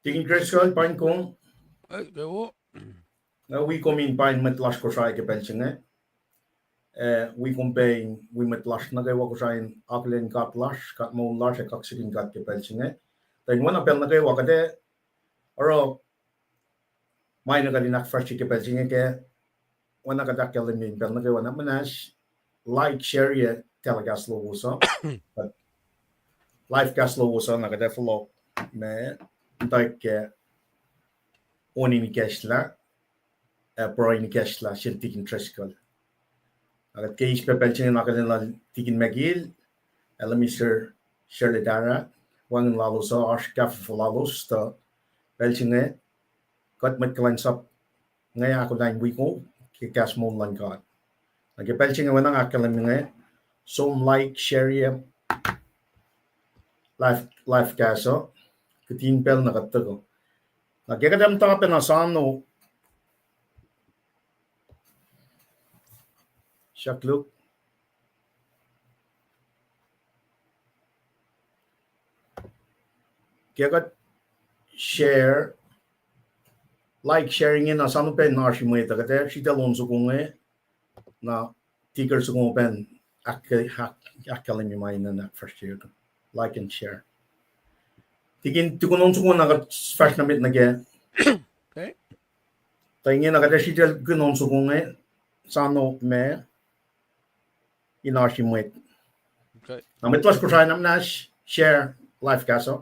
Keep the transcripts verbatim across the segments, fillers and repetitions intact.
Tikin Driscoll, paing kom. Na wi kom in paing mwet lasr Kosrae ke pacl se inge. Eh, wi kom pac in wi mwet lasr nuh kwewa Kosrae in akihlen God lasr, God moul lasr, ac kaksakihn God ke pacl se inge. Tuh in oacna pacl nuh kwewa kuht ac oruh ma inge kuht in ahkfahsrye ke pacl se inge ke oacna kuht ahkkahlwemye in pacl nuh kwewa na muhnahs, like, share-ye telecast lowos uh. Live cast lowos uh na kuht ac fohlohk ma in tuh ke on in ikacslah, ac pruhe in ikacslah sel Tikin Driscoll. Na kuht ke eis pac pacl se inge in akihlen lal Tikin Mekiel, Elder Mister Sherletara, wacngihn lalos uh, oasr kahfofo lalos tuh pacl se inge kuht mwet kuhlwacnsap inge ahkolah in wi kom ke kahs moul luhn God. Na ke pacl se inge oacna nga ahkkahlwemye inge, som like, share-ye live, live cast uh, kihtin pacl na kuht tuhkuh. Na ke kuht ac muhta pac na sano, srakluk. Ke kuht share, like, share inge na sano pac in oasr mwet uh, kuht ac sritacl on soko inge, na tikir soko pac in ahk-, ahk-, ahkkahlwemye ma in ahkfahsrye, like and share. Tikin, tukun on soko na kuht fahsr nuh met nuh ke. Tuh inge na kuht ac sritacl kihn on soko inge, sano ma in oasr mwet. Na mwet lasr Kosrae na muhnahs, share live cast uh.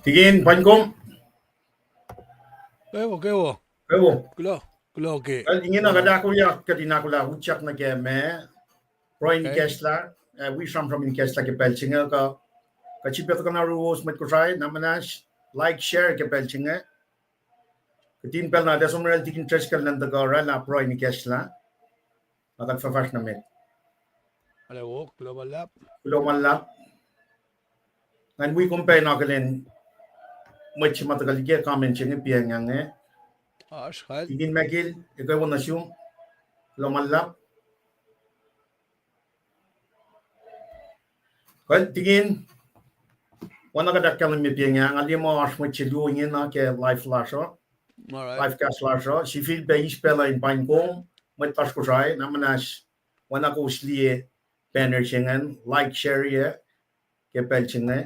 Tikin, paing kom. Kwewa, kwewa. Kwewa. Kuloh, kuloh ke. Ingena kuht ahkolah, kuht in ahkolah utyak nuh ke ma pruhe in ikacslah, wi sramsram in ikacslah ke pacl se inge kuh, kuht sifilpac tuhkuh na ruos mwet Kosrae, na muhnahs, like, share ke pacl se inge. Kihtin pacl na, tuh som oraclah Tikin Driscoll elan tuhkuh oraclah pruhe in ikacslah. Na kuht fahfahsr nuh met. Kuloh ma luhlahp. Ngan wi kom pac in akihlen mwet se ma tuhkuh liye comment se inge piacng inge. Tikin Michael, ekuh wo nuh sum. Kuloh ma luhlahp. Kuh, Tikin, oacna kuht ahkkahlwemye piacng ah, nga liye muh oasr mwet se luo ingena ke live lasr uh, live cast lasr uh, sifilpac eis pacl uh in paing kom, mwet lasr Kosrae, na muhnahs, oacna kowos liye banner se ingacn, like, share-i ke pacl se inge.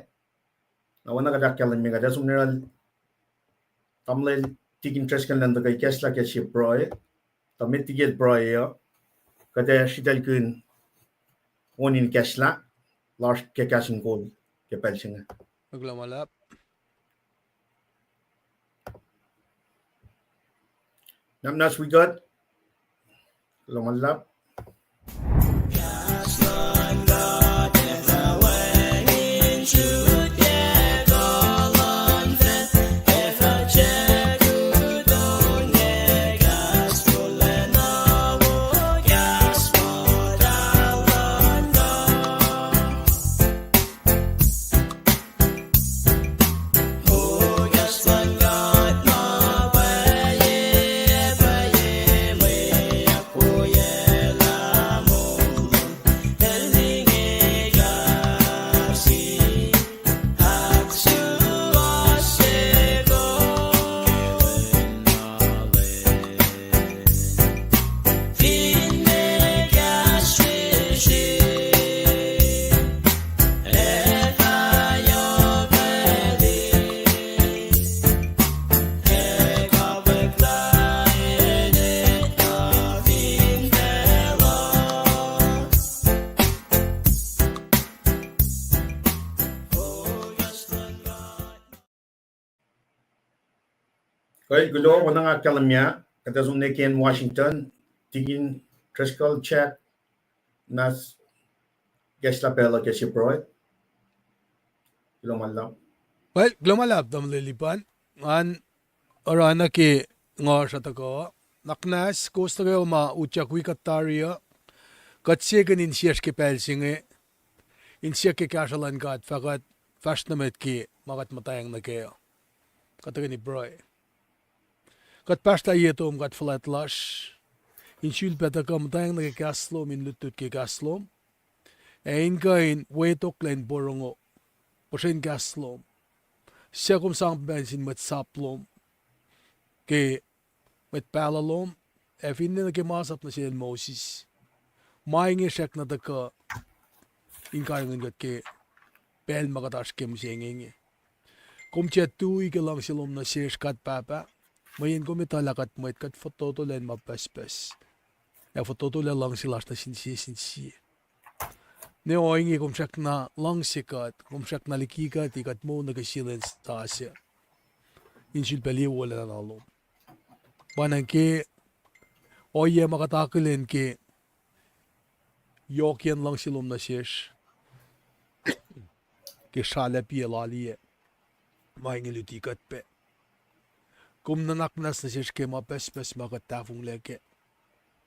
Na oacna kuht ahkkahlwemye, kuht ac som nuh yohrohl tamuhlwel Tikin Driscoll elan tuhkuh ikacslah ke sie pruhe, tuh met liki el pruhe uh, kuht ac sritaclkihn on in ikacslah lasr ke kahs in kol ke pacl se inge. Kuloh ma luhlahp. Na muhnahs wi kuht. Kuloh ma luhlahp. Kuh, kuloh, oacna nga ahkkahlwemye, kuht ac som nuh ke acn Washington, Tikin Driscoll, Jack, na ikacslah pacl uh ke sie pruhe. Kuloh ma luhlahp. Well, kuloh ma luhlahp, tamuhlwel Lipan. Ngan oruh na ke nga sruhtuhkuh. Nuhnak muhnahs, kowos nuh kwewa ma utyak wi kuht tari uh. Kuht sekihn insiyacsr ke pacl se inge. Insiyac ke kahsruh luhn God, fah kuht fahsr nuh met ke ma kuht muhtwacng nuh kac uh. Kuht tuhkweni pruhe. Kuht pahsrlah ye tom God fuhlwact lasr, in sulpac tuhkuh muhtwacng nuh ke kahs lom, in lutlut ke kahs lom, ac in kuh in wetoklac in porongo puhsren kahs lom, suc kom sang pac nuh sin mwet sap lom ke mwet pahluh lom, ac finne nuh ke masap nuh sel Moses. Ma inge srackna tuhkuh in karihngihn kuht ke pacl ma kuht oasr ke mihsenge inge. Kom tiac tui ke luhngse lom nuh sesr, God Pahpah, mweyen kom etuh lah kuht mwet, kuht fototolac in ma pucspucs, ac fototolac luhngse lasr nuh sin sie sin sie. Ne ohinge kom srackna luhngse kuht, kom srackna liki kuht, ac kuht moul nuh ke sie lwen sasuc in sulpac liye wolacna lom. Pa na ke ohiyac ma kuht akihlen ke yohkiyacn luhngse lom nuh sesr, ke sralacpiyac laliyac, ma inge luti kuht pac. Kom nuhnak muhnahs nuh sesr ke ma pucspucs ma kuht tahfonglac kac.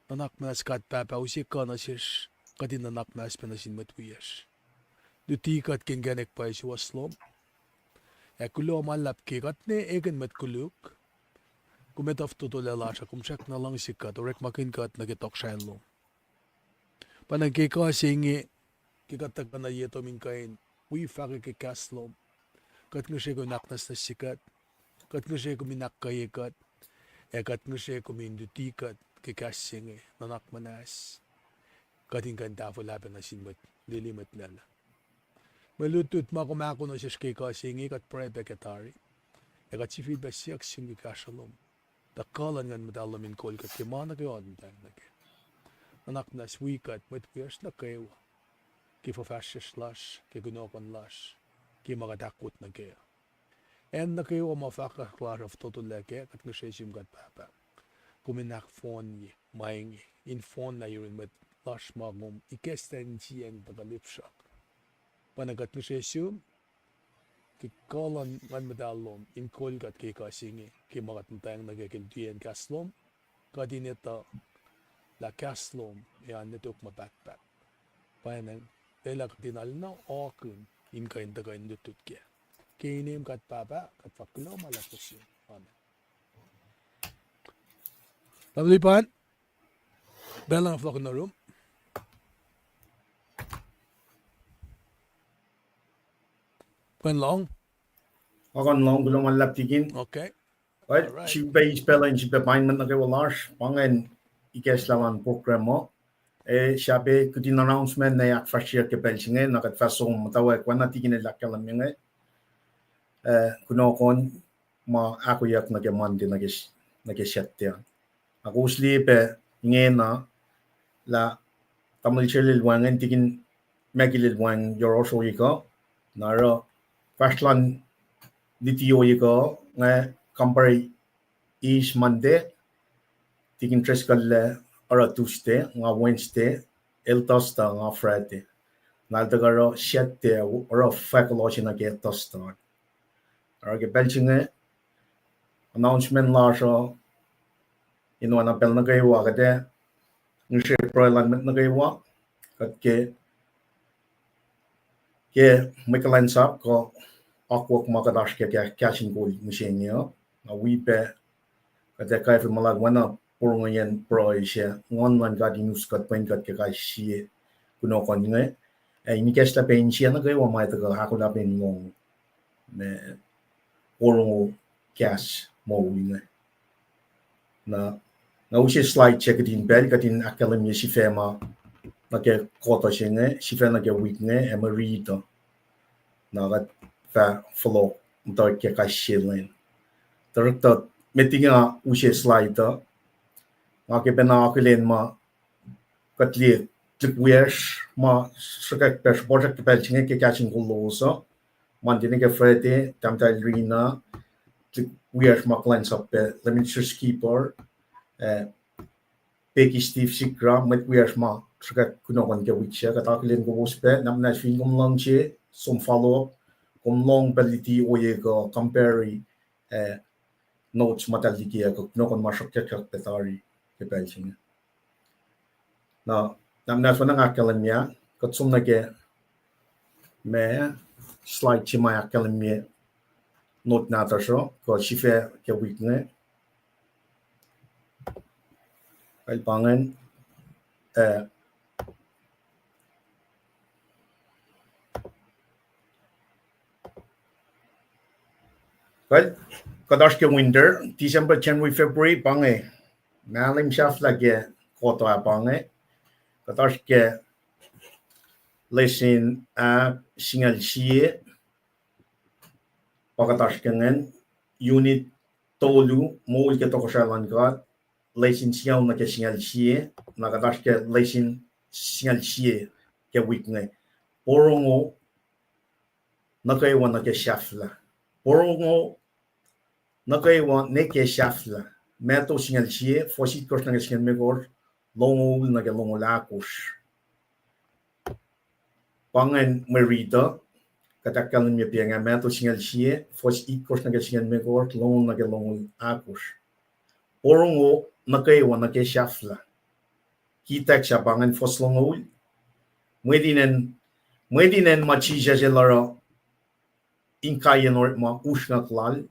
Nuhnak muhnahs God Pahpah, use kuh nuh sesr, kuht in nuhnak muhnahs pac nuh sin mwet wiyacsr. Luti kuht ke inkacnek pwacye suwohs lom. Ac kuloh ma luhlahp ke kuht ne ekihn mwet koluk. Kom etuh fototolac lasr uh, kom srackna luhngse kuht, orekmakihn kuht nuh ke tohkohsrahi lom. Pa na ke kuh se inge, ke kuht tuhkuh nuh ye tom in kuh in wi fahkwack ke kahs lom, kuht ngihsre kom in ahknwacsnwacsye kuht, kuht ngihsre kom in ahkkweye kuht, ac kuht ngihsre kom in luti kuht ke kahs se inge, nuhnak muhnahs, kuht in kuh in tahfwelah pac nuh sin mwet lili mwet lacluh. Mwe lutlut ma kom ahkoo nuh sesr ke kuh se inge kuht pruhe pac ke tari, ac kuht sifilpac siyuck sum ke kahsruh lom, tuh kuh luhn Nguhn Muhtahl lom in kol kuht ke ma nuh kwewa kuht muhtweng nuh kac. Nuhnak muhnahs wi kuht mwet wiyacsr nuh kwewa, ke fuhfahsryucsr lasr, ke kunohkohn lasr, ke ma kuht ahkwot nuh kac. Acn nuh kwewa ma fahkwack lasr uh fototolac kac, kuht ngihsre sum kuht Pahpah. Kom in ahkfohnye ma inge, in fohnlah yurin mwet lasr ma kom ikacslah insiyacn tuhkuh lipsruhk. Pwacna kuht ngihsre sum ke kuh luhn Nguhn Muhtahl lom in kol kuht ke kuh se inge, ke ma kuht muhtwacng nuh kac ke lutiyacn kahs lom, kuht in etuh lah kahs lom ac oan nuh tok ma pahtpaht. Pwacnwacng, lwelah kuht in arulacna akihlen in kuh in tuhkuh in lutlut kac. Ke inem kuht Pahpah, kuht fahk kuloh ma luhlahp nuh sum. Amen. Tamuhlwel Pan, pacl uh fohlohk nuh rum. Kuh in lohng? Ac kuh in lohng, kuloh ma luhlahp tikin. Okay. Well, srihpac eis pacl uh in srihpac paing mwet nuh kwewa lasr, pa ingacn ikacslah luhn program uh. Eh, srihpac kihtin announcement na ahkfahsryeyuck ke pacl se inge, na kuht fah som muhtwacwacack oacna tikin el ahkkahlwemye inge. Eh, kunohkohn ma ahkoeyuck nuh ke Monday nuh ke, nuh ke Saturday. Na kowos liye pac ingena lah tamuhlwel Shelel wacngihn, tikin Maggie el wacngihn yohrohsr ohiyac kuh, na oruh fahsr luhn luti ohiyac kuh inge kampare eis Monday, tikin Driscoll el oruh Tuesday, nga Wednesday, el Thursday, nga Friday. Na el tuhkuh oruh Saturday, oruh fahk kuloh se nuh ke Thursday. Oruh ke pacl se inge, announcement lasr uh in oacna pacl nuh kwewa, kuht ac ngihsre pruhe luhn mwet nuh kwewa, kuht ke, ke mwe kuhlwacnsap kuh akwuck ma kuht oasr ke kahs in kol mihsenge uh. Na wi pac kuht ac kwacfe muhlkuhnlah oacna porongoiyacn pruhe se, Nguhn luhn God in us kuht, pwen kuht ke kais sie kunohkohn inge, ac in ikacslah pac insiyac nuh kwewa ma tuhkuh ahkolah pac in lohng ma porongo kahs moul inge. Na, na use slide se kihtin pacl, kuht in ahkkahlwemye sifac ma nuh ke kuhtuh se inge, sifac nuh ke wik inge, ac mwe riti uh. Na kuht fah fohlohk muhtwacwacack ke kais sie lwen. Tuhsruhktuh met liki nga use slide uh, nga ke pacna akihlen ma kuht liye tuhlihk wiyacsr ma sruhkwack pac sruhpuhsrak ke pacl se inge ke kahs in kol lowos uh. Monday nuh ke Friday, tahmtahel Rina, tuhlihk wiyacsr ma kuhlwacnsap pac, Leominster Skipper, eh, Becky Steve Sigrah, mwet wiyacsr ma sruhkwack kunohkohn ke wik se, kuht akihlen kowos pac, na muhnahs fin kom luhngse, som follow up, kom lohng pac luti ohiyac kuh compare, eh, notes ma eltahl liki uh, kunohkohn ma sruhkwack pac tari ke pacl se inge. Na, na muhnahs ma nga ahkkahlwemye, kuht som nuh ke ma slide se ma ahkkahlwemye note nahtuhsr uh, kuh sifac ke wik inge. Kal pa ingacn, eh, kal, kuht oasr ke winter, December, January, February, pa inge, mahlwem sahflah ke kuhtuh ah pa inge, kuht oasr ke lesin ah singucul sie, pa kuht oasr ke ingacn, unit tolu, moul ke tohkohsrahi luhn God, lesin singucul nuh ke singucul sie, na kuht oasr ke lesin singucul sie ke wik inge. Porongo nuh kwewa nuh ke sahflah. Porongo nuh kwewa nuh ke sahflah. Matthew singucul sie, fuhs itkohsr nuh ke singucul limekohsr, longoul nuh ke longoul ahkosr. Pa ingacn mwe riti uh, kuht ahkkahlwemye pa inge, Matthew singucul sie, fuhs itkohsr nuh ke singucul limekohsr, longoul nuh ke longoul ahkosr. Porongo nuh kwewa nuh ke sahflah. Kitack se pa ingacn, fuhs longoul. Mwet inen, mwet inen ma Jisus el oruh inkaiyacn orekma usrnguck lal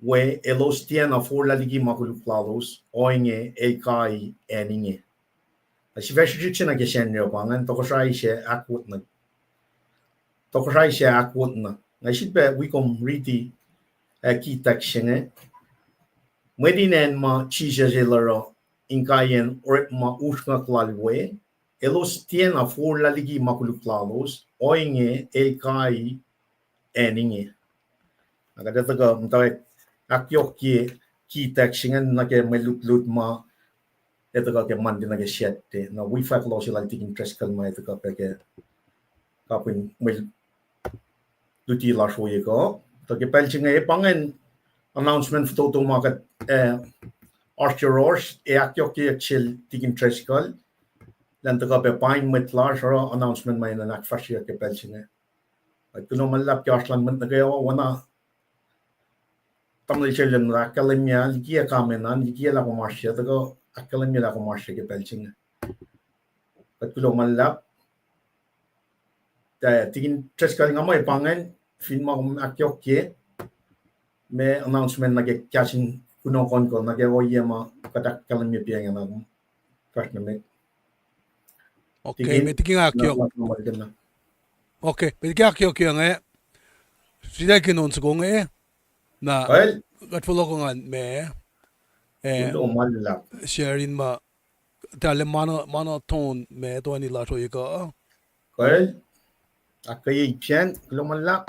we, elos tiacna forlah liki ma koluk lalos, ohinge el kai acn inge. Na sifac srihsrihk se nuh ke Sacnri uh pa ingacn, tohkohsrahi se ahkwot na, tohkohsrahi se ahkwot na. Nga sifilpac wi kom riti, eh, kitack se inge. Mwet inen ma Jisus el oruh inkaiyacn orekma usrnguck lal we, elos tiacna forlah liki ma koluk lalos, ohinge el kai acn inge. Na kuht ac tuhkuh muhtwacwacack ahkyohkye kitack se ingacn nuh ke mwe lutlut ma ac tuhkuh ke Monday nuh ke Saturday. Na wi fahk kuloh se lal Tikin Driscoll ma ac tuhkuh pac ke kapihn mwe luti lasr ohiyac kuh. Tuh ke pacl se inge pa ingacn announcement fototo ma kuht, eh, oasr yohrohsr, ac ahkyohkyeyuck sel Tikin Driscoll, elan tuhkuh pac paing mwet lasr oruh announcement ma enenuh in ahkfahsryeyuck ke pacl se inge. Kuht kuloh ma luhlahp ke oasr luhn mwet nuh kwewa, oacna tamuhlwel Selen, ahkkahlwemye liki comment an, liki lah kom oasr, tuhkuh ahkkahlwemye lah kom oasr ke pacl se inge. Kuht kuloh ma luhlahp. Tikin Driscoll, nga muh pa ingacn, fin ma kom ahkyohkye, ma announcement nuh ke kahs in kunohkohn kuh nuh ke ohiyac ma kuht ahkkahlwemye pa inge na kom fahsr nuh met. Okay, met liki nga ahkyohkye. Okay, met liki ahkyohkye inge. Sritacl ke on soko inge. Na kuht fohlohkoh ngan ma, eh, share in ma, tahllah monotone ma toeni lasr ohiyac kuh. Kuloh ma luhlahp.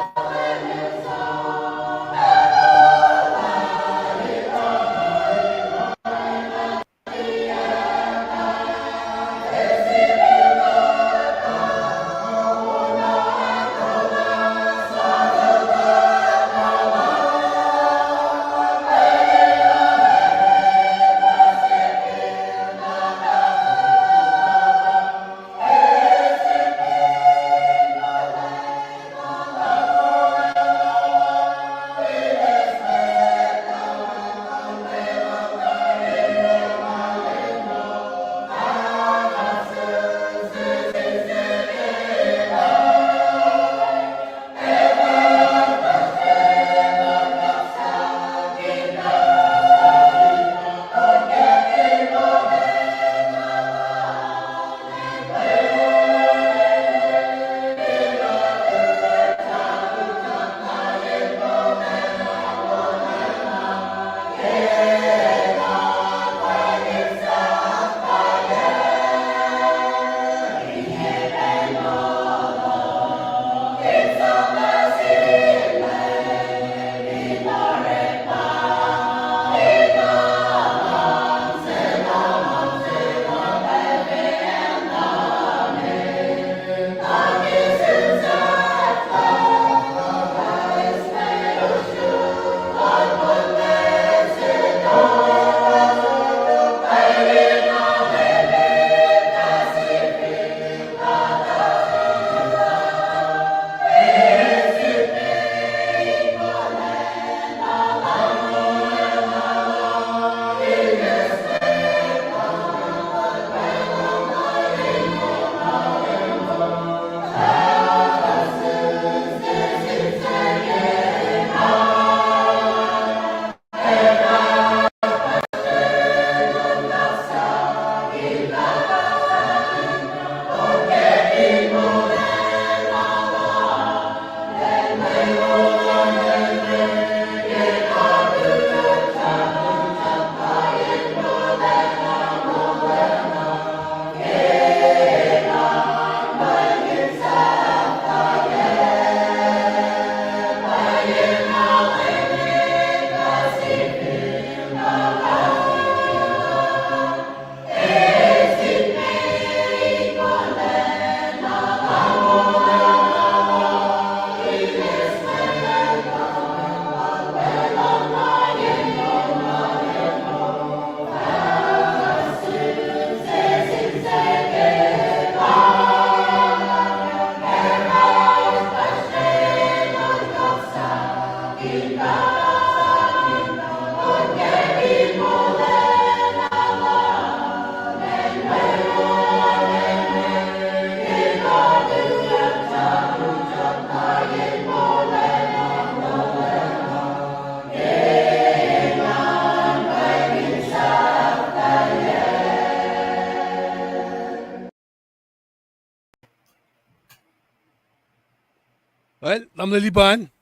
Well, tamuhlwel Lipan,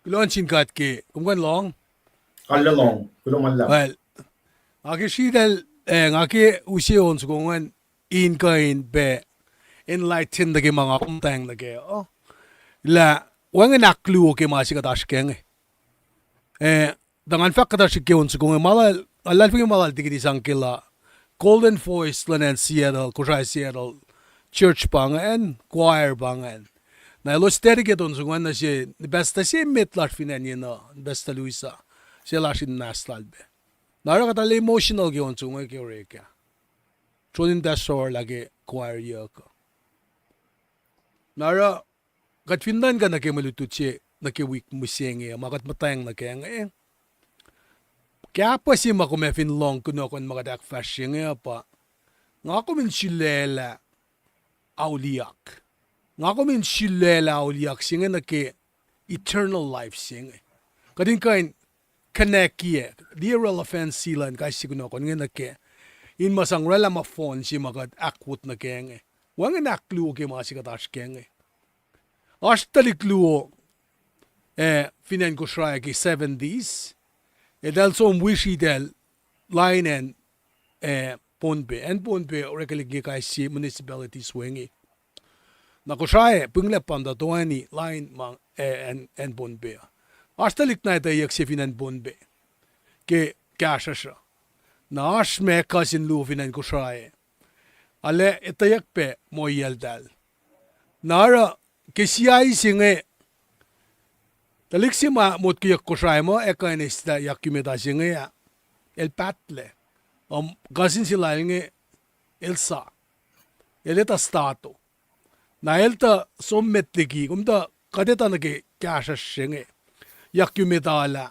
kuloh nuh sin God ke kom kuh in lohng. Kuloh ma luhlahp. Well, nga ke sritacl, eh, nga ke use on soko ingacn in kuh in pac enlighten nuh ke ma nga komtacng nuh kac uh, lah wacngihn ahkluo ke ma se kuht oasr kac inge. Eh, tuh ngan fahk kuhtuh srihk ke on soko inge, ma lal, nga luhlahlfongi ma lal Tikin Isang ke lah Golden Voice luhn acn Seattle, Kosrae Seattle Church pa ingacn, choir pa ingacn. Na elos dedicate on soko nuh se, Pastor se met lasr fin acn yenuh, Pastor Louisa, se lasr in mas lal pac. Na oruh kuht arlac emotional ke on soko ke orek ah. Sronin Pastor lah ke choir yuck uh. Na oruh kuht fin nuhnkuh nuh ke mwe lutlut se nuh ke wik mihsenge ma kuht muhtweng nuh kac inge, kahpah se ma kom ac fin lohng kunohkohn ma kuht ahkfahsrye inge uh pa, nga kom in sulaclah auliyak. Nga kom in sulaclah auliyak se inge nuh ke eternal life se inge. Kuht in kuh in connect-i, liye relevance luhn kais sie kunohkohn inge nuh kac, in ma sang oraclah ma fohn se ma kuht ahkwot nuh kac inge. Wacngihn ahkluo ke ma se kuht oasr kac inge. Oasr tuhlihk luo, eh, fin acn Kosrae ke seventies, eltahl som wisitacl lain acn, eh, Pohnpei. Acn Pohnpei orekelihk ke kais sie municipalities we inge. Na Kosrae pwinglacp pa muhta toeni lain ma, eh, acn, acn Pohnpei uh. Oasr tuhlihk na etweyuck se fin acn Pohnpei ke kahsruhsr uh. Na oasr ma cousin luo fin acn Kosrae. Arlac etweyuck pac muhiyacltahl. Na oruh ke siai se inge, tuhlihk se ma motkeyuck Kosrae muh ac kuh in eis lah yakyu met ah se inge ah, el pahtlac. Um, cousin se lal inge, el sa, el etuh stato. Na el tuh som met liki, kom tuh kuht etuh nuh ke kahsruhsr se inge, yakyu met ah lah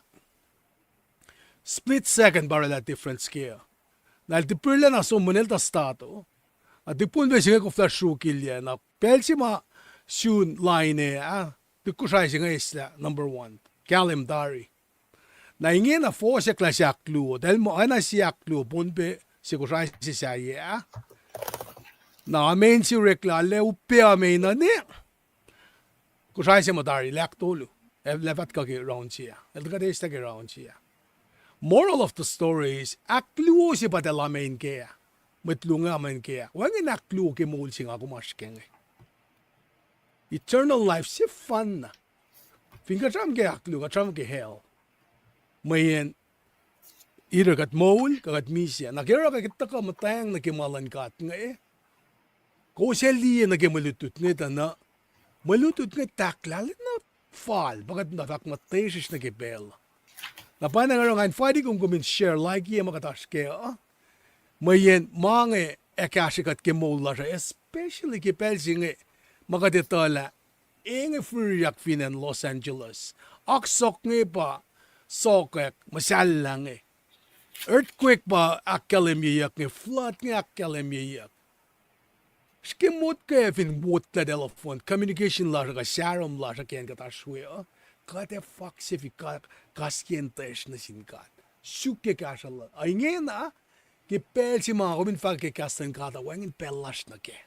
split second pa oraclah difference ke uh. Na el tipirlac na som mweyen el tuh stato. Na tipun pac se inge koflah sruokilyac. Na pacl se ma sun lain ah, ah, tuhlihk Kosrae se inge eslah number one, kahlwem tari. Na ingena fohsack lah se ahkluo, eltahl muh oacna se ahkluo, Pohnpei se Kosrae se sahyac ah. Na amen se oreklac lah upac amen uh ne, Kosrae se muhtari, el ahktolu. El ac fah tuhkuh ke round se ah. El tuhkuh eis ke round se ah. Moral of the story is, ahkluo se pa eltahl amen kac ah. Mwet luo inge amen kac ah. Wacngihn ahkluo ke moul se nga kom oasr kac inge. Eternal life sefanna. Fin kuht sram ke ahkluo, kuht sram ke hell. Mweyen either kuht moul kuh kuht misac. Na ke oruh kuht tuhkuh muhtweng nuh ke ma luhn God inge, kowos ac liye nuh ke mwe lutlut inge tuh na, mwe lutlut inge tahklac na fal, pa kuht na fahk muhtwesrihsr nuh ke pacl. Na pwacnwacng oruh nga invite kom, kom in share, like-i ma kuht oasr kac uh. Mweyen ma inge ac kahsrwe kuht ke moul lasr uh, especially ke pacl se inge ma kuht etuh lah inge firiyak fin acn Los Angeles. Oak sohk inge pa sohkwack muhsahllah inge. Earthquake pa ahkkahlwemyeyuck inge, flood inge ahkkahlwemyeyuck. Srihke motko fin wot lah telephone, communication lasr uh, kuh sahrom lasr uh ke acn kuht oasr we uh, kuht ac fakse fin ka-, kaskacn tacsr nuh sin God. Suk ke kahsruh lal. Ingena, ke pacl se ma kom in fahk ke kahs luhn God uh, wacngihn pacl lasr nuh kac.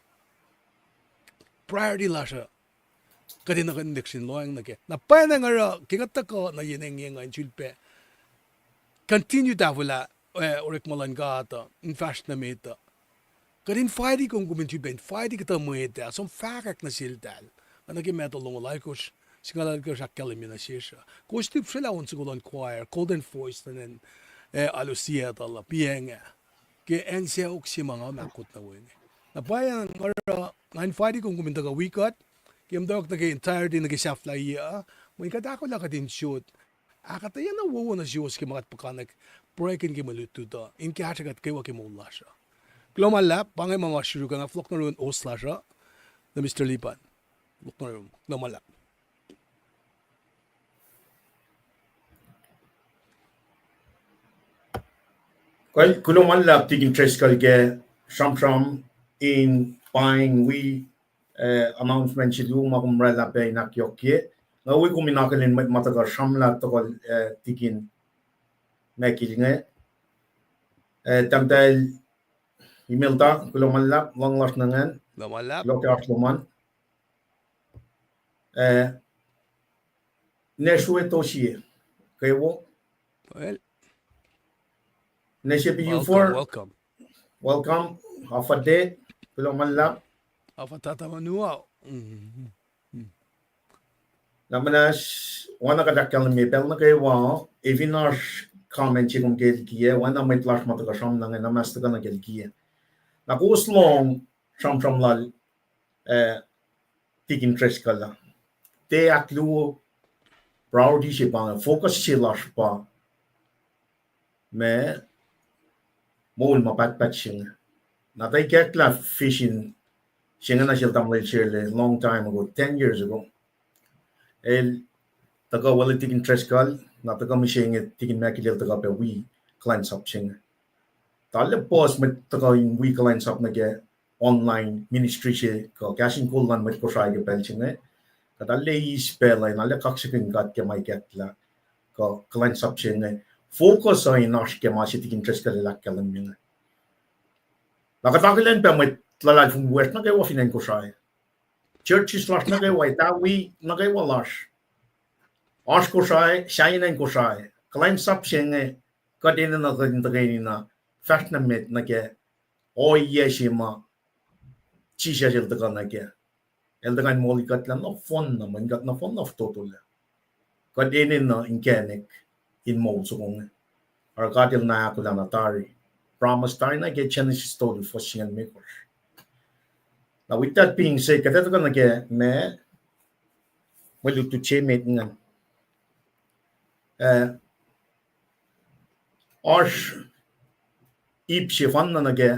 Priority lasr uh, kuht enenuh in lohacng nuh kac. Na pwacnwacng oruh ke kuht tuhkuh nuh yen engyeng uh in sulpac continue tahfwelah, eh, orekma luhn God uh in fahsr nuh met uh, kuht invite kom, kom in sulpac invite kuhtuh mwet ah, som fahkwack nuh seltahl. Oacna ke Matthew longoul alkosr, singucul alkosr ahkkahlwemye nuh sesr uh, kowos lihpsrelah on soko luhn choir, Golden Voice, nuh acn, eh, alu Seattle uh, piacng ah. Ke acn sacohk se ma nga ahkot nuh we inge. Na pwacnwacng oruh nga invite kom, kom in tuhkuh wi kuht ke muhtwacwacack nuh ke entirety nuh ke sahflah yac uh, mweyen kuht ahkolah kuht in sot ahkuhtweyac na wowo nuh suwos ke ma kuht puhkantwen pruhekihn ke mwe lutlut uh in kahsrwe kuht kwewa ke moul lasr uh. Kuloh ma luhlahp, pa inge ma nga sruok, nga fohlohk nuh yurin host lasr uh, na Mister Lipan. Fohlohk nuh yurum, kuloh ma luhlahp. Kuloh ma luhlahp Tikin Driscoll ke sramsram in paing wi, eh, announcement se luo ma kom oraclah pac in ahkyohkye. Nga wi kom in akihlen mwet ma tuhkuh sramlah tohkohl, eh, Tikin Michael inge. Eh, tahmtahel Imelda, kuloh ma luhlahp, luhngse lasr nuh ingacn. Kuloh ma luhlahp. Kuloh ke oasr lom an. Eh, Nashville, Tosie, kwewa. Well, Nashville, welcome, welcome. Welcome, Afade, kuloh ma luhlahp. Afade, Tata Manuel. Mm. Na muhnahs, oacna kuht ahkkahlwemye pacl nuh kwewa, ac fin oasr comment se kom ke likiyac, oacna mwet lasr ma tuhkuh sramsram ingacn, na mas tuhkuh nuh ke likiyac. Na kowos lohng sramsram lal, eh, Tikin Driscoll uh. tiac ahkluo, priority se pa inge, focus se lasr pa ma moul ma pahtpaht se inge. Na tuh ikacklah vision se inge nuh sel tamuhlwel Shirley long time ago, ten years ago. El tuhkuh welul tikin Driscoll, na tuhkuh mihsenge tikin Mackay el tuhkuh pac wi kuhlwacnsap se inge. Tahl puhs mwet tuhkuh in wi kuhlwacnsap nuh ke online ministry se kuh kahs in kol luhn mwet Kosrae ke pacl se inge. Kuht arlac eis pacl uh in arlac kaksakihn God ke ma ikacklah kuh kuhlwacnsap se inge. Focus uh in oasr ke ma se tikin Driscoll el ahkkahlwemye inge. Na kuht akihlen pac mwet luhlahlfongi wiyacsr nuh kwewa fin acn Kosrae. Churches lasr nuh kwewa, etawi nuh kwewa lasr. Oasr Kosrae, sahyacn acn Kosrae. Kuhlwacnsap se inge kuht enenuh kuht in tuhkweni na fahsr nuh met nuh ke ohiyac se ma Jisus el tuhkuh nuh kac. El tuhkuh in moli kuht lah nohfohn na, mweyen kuht nohfohn na fototo lac. Kuht enenuh inkacnek in moul soko inge. Oruh God el na ahkolah na tari. Promise tari nuh ke Genesis tolu, fuhs singucul limekohsr. Na with that being said, kuht ac tuhkuh nuh ke ma, mwe lutlut se met ingacn. Eh, oasr ip sefanna nuh ke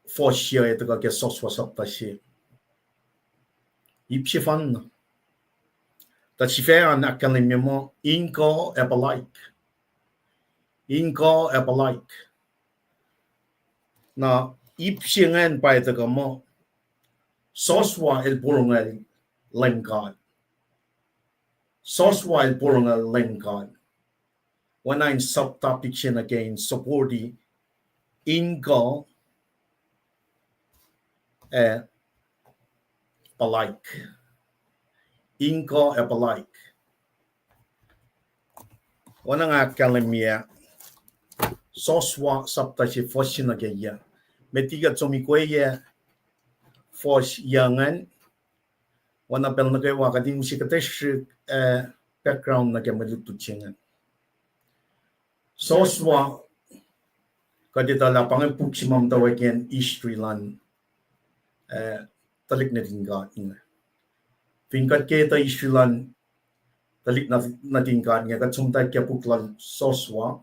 fuhs se ac tuhkuh ke Joshua sapta se. Ip sefanna. Tuh sifac an ahkkahlwemye muh in kuh ac puhlaik. In kuh ac puhlaik. Na ip se ingacn pa ac tuhkuh muh Joshua el porongo Leum God. Joshua el porongo Leum God. Oacna in sub-topic se nuh ke in support-i in kuh ac puhlaik. In kuh ac puhlaik. Oacna nga ahkkahlwemye, Joshua sapta se fuhs se nuh ke yac. Met liki kuht som ikweyac fuhs yac ingacn, oacna pacl nuh kwewa kuht in use kuhtwena srihk, eh, background nuh ke mwe lutlut se ingacn. Joshua, kuht etuh lah pa inge puk se ma muhtwacwacack in history luhn, eh, tuhlihk nuhtin God inge. Fin kuht ke etuh history luhn tuhlihk nuhtin God inge, kuht som tuh ke puk lal Joshua,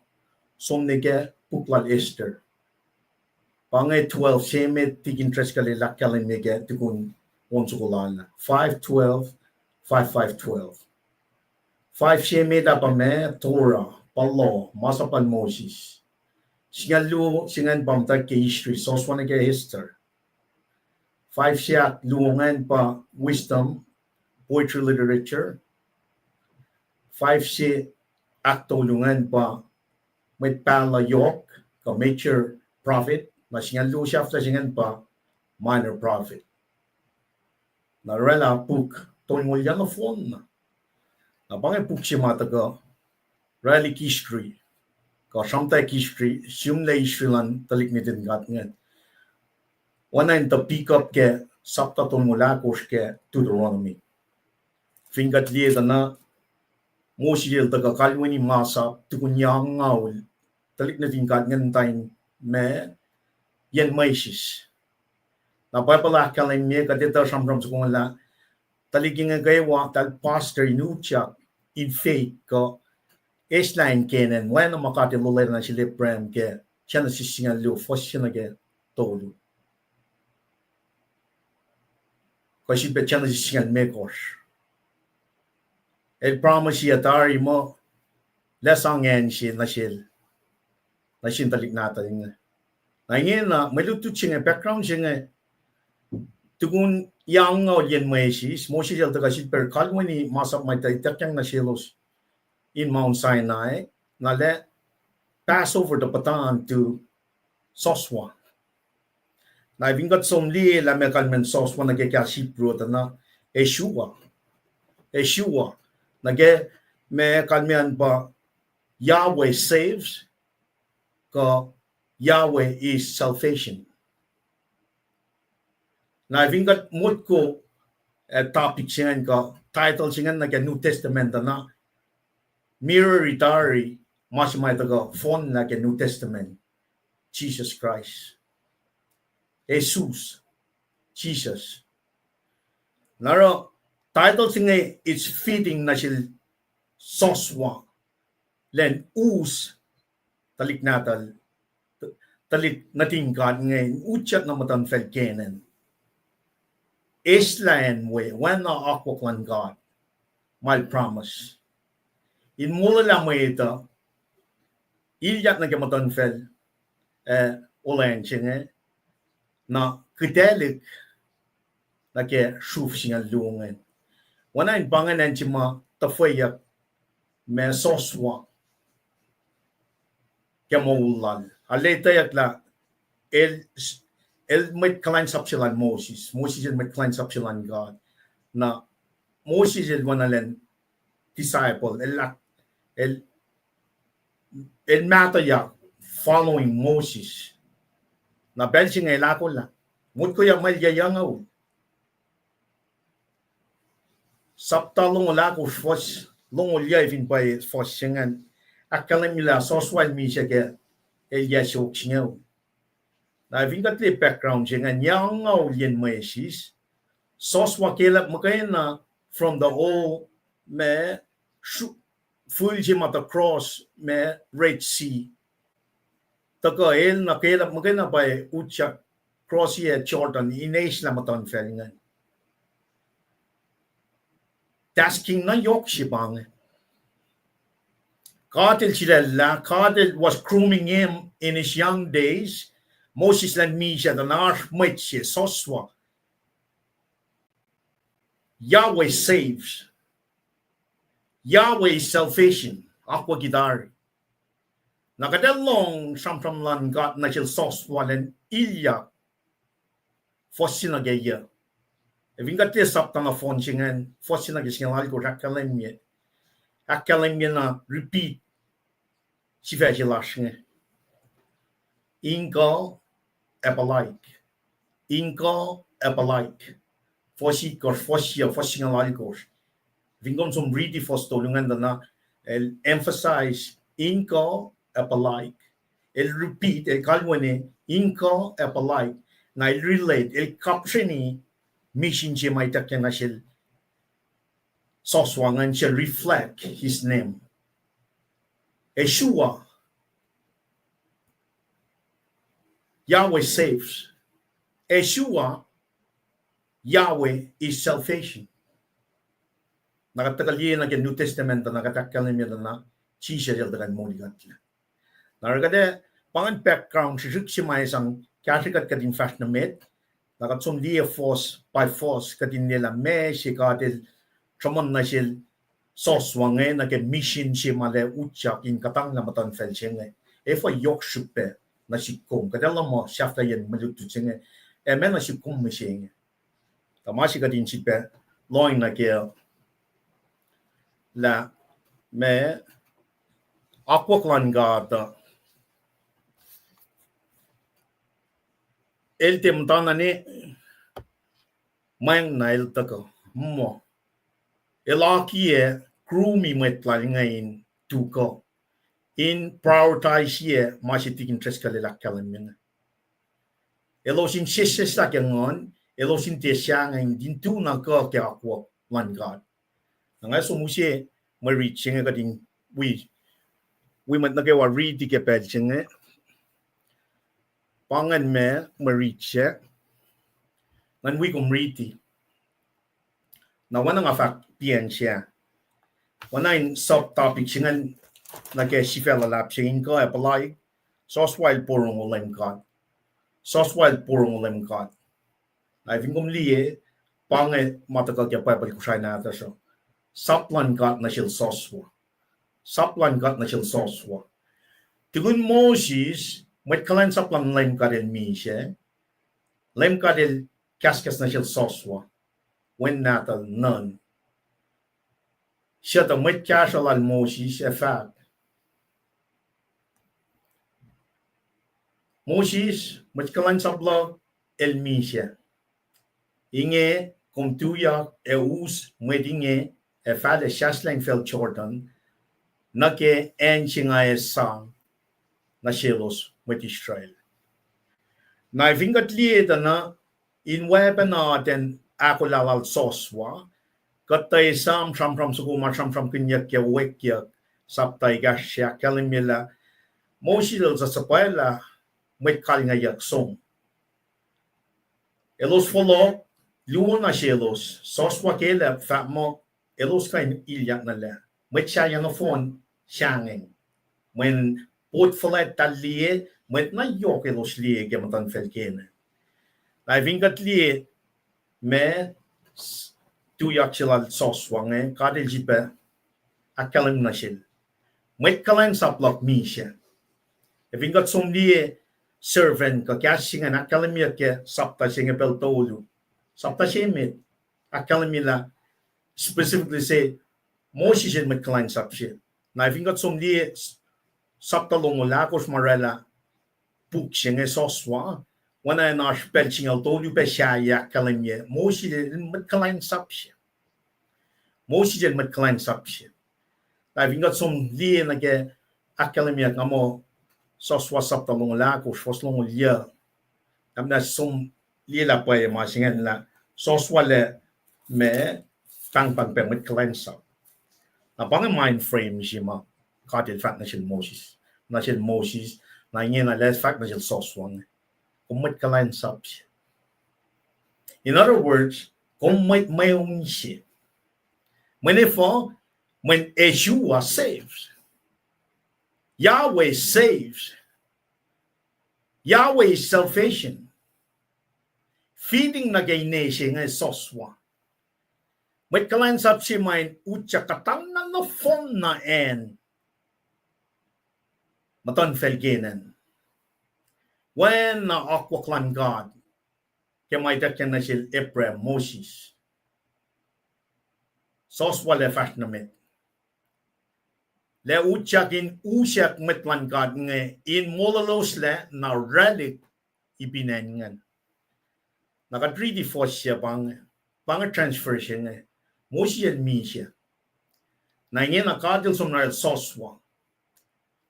som nuh ke puk lal Esther. Pa inge twelve se met tikin Driscoll el ahkkahlwemye ke tukun on soko lal ah. Five twelve, five five twelve. Five se met ah pa ma, Torah, pa law, masap lal Moses. Singucul luo se ingacn pa muhtwacwacack ke history, Joshua nuh ke Esther. Five se ahkluo ingacn pa wisdom, poetry, literature. Five se ahktolu ingacn pa mwet pahluh yohk, kuh major prophet, na singucul luo sahflah se ingacn pa minor prophet. Na oraclah puk tolngoul yac nohfohn na. Na pa inge puk se ma tuhkuh oraclah history, kuh sramtweack history, sihmlac history luhn tuhlihk nuhtin God ingacn. Oacna in tuh pick up ke sapta tolngoul ahkosr ke Deuteronomy. Fin kuht liye tuh na Moses el tuhkuh kalweni masap tukun yac angngaul, tuhlihk nuhtin God ingacn muhta in ma, yen mwesis. Na Bible ahkkahlwemye, kuht etuh sramsram soko ingacn lah tuhlihk inge kwewa, eltahl pastor in utyak in faith kuh eslah in Canaan, oacna ma God el olwelah nuh sel Abraham ke Genesis singucul luo, fuhs se nuh ke tolu. Kuh sifilpac Genesis singucul limekohsr. El promise-i tari muh, lah sang acn se nuh sel, nuh sin tuhlihk nahtuhl inge. Na ingena, mwe lutlut se inge, background se inge, tukun yac angngaul yen mwesis, Moses el tuhkuh sifilpac kalweni masap ma ituckyang nuh selos in Mount Sinai, na lah pass over the baton to Joshua. Na fin kuht som liye lah ma kalmacn Joshua nuh ke kahs Hebrew tuh na Yeshua. Yeshua. Nuh ke ma kalmacn pa Yahweh saves, kuh Yahweh is salvation. Na fin kuht motko, eh, topic se ingacn kuh title se ingacn nuh ke New Testament tuh na mirror-i tari ma se ma tuhkuh fohnlah ke New Testament, Jesus Christ. Jesus. Jesus. Na oruh Title se inge, it's fitting nuh sel Joshua, lwen us tuhlihk nahtuhl, tuhlihk nuhtin God inge in utyak nuh muhtuhnfacl Canaan. Eislah acn we, oacna akwuck luhn God ma el promise. In molwelah mwet uh ilyak nuh ke muhtuhnfacl, eh, olweacng se inge, na kihtaclihk nuh ke sruf singucul luo inge. Oacna in pa ingacn acn se ma tuhfweyuck ma Joshua ke moul lal. Arlac etweyuck lah el, el mwet kuhlwacnsap se lal Moses. Moses el mwet kuhlwacnsap se lal God. Na Moses el oacna lwen disciple, el, el, el mahtuhyak following Moses. Na pacl se inge el ahkolah. Motkoyak ma el yac longoul. Sapta longoul ahkosr, fuhs longoul yac fin pwacye fuhs se ingacn. Ahkkahlwemye lah Joshua el misac ke el yac siofok singucul. Na fin kuht liye background se ingacn, yac longoul yen mwesis, Joshua, Caleb muhkwena from the old ma, fihl se ma tuh cross ma Red Sea. Tuhkuh el na Caleb muhkwena pa utyak cross-i Jordan in eislah muhtuhnfacl ingacn. Tasking na yohk se pa inge. God el sulaclah, God el was grooming him in his young days. Moses elan misac tuh na oasr mwet se, Joshua. Yahweh saves. Yahweh is salvation. Akwucki tari. Na kuht ac lohng sramsram luhn God nuh sel Joshua lwen ilyak, fuhs se nuh ke yac. Ac fin kuht liye sapta nohfohn se ingacn, fuhs se nuh ke singucul alkosr, ahkkahlwemye, ahkkahlwemye na repeat sifac se lasr inge. Inkuh ac puhlaik. Inkuh ac puhlaik. Fuhs itkohsr, fuhs yac, fuhs singucul alkosr. Fin kom som riti fuhs tolu ingacn tuh na, el emphasize inkuh ac puhlaik. El repeat, el kalweni inkuh ac puhlaik. Na el relate, el kapsreni mission se ma ituckyang nuh sel Joshua ingacn, shall reflect his name. Yeshua, Yahweh saves. Yeshua, Yahweh is salvation. Na kuht tuhkuh liye nuh ke New Testament tuh na kuht ahkkahlwemye tuh na Jisus el tuhkuh in molikuhtlac. Na oruh kuht ac, pa ingacn background srihsrihk se ma sang kahsrwe kuht kuht in fahsr nuh met, na kuht som liye fuhs by fuhs, kuht in liye lah meac se God el sruhmuhn nuh sel Joshua inge nuh ke mission se ma el utyak in kuhtanglah muhtuhnfacl se inge. Efuh yohk srihpac nuh sihk kom? Kuht ac luhman sahflahiyacn mwe lutlut se inge, ac meac nuh sihk kom mihsenge? Tuh ma se kuht in sifilpac lohng nuh kac lah meac, akwuck luhn God uh, el tiac muhtana ne mwacng na el tuhkuh, muh, el akiyac groom-i mwet lal inge in tuhkuh, in prioritize-i ma se Tikin Driscoll el ahkkahlwemye inge. Elos in sesseslah ke nguhn, elos in tiac sahngweng in tu na kuh ke akwuck luhn God. Na nga som use mwe rit se inge kuht in wi, wi mwet nuh kwewa riti ke pacl se inge. Pa ingacn ma mwe rit se. Ngan wi kom riti. Na oacna nga fahk pian se, oacna in sub-topic se ingacn nuh ke sifac luhlahp se, inkuh ac puhlaik, Joshua el porongo Leum God. Joshua el porongo Leum God. Na fin kom liye, pa inge ma tuhkuh ke Bible Kosrae nahtuhsr uh. Sap luhn God nuh sel Joshua. Sap luhn God nuh sel Joshua. Tukun Moses, mwet kuhlwacnsap luhn Leum God el misac, Leum God el kahskahs nuh sel Joshua, wen nahtuhl Nun. Suc tuh mwet kahsruh lal Moses ac fahk, Moses, mwet kuhlwacnsap luhk el misac. Inge kom tuyak ac us mwet inge ac fal ac sahslah infacl Jordan nuh ke acn se nga ac sang nuh selos mwet Israel. Na fin kuht liye tuh na in weapon atacn ahkolah lal Joshua, Kuht tuh esam sramsram soko ma sramsramkihnyuck ke Wekyuck, sapta ekahsr se ahkkahlwemye lah Moses el suhpwaclah mwet kalngeyuck som. Elos fohlohk, luo na selos, Joshua ke lah fahk muh elos kuh in ilyak nuh lac. Mwet sahyac nohfohn sahngweng. Mweyen pot fuhlwactlal liye, mwet na yohk elos liye ke muhtuhnfacl Canaan. Na fin kuht liye ma tuyak se lal Joshua inge, God el sifilpac ahkkahlwem nuh sel, mwet kuhlwacnsap luhk misac. Ac fin kuht som liye servant kuh kahs se ingacn ahkkahlwemyeyuck ke sapta se inge pacl tolu. Sapta se met ahkkahlwemye lah specifically se Moses el mwet kuhlwacnsap se. Na fin kuht som liye sapta longoul ahkosr ma oraclah puk se inge Joshua, oacna in oasr pacl singucul tolu pac sahyac ahkkahlwemye Moses el mwet kuhlwacnsap se. Moses el mwet kuhlwacnsap se. Na fin kuht som liye nuh ke ahkkahlwemyeyuck nga muh Joshua sapta longoul ahkosr, fuhs longoul yuc. Nga muhta som liye lah pwacye ma se ingacn lah Joshua el ma pahngpahng pac mwet kuhlwacnsap. Na pa inge mind frame se ma God el fahk nuh sel Moses. Nuh sel Moses, na ingena el fahk nuh sel Joshua inge, kom mwet kuhlwacnsap se. In other words, kom mwet mweun se. Mweyen efuh? Mweyen Yeshua saves. Yahweh saves. Yahweh is salvation. Fitting nuh ke ine se inge Joshua. Mwet kuhlwacnsap se ma in utyak kuhtangna nohfohn na acn muhtuhnfacl Canaan. Oacna akwuck luhn God ke ma ituckyang nuh sel Abraham, Moses, Joshua el fahsr nuh met, lah utyak in usack mwet luhn God inge in molweloslac na oraclihk ipinacn ingacn. Na kuht riti fuhs se pa inge, pa inge transfer se inge. Moses el misac. Na ingena God el som nuh sel Joshua,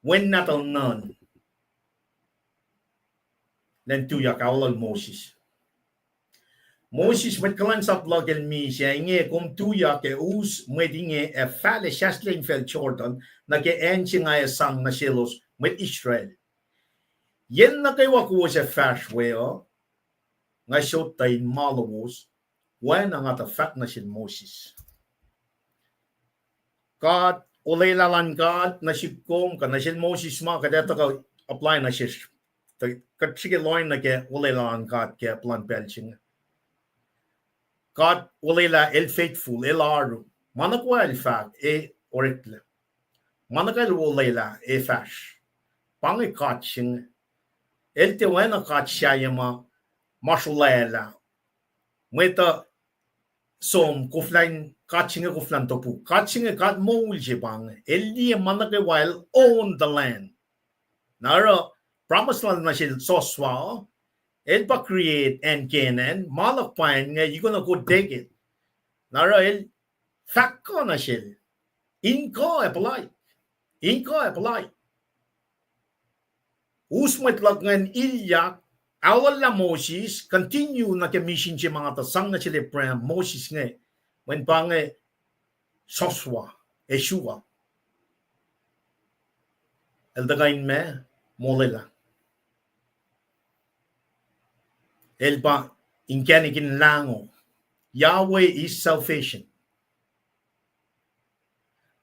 wen nahtuhl Nun, elan tuyak aolal Moses. Moses, mwet kuhlwacnsap luhk el misac, inge kom tuyak ac us mwet inge ac fahlac sahslah infacl Jordan nuh ke acn se nga ac sang nuh selos mwet Israel. Yen nuh kwewa kowos ac fahsr we uh, nga sot tuh in ma lowos, oacna nga tuh fahk nuh sel Moses. God, olwelah luhn God nuh sihk kom, kuh nuh sel Moses ma kuht ac tuhkuh apply nuh sesr. Tuh kuht srihke lohacng nuh ke olwelah luhn God ke puhlan pacl se inge. God olwelah, el faithful, el oaru. Ma nuh kwewa el fahk, ac oreklac. Ma nuh kwewa el olwelah, ac fahsr. Pa inge God se inge. El tiac oacna God sahyac ma, ma srolwaclah. Mwet uh som koflah in, God se inge koflah in topuk. God se inge God moul se pa inge. El liye ma nuh kwewa, el own the land. Na oruh promise lal nuh sel Joshua, el pa create acn Canaan, ma luhk pa acn inge, you're gonna go take it. Na oruh el fahk kuh nuh sel, in kuh ac puhlaik. In kuh ac puhlaik. Us mwet luhk ingacn ilyak, aolwelah Moses, continue nuh ke mission se ma nga tuh sang nuh sel Abraham, Moses inge, mweyen pa inge Joshua, Yeshua. El tuhkuh in ma, molwelah. El pa inkacnek in lahngo. Yahweh is salvation.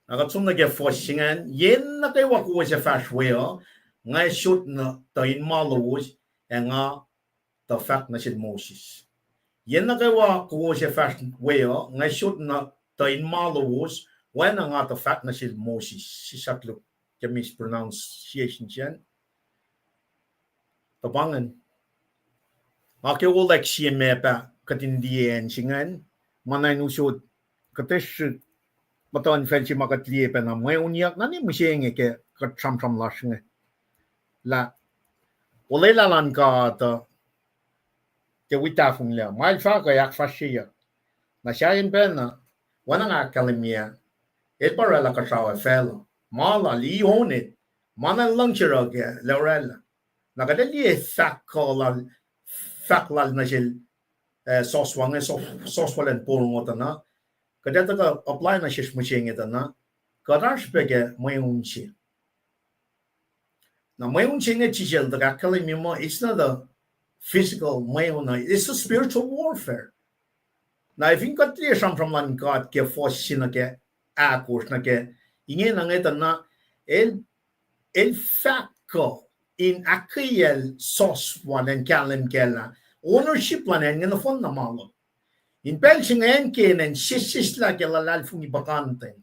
Na kuht som nuh ke fuhs se ingacn, yen nuh kwewa kowos ac fahsr we uh, nga sot na tuh in ma lowos, ac nga tuh fahk nuh sel Moses. Yen nuh kwewa kowos ac fahsr we uh, nga sot na tuh in ma lowos, oacna nga tuh fahk nuh sel Moses. Sisaklu ke mispronunciation sacn. Tuh pa ingacn. Nga ke olwack sie ma pa kuht in liye acn se ingacn, ma na in usot kuht srihk muhtuhnfacl se ma kuht liye pacna mweuniyuck na ne mihsenge ke kuht sramsram lasr inge. Lah olwelah luhn God uh ke wi tahfonglac, ma el fahk uh ahkfahsryeyuck. Na sahyacn pacna, oacna nga ahkkahlwemye, el pa oraclah kuhsrao ac facluh. Ma lal, he own it. Ma na luhngse oruh kac, el oraclah. Na kuht ac liye fahk kuh lal, fahk lal nuh sel, eh, Joshua inge, Joshua elan porongo tuh na, Kuht ac tuhkuh apply nuh sesr mihsenge tuh na, kuht oasr pac ke mweun se. Na mweun se inge Chisel tuh ahkkahlwemye muh it's not a physical mweun, it's a spiritual warfare. Na efin kuht liye sramsram luhn God ke fuhs se nuh ke ahkosr nuh ke, ingena nge tuh na, el, el fahk kuh in ahkkweyacl Joshua elan kahlwem kac lah ownership luhn acn inge nohfohn na ma luhk. In pacl se inge acn Canaan sesseslah ke luhlahlfongi puhkantwen.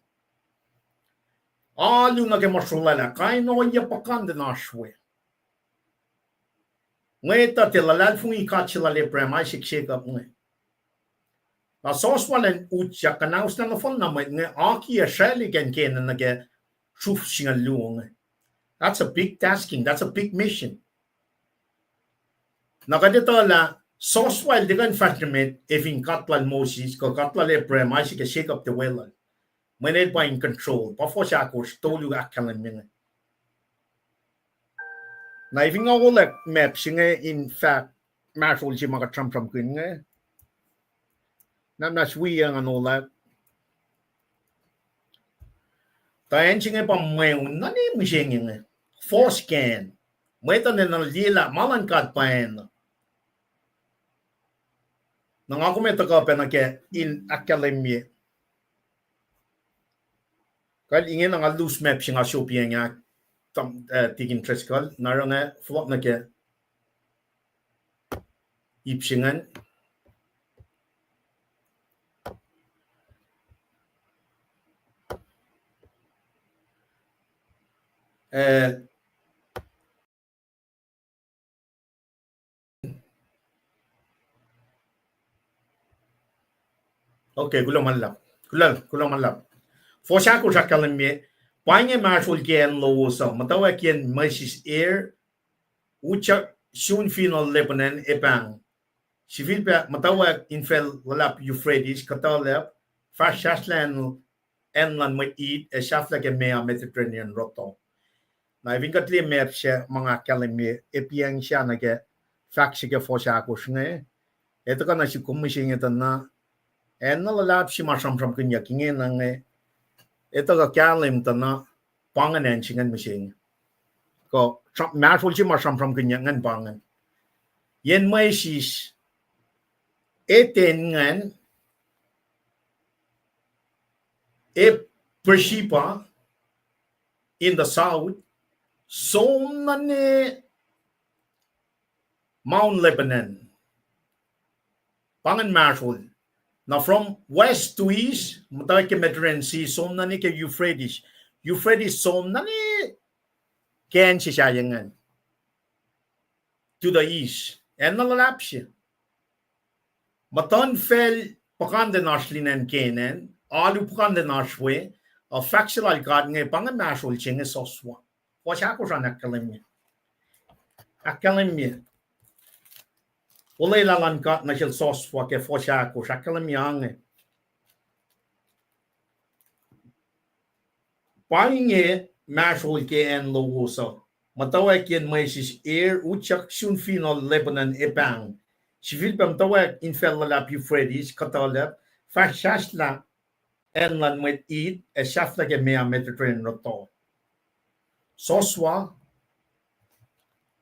Alu nuh ke ma sruhlwaclah, kain ohiyac puhkantwen oasr we. Mwet uh tiac luhlahlfongi God se lal Abraham, Isaac, Jacob inge. Na Joshua elan utyak kuhnauslah nohfohn na mwet inge akiyac sraclihk acn Canaan nuh ke sruf singucul luo inge. That's a big tasking, that's a big mission. Na kuht etuh lah Joshua el tiac kuh in fahsr nuh met efin God lal Moses, kuh God lal Abraham, Isaac, ac Jacob tiac weluhl. Mweyen el pa in control, pa fuhs ahkosr tolu ahkkahlwemye inge. Na efin nga olwack map se inge in fahk inmahsrol se ma kuht sramsramkihn inge. Na muhnahs wi ngan olwack. Tuh acn se inge pa mweun na ne mihsenge inge. Fuhs kacn. Mwet uh enenuh liyelah ma luhn God pa acn. Na nga kom ac tuhkuh pac nuh ke in ahkkahlwemye. Kal ingena nga lose map se nga sopiyang ah, Tikin Driscoll, na oruh nga fohlohk nuh ke ip se ingacn. Eh, okay, kuloh ma luhlahp. Kuloh, kuloh ma luhlahp. Fuhs ahkosr ahkkahlwemye, pa inge inmahsrol ke acn lowos uh, muhtwacwacackiyacn mwesis er, utyak sun fin Lebanon ac pahng. Sifilpac muhtwacwacack infacl luhlahp Euphrates, kuhtuhlacp, fahsrfahsrlah acn luhn mwet Eit, ac sahflah ke meoa Mediterranean rohtoh. Na efin kuht liye map se ma nga ahkkahlwemye, epiyang sa nuh ke fahk se ke fuhs ahkosr inge, ac tuhkuh nuh sihk kom mihsenge tuh na, acn na luhlahp se ma sramsramkihnyuck ingena inge, ac tuhkuh kahlwem tuh na, pa ingacn acn se ingacn mihsenge. Kuh, inmahsrol se ma sramsramkihnyuck ingacn pa ingacn. Yen mwesis, Eden ingacn, ac Beersheba in the south, som nuh ne Mount Lebanon. Pa ingacn inmahsrol. Na from west to east, muhtwacwacack ke Mediterranean Sea, som nuh ne ke Euphrates. Euphrates som nuh ne ke acn se sahyac ingacn. To the east. Acn na luhlahp se. Muhtuhnfacl puhkantwen oasr lin acn Canaan, alu puhkantwen oasr we, uh, fahk se lal God inge, pa inge inmahsrol se inge Joshua. Fuhs ahkosr an ahkkahlwemye. Ahkkahlwemye. Olwelah luhn God nuh sel Joshua ke fuhs ahkosr, ahkkahlwemye ange. Pa inge inmahsrol ke acn lowos uh, muhtwacwacackiyacn mwesis er, utyak sun fin Lebanon ac pahng. Sifilpac muhtwacwacack infacl luhlahp Euphrates, kuhtuhlacp, fahsrfahsrlah acn luhn mwet Eit, ac sahflah ke meoa Mediterranean rohtoh. Joshua,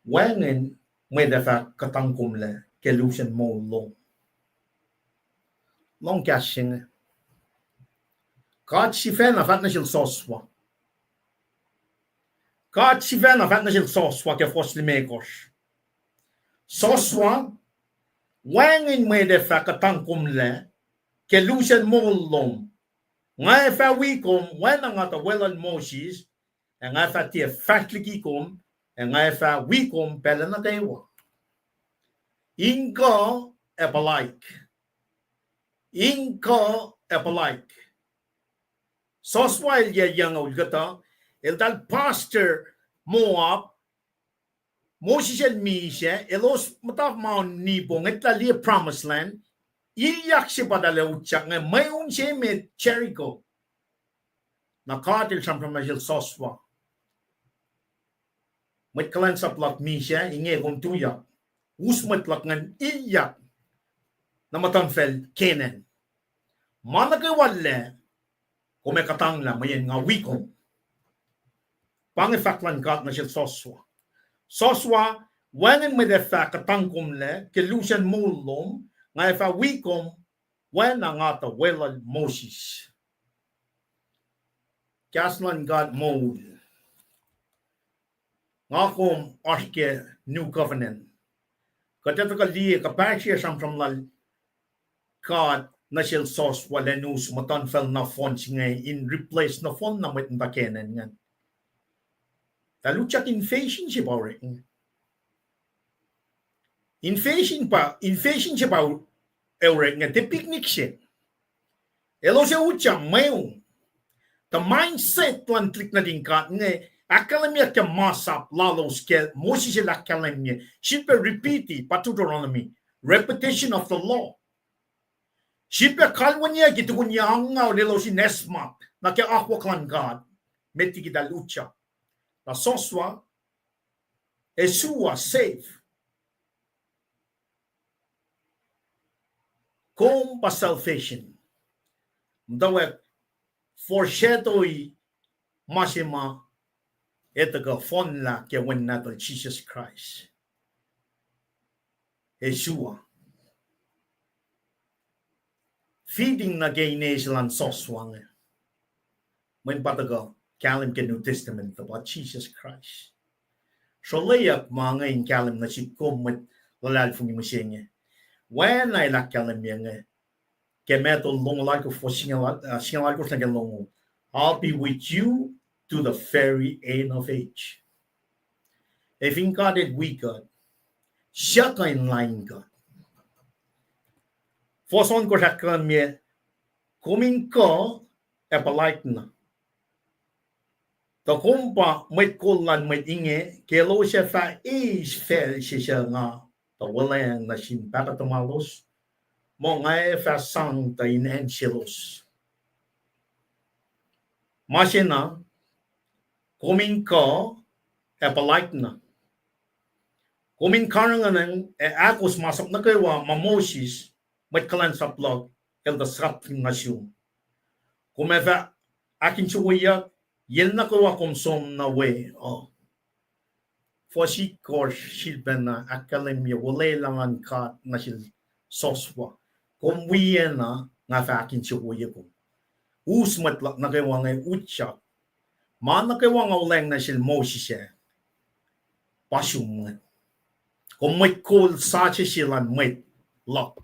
wacngihn mwet ac fah kuhtangkomlac ke lusen moul lom. Lohng kahs se inge. God sifacna fahk nuh sel Joshua. God sifacna fahk nuh sel Joshua ke fuhs limekohsr. Joshua, wacngihn mwet ac fah kuhtangkomlac ke lusen moul lom. Nga ac fah wi kom oacna nga tuh weluhl Moses, ac nga fah tiac fahsr liki kom, ac nga fah wi kom pacl nuh kwewa. In kuh ac puhlaik. In kuh ac puhlaik. Joshua el yac yucngucul kuhtuh, eltahl pastor Moab, Moses el misac, elos muhta Mount Nebo, ngwetlah liye promised land, ilyak se pa eltahl utyak inge, mweun se met Jericho. Na God el sramsram nuh sel Joshua. Mwet kuhlwacnsap luhk misac, inge kom tuyak. Us mwet luhk ingacn ilyak nuh muhtuhnfacl Canaan. Ma nuh kwewa lah kom ac kuhtanglah mweyen nga wi kom. Pa inge fahk luhn God nuh sel Joshua. Joshua, wacngihn mwet ac fah kuhtangkomlac ke lusen moul lom, nga ac fah wi kom, oacna nga tuh weluhl Moses. Kahs luhn God moul. Nga kom oasr ke New Covenant. Kuht etuh kuh liye kuhpahsr sramsram lal God nuh sel Joshua lah in us muhtuhnfacl nohfohn se inge in replace nohfohn na mwet muhta Canaan ingacn. Tuh lutyak invasion se pa orek inge. Invasion pa, invasion se pa orek inge, tiac picnic se. Elos ac utyak mweun. Tuh mindset luhn tuhlihk nuhtin God inge, ahkkahlwemyeyuck ke masap lalos ke Moses el ahkkahlwemye. Sifilpac repeat, pa Deuteronomy, repetition of the law. Sifilpac kalweniyucki tukun yac angngaul elos in esmak nuh ke akwuck luhn God, met liki tuh lutyak. Na Joshua, Joshua, save. Kom pa salvation. Muhtwacwacack foreshadow-i ma se ma etuh kuh fohnlah ke Wen Nahtuhl Jisus Kraist. Joshua. Fitting nuh ke ine se luhn Joshua inge. Mweyen pa tuhkuh kahlwem ke New Testament uh pa Jisus Kraist. Srolleyuck ma inge in kahlwem nuh sihk kom mwet luhlahlfongi mihsenge. Oacna el ahkkahlwemye inge ke Matthew longoul alkosr, fuhs singucul, uh, singucul alkosr nuh ke longoul. I'll be with you to the very end of age. Ac fin God el wi kuht, suc kuh in lain kuht? Fuhs ohnkohsr ahkkahlwemye, kom in kuh ac puhlaikna. Tuh kom pa mwet kol luhn mwet inge, ke elos ac fah eis facl se suc nga tuh wuhlweacng nuh sin pahpah tuhmwaclos, muh nga ac fah sang tuh in acn selos. Ma se na, kom in kuh ac puhlaikna. Kom in karihngihn ac ahkos masap nuh kwewa ma Moses, mwet kuhlwacnsap luhk, el tuh srapkin nuh sum. Kom ac fah ahkinsewowoyeyuck, yen nuh kwewa kom som nuh we uh. Fuhs itkohsr sifilpacna ahkkahlwemye olwelah luhn God nuh sel Joshua. Kom wiyacna nga fah ahkinsewowoye kom. Us mwet luhk nuh kwewa inge utyak. Ma nuh kwewa nga wuhlweacng nuh sel Moses ah, pa sum inge. Kom mwet kol sasuc se luhn mwet luhk.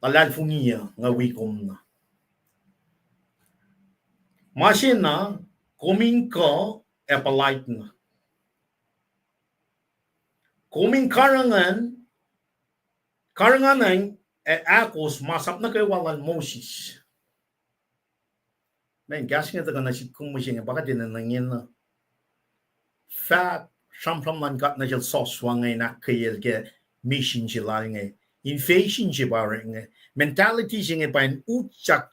Luhlahlfongi uh nga wi kom na. Ma se na, kom in kuh ac puhlaikna. Kom in karihngihn, karihngihn ac ahkos masap nuh kwewa lal Moses. Mweyen kahs inge tuhkuh nuh sihk kom mihsenge, pa kuht enenuh ingena. Fahk sramsram luhn God nuh sel Joshua inge in ahkkweyacl ke mission se lal inge. Invasion se pa orek inge. Mentality se inge pa in utyak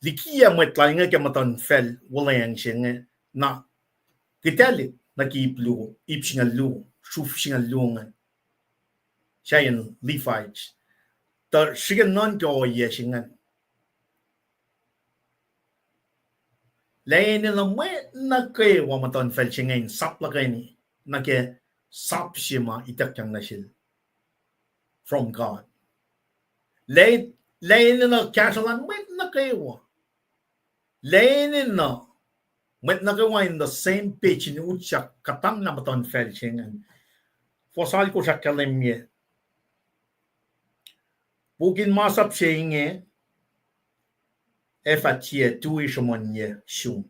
liki mwet lal inge ke muhtuhnfacl wuhlweacng se inge. Na kitail nuh ke ip luo, ip singucul luo, sruf singucul luo inge. Sahyacn Levites. Tuh srihke nuhnkuh ohiyac se ingacn. Lah enenuh mwet nuh kwewa muhtuhnfacl se inge in sap luhkweni nuh ke sap se ma ituckyang nuh sel from God. Lah, lah enenuh kahsruh luhn mwet nuh kwewa. Lah enenuh mwet nuh kwewa in the same page in utyak kuhtanglah muhtuhnfacl se ingacn. Fuhs alkosr ahkkahlwemye, puk in masap se inge ac fah tiac tui sruhmuhnyuck sum.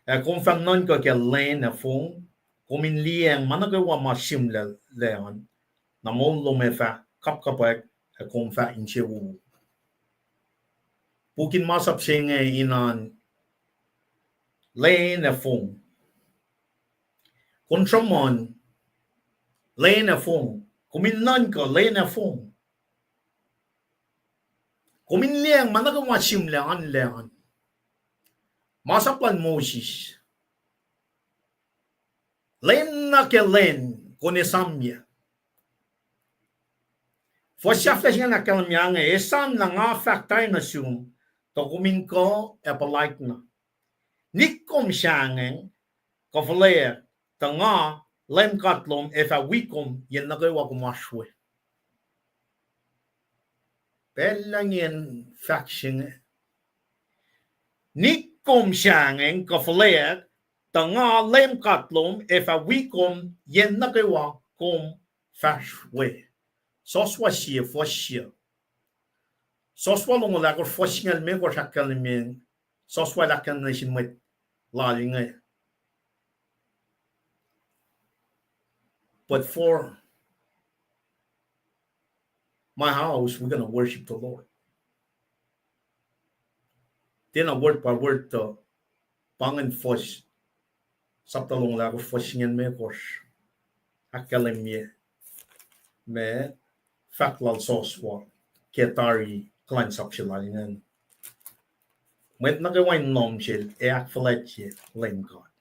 Ac kom fah nuhnkuh ke lwen ac fong, kom in liyacacng ma nuh kwewa ma sihmlac an, na moul lom ac fah kapkapwack, ac kom fah insewowo. Puk in masap se inge in an lwen ac fong. Kom sruhmuhn lwen ac fong. Kom in nuhnkuh lwen ac fong. Kom in liyacacng ma nuh kwewa sihmlac an, lac an. Masap lal Moses. Lwen nuh ke lwen kom esamyac. Fuhs sahflah se ingacn ahkkahlwemye inge, esam lah nga fahk tari nuh sum, tuh kom in kuh ac puhlaik na. Nik kom sahngweng, kuh fuhlweack, tuh nga, Leum God lom, ac fah wi kom yen nuh kwewa kom oasr we. Pacl ingacn fahk se inge. Nik kom sahngweng kuh fuhlweack, tuh nga Leum God lom ac fah wi kom yen nuh kwewa kom fahsr we. Soswa sie, fuhs sie. Soswa longoul ahkosr, fuhs singucul limekohsr ahkkahlwemye, Soswa el ahkkahlwemye nuh sin mwet lal inge. But for my house, we're gonna worship the Lord. Tiacna word by word tuh, pa ingacn fuhs, sapta longoul ahkosr, fuhs singucul limekohsr, ahkkahlwemye ma fahk lal Soswa ke tari kuhlwacnsap se lal ingacn. Mwet nuh kwewa in lohm sel ac ahkfuhlwactye Leum God.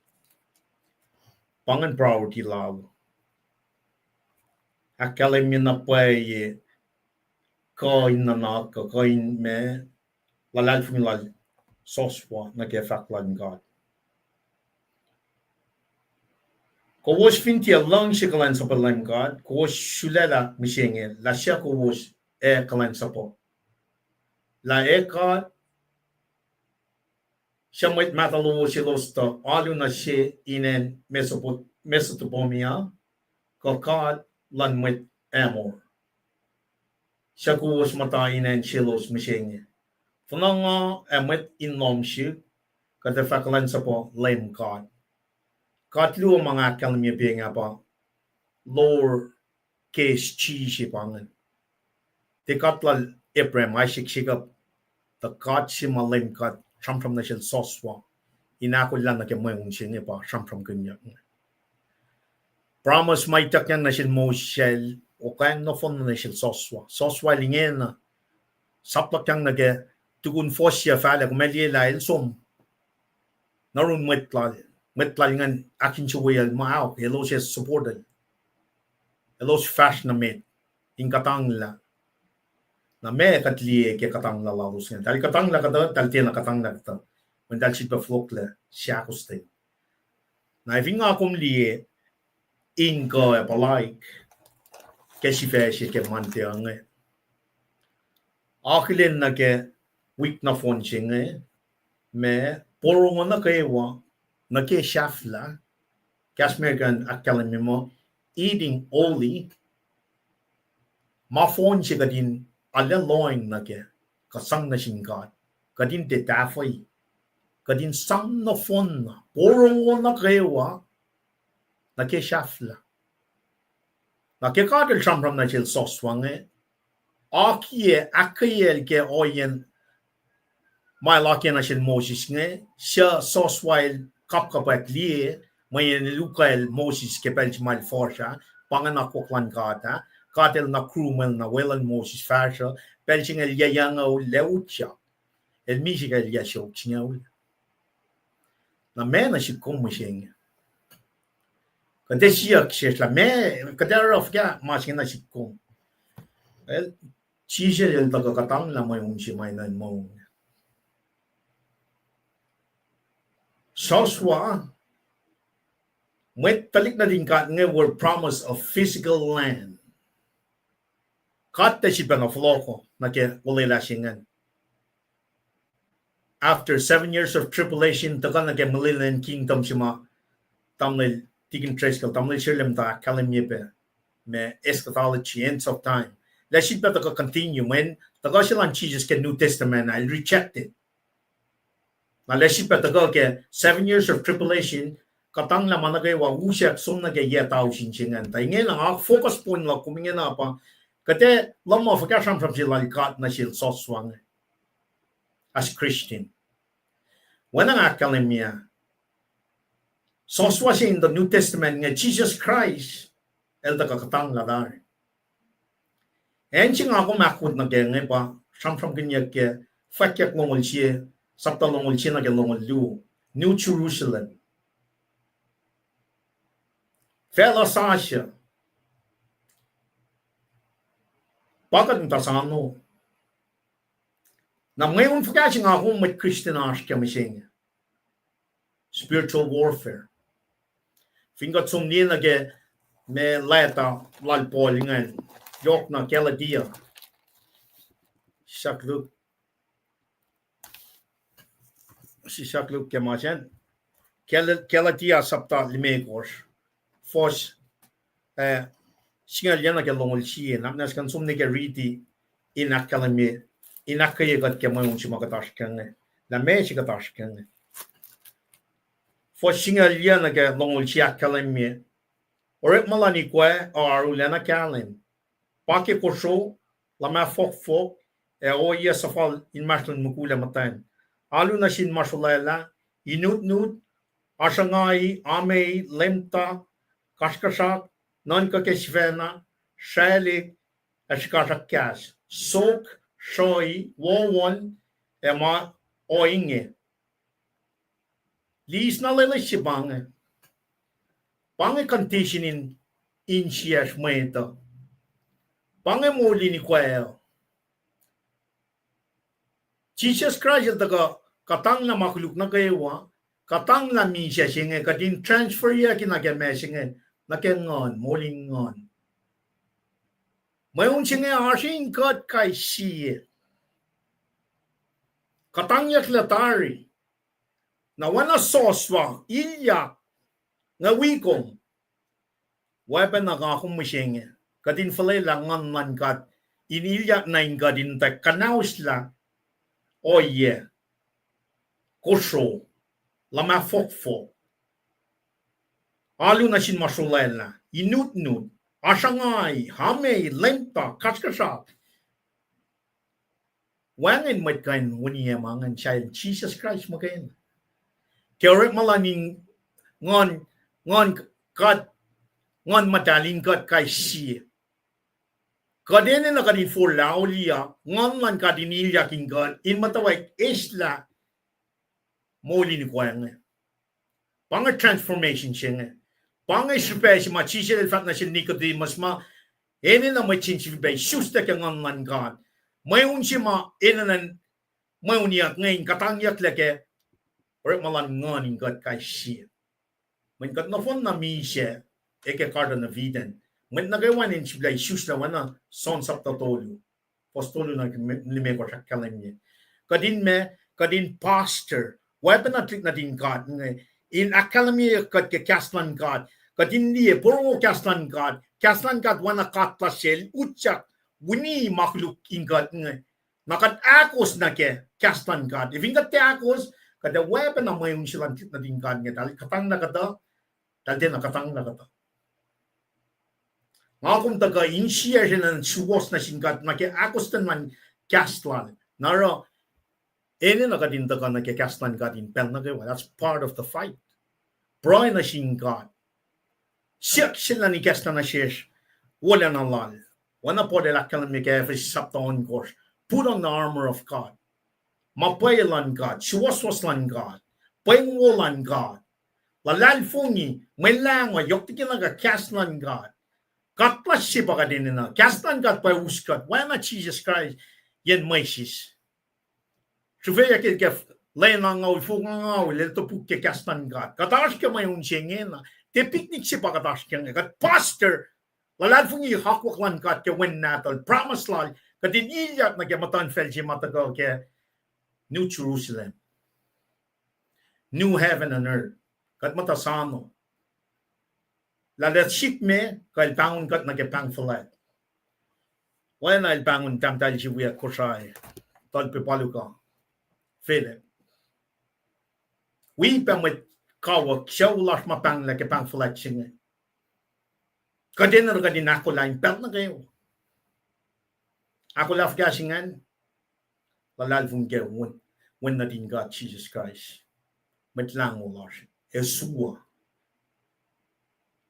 Pa ingacn priority lal. Ahkkahlwemye na pwacye kuh in nuhnak, kuh kuh in ma, luhlahlfongi lal Soswa nuh ke fahk luhn God. Kowos fin tiac luhngse kuhlwacnsapuh Leum God, kowos sulaclah mihsenge, lah suc kowos ac kuhlwacnsapuh? Lah ac God, suc mwet mahtuh lowos elos tuh alu nuh se in acn Mesopo-, Mesopotamia, kuh God luhn mwet Amor, suc kowos muhta in acn selos mihsenge? Fuhnuh nga ac mwet in lohm sihk, kuht ac fah kuhlwacnsapuh Leum God. God luo ma nga ahkkahlwemye pa inge pa lower case G se pa ingacn. Tiac God lal Abraham, Isaac, Jacob, tuh God se ma Leum God sramsram nuh sel Soswa in ahkolah nuh ke mweun se inge pa sramsramkihnyuck inge. Promise ma ituckyang nuh sel Moses el okang nohfohn nuh sel Soswa. Soswa el ingena sapluhkyang nuh ke tukun fuhs se fahlac, kom ac liye lah el som nuh yurin mwet lal, mwet lal ingacn ahkinsewowoyacl ma ahok, elos ac support el. Elos fahsr nuh met in kuhtanglah. Na meac kuht liye ke kuhtanglah lalos ingacn? Eltahl kuhtanglah kuhtuh, eltahl tiacna kuhtanglah kuhtuh. Mweyen eltahl sifilpac fohlohklac sahkostwen. Na fin nga kom liye in kuh ac puhlaik ke sifac se ke Monday inge, akihlen nuh ke wik nohfohn se inge, ma porongo nuh kwewa nuh ke sahflah, kahs American ahkkahlwemye muh eating holy, ma fohn se kuht in arlac lohacng nuh kac, kuht sang nuh sin God, kuht in tiac tahfwelah, kuht in sang nohfohn na porongo nuh kwewa nuh ke sahflah. Na ke God el sramsram nuh sel Joshua inge, akiyac ahkkweyacl ke ohiyacn ma el akiyac nuh sel Moses inge, suc Joshua el kapkapwack liye, mweyen el ukwacl Moses ke pacl se ma el fuhsr ah, pa ingacn akwuck luhn God ah, God el na groom el na weluhl Moses fahsruh, pacl se inge el yac yahngoul ac utyak. El misac ke el yac siofok singucul. Na meac nuh sihk kom mihsenge? Kuht ac siyuck sesr lah meac, kuht ac oruh fuhkah ma se inge nuh sihk kom? Well, Jisus el tuhkuh kuhtanglah mweun se ma enenuh in mweun. Joshua, mwet tuhlihk nuhtin God inge were promised a physical land. God el sifilpacna fohlohkoh nuh ke olwelah se ingacn. After seven years of tribulation, tuhkuh nuh ke millennial kingdom se ma tamuhlwel Deacon Driscoll, tamuhlwel Sirlem tuh ahkkahlwemye pac, ma eschatology, ends of time. Lah sifilpac tuhkuh continue, mweyen tuhkuh se lal Jisus ke New Testament ah, el rejected. Na lah sifilpac tuhkuh ke seven years of tribulation, kuhtanglah ma nuh kwewa usack som nuh ke yac tausin se ingacn. Tuh ingena nga focus point luhk kom ingena pa, kuht ac luhman fuhkah sramsram se lal God nuh sel Joshua inge as Christian. Oacna nga ahkkahlwemye, Joshua se in the New Testament inge, Jisus Kraist el tuhkuh kuhtanglah tari. Acn se nga kom ahkwot nuh kac inge pa sramsramkihnyuck ke Fwackyuck longoul sie, sapta longoul sie nuh ke longoul luo, New Jerusalem. Facluh sasuc. Pa kuht muhta sano. Na mweun fuhkah se nga kom mwet Christian oasr ke mihsenge? Spiritual warfare. Fin kuht som liye nuh ke ma leta lal Paul ingacn, yohk na Galatia. Sisaklu Sisaklu ke ma sacn. Gal-, Galatia sapta limekohsr, fuhs, eh, singucul yac nuh ke longoul sie, na, na skan som nuh ke riti in ahkkahlwemye, in ahkkweye kuht ke mweun se ma kuht oasr ke inge, lah meac se kuht oasr ke inge. Fuhs singucul yac nuh ke longoul sie ahkkahlwemye, orekma luhn ikwac uh arulacna kahlwem. Pa ke kosro, luhmah fohkfohk, ac ohiyac suhfal inmahsrlon mukul ac muhtwacn. Alu nuh sin ma srolwaclah, inutnut, asruhngai, amei, lemta, kasrkuhsrak, nuhnkuh ke sifacna, sraclihk, ac srihkasrak kahs, sok, sruhi, wohwohn, ac ma ohinge. Lis na lwelah se pa inge. Pa inge condition in insiyacsr mwet uh. Pa inge moul in ikwac uh. Jisus Kraist el tuhkuh kuhtanglah ma koluk nuh kwewa, kuhtanglah misac se inge, kuht in transferyucki nuh ke ma se inge, nuh ke nguhn, moul in nguhn. Mweun se inge oasr in kuht kais sie. Kuhtangyucklah tari. Na oacna Joshua, ilyak, nga wi kom. Oacpacna nga kom mihsenge, kuht in fuhlwelah nguhn luhn God, in ilyak nuh in kuht in tuh kuhnauslah ohiyac, kosro, luhmah fohkfohk, alu nuh sin ma srolwaclah, inutnut, asruhngai, amei, lemta, kasrkuhsrak. Wacngihn mwet kuh in uniyac ma ingacn sahel Jisus Kraist muhkwena. Ke orekma luhn in nguhn, nguhn God, Nguhn Muhtahl in kuht kais sie. Kuht enenuh kuht in forlah auliyak, nguhn luhn God in ilyak in kuht, in muhtwacwacack eslah moul in ikwac inge. Pa inge transformation se inge. Pa inge srihpac se ma Jisus el fahk nuh sel Nicodemus ma enenuh mwet se in sifilpac isuslac ke nguhn luhn God. Mweun se ma enenuh mweuniyuck inge in kuhtangyucklac ke orekma luhn nguhn in kuht kais sie. Mweyen kuht nohfohn na misac ke Garden of Eden. Mwet nuh kwewa in sifilpac isuslac oacna John sapta tolu, fuhs tolu nuh ke limekohsr ahkkahlwemye. Kuht in ma, kuht in pastor, oacpacna tuhlihk nuhtin God inge, in ahkkahlwemye kuht ke kahs luhn God. Kuht in liye porongo kahs luhn God. Kahs luhn God oacna katla sel utyak wini ma koluk in kuht inge. Na kuht ahkos nuh ke kahs luhn God. Fin kuht tiac ahkos, kuht ac oacpacna mweun se luhn tuhlihk nuhtin God inge. Eltahl kuhtanglah kuhtuh, eltahl tiacna kuhtanglah kuhtuh. Nga kom tuhkuh insiyacsr enenuh suwohs nuh sin God nuh ke ahkostwen luhn kahs lal. Na oruh enenuh kuht in tuhkuh nuh ke kahs luhn God in pacl nuh kwewa. That's part of the fight. Pruhe nuh sin God. Siyuck sel an ikacslah nuh sesr wolacna lal. Oacna Paul el ahkkahlwemye ke Ephesians sapta ohnkohsr, put on the armor of God. Ma pwacye luhn God, suwohswohs luhn God, pweng wo luhn God. Luhlahlfongi, mwe lahngo, yohk liki na ke kahs luhn God. Katla se pa kuht enenuh, kahs luhn God pa us kuht, oacna Jisus Kraist yen mwesis. Srihfeyuck el ke lwen angngaul, fong angngaul, el topuk ke kahs luhn God. Kuht oasr ke mweun se ingena. Tiac picnic se pa kuht oasr ke inge. Kuht pastor, luhlahlfongi akwuck luhn God ke Wen Nahtuhl, promise lal, kuht in ilyak nuh ke muhtuhnfacl se ma tuhkuh ke New Jerusalem, new heaven and earth. Kuht muhta sano. Lah el sikme, kuh el pahngon kuht nuh ke pahng fuhlwact. Oacna el pahngon tahmtahel se wiyuck Kosrae, tuhlpac Paluka, Philip. Wi pac mwet kawuck sucu lasr ma pahnglah ke pahng fuhlwact se inge. Kuht enenuh kuht in ahkolah in pacl nuh kwewa. Ahkolah fuhkah se ingacn? Luhlahlfongi ke Wen, Wen nuhtin God Jisus Kraist, Mwet Lahngo lasr, ac suwohs,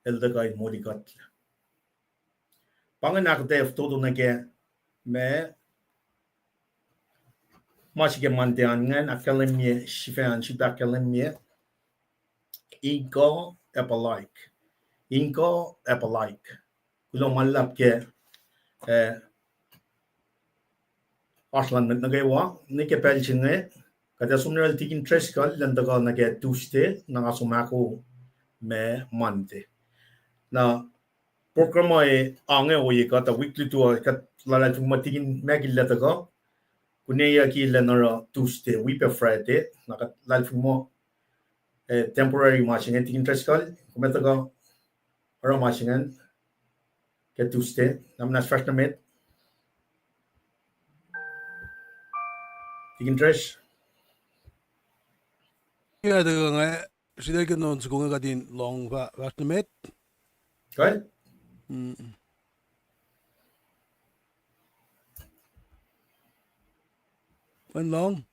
el tuhkuh in molikuhtlac. Pa ingacn ahkuhtweyac fototo nuh ke ma, ma se ke Monday an ingacn, ahkkahlwemye, sifacna sifilpac ahkkahlwemye in kuh ac puhlaik. In kuh ac puhlaik. Kuloh ma luhlahp ke, eh, Oasr lun mwet nuh kwewa, ne ke pacl se inge, kuht ac som nuh yohrohl Tikin Driscoll, elan tuhkuh nuh ke Tuesday, na nga som ahkoo ma Monday. Na program uh ange ohiyac kuht uh wik lutu uh, kuht luhlahlfongi muh Tikin Mackil el tuhkuh, kuneyucki elan oruh Tuesday, wi pac Friday, na kuht luhlahlfongi muh, eh, temporary ma se inge, Tikin Driscoll, kom ac tuhkuh oruh ma se ingacn ke Tuesday, na muhnahs fahsr nuh met. Tikin Driscoll. Ac tuhkuh inge, sritacl ke non soko inge kuht in lohng fahsr nuh met. Kuh? Wen lohng.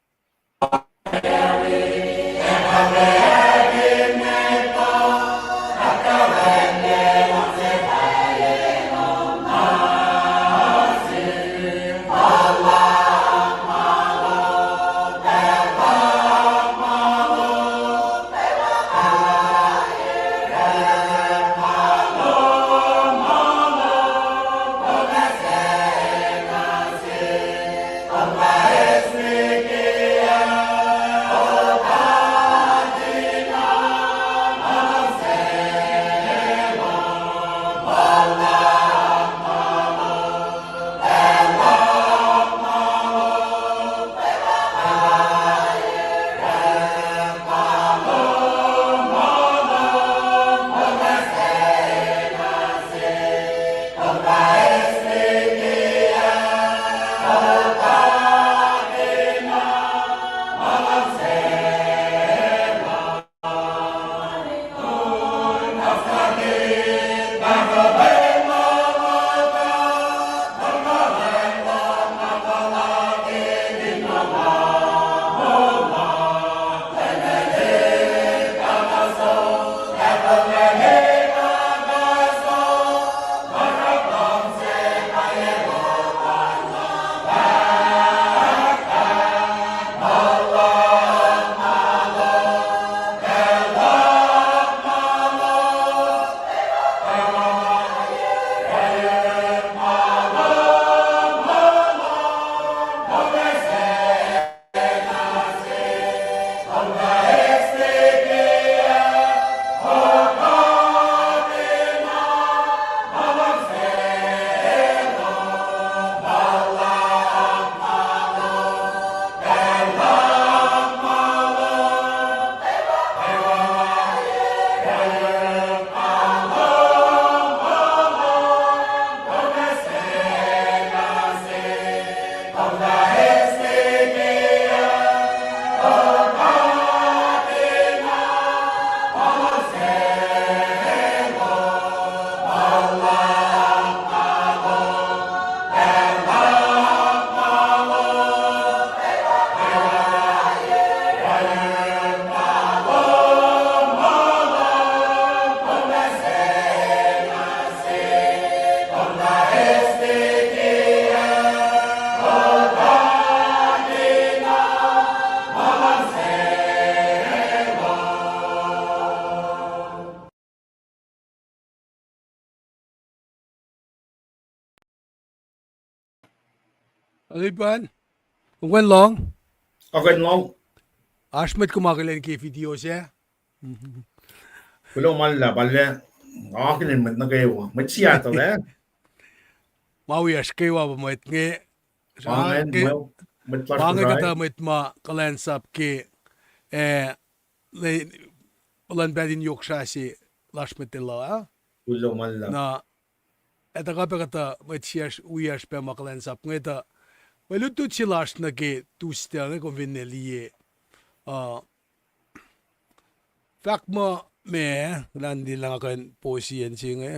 Alipan, kom kuh in lohng? Kuh kuh in lohng. Oasr mwet kom akihlen ke video sac? Kuloh ma luhlahp, Paul, akihlen mwet nuh kwewa, mwet Seattle ah. Ma wiyacsr kwewa pa mwet inge. Sa ke, mwet lasr ma inge kuhtuh mwet ma kuhlwacnsap ke, eh, luhn pacl in yohk srah se lasr met lal ah. Kuloh ma luhlahp. Na etuh kuh pac kuhtuh mwet siyacsr wiyacsr pac ma kuhlwacnsap inge tuh mwe lutlut se lasr nuh ke Tuesday inge kom fin liye, uh, fahk muh ma, lah in liye lah nga kuh in post-i acn se inge.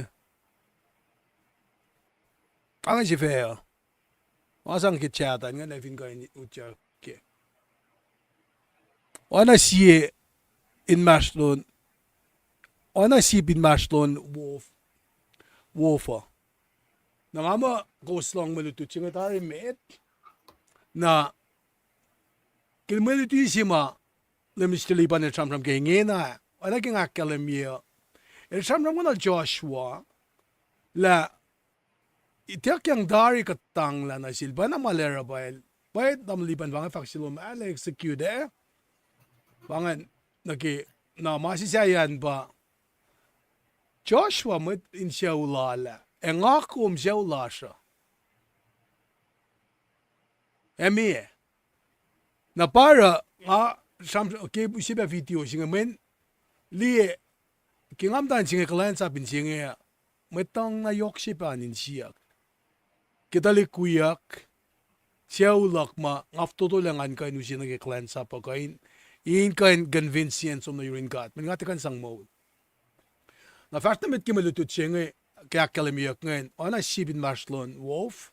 Ange sifac uh. Nga sang ke chat an inge, na fin kuh in utyak ke. Oacna sie inmahsrlon, oacna sie inmahsrlon wolf, wolf uh. Na nga muh kowos lohng mwe lutlut se inge tari met. Na ke mwe lutlut se ma Leum Mister Lipan el sramsram ke ingena, oacna ke nga ahkkahlwemye uh, el sramsramkihn Joshua lah ituckyang tari kuhtanglah nuh sel, pacna ma el oruh pa el Kuht tamuhlwel Lipan pa inge fahk se lom ah, el execute ah. Pa inge nuh ke, na ma se sahyacn pa Joshua mwet in sucu lal ah, ac nga kom sucu lasr uh. Ac meac? Na pa oruh nga sram ke use pac video se inge mweyen liye ke nga muhta in se inge kuhlwacnsap in se inge, mwet tuhng na yohk se pac an in siyuck. Ke tuhlihk wiyuck, sucu luhk ma nga fototo lah ngan kuh in use nuh ke kuhlwacnsap uh kuh in, in kuh in convince in som nuh yurin God mweyen nga tiac kuh in sang moul. Na fahsr nuh met ke mwe lutlut se inge, ke ahkkahlwemyeyuck ingacn, oacna sip inmahsrlon wolf.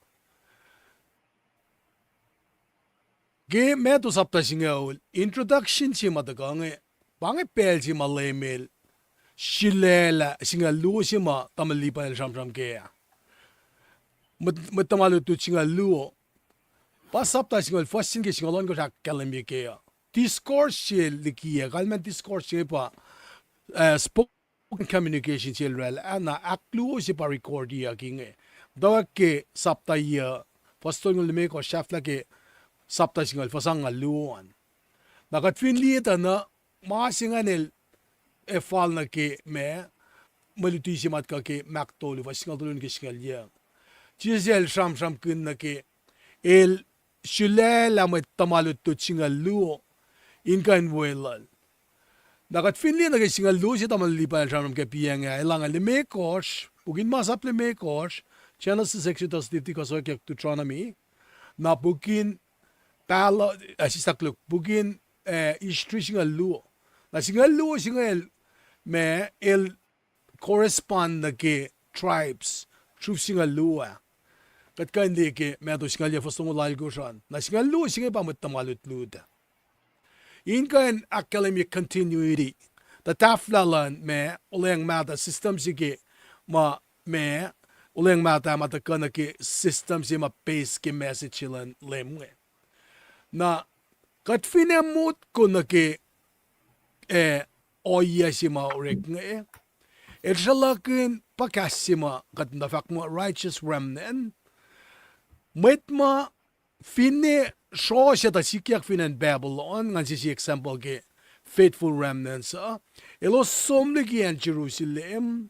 Ke Matthew sapta singucul, introduction se ma tuhkuh inge, pa inge pacl se ma Leum El sulaclah singucul luo se ma tamuhlwel Lipan el sramsram kac ah. Mwet, mwet tuhma lutlut singucul luo. Pa sapta singucul, fuhs se ke singucul ohnkohsr ahkkahlwemye kac uh. Discourse se liki ah, kalmacn discourse se inge pa, eh, spoken communication se el oraclah, na ahkluo se pa recordiyuck inge. Muhtwacwacack ke sapta yuh, fuhs tolngoul limekohsr sahflah ke sapta singucul, fuhs angngaul luo an. Na kuht fin liye tuh na, ma se ingacn el, ac fal nuh ke ma, mwe luti se ma tuhkuh ke Mark tolu, fuhs singucul tolu nuh ke singucul yuh. Jisus el sramsramkihn nuh ke, el sulaclah mwet tuhma lutlut singucul luo, in kuh in weluhl. Na kuht fin liye nuh ke singucul luo se tamuhlwel Lipan el sramsram ke piacng ah, el ange limekohsr, puk in masap limekohsr, Genesis, Exodus, Leviticus, Oswek, Deuteronomy, na puk in pahluh, eh, sislah koluk, puk in, eh, History singucul luo. Na singucul luo se inge el, ma, el correspond nuh ke tribes, sruf singucul luo ah. Kuht kuh in liye ke Matthew singucul yuh, fuhs tolngoul alkohsr an. Na singucul luo se inge pa mwet tuhma lutlut ah. In kuh in ahkkahlwemye continuity. Tuh tahfwelah luhn ma, olweacng mahtuh system se ke, ma, ma, olweacng mahtuh ma tuhkuh nuh ke system se ma base ke message se luhn Leum inge. Na kuht fin ac motko nuh ke, eh, ohiyac se ma orek inge, el sruhlahkihn pa kahs se ma kuht muhta fahk muh righteous remnant. Mwet ma finne srohsr tuh sikyak fin acn Babylon, ngan sisi example ke faithful remnants uh, elos som liki acn Jerusalem,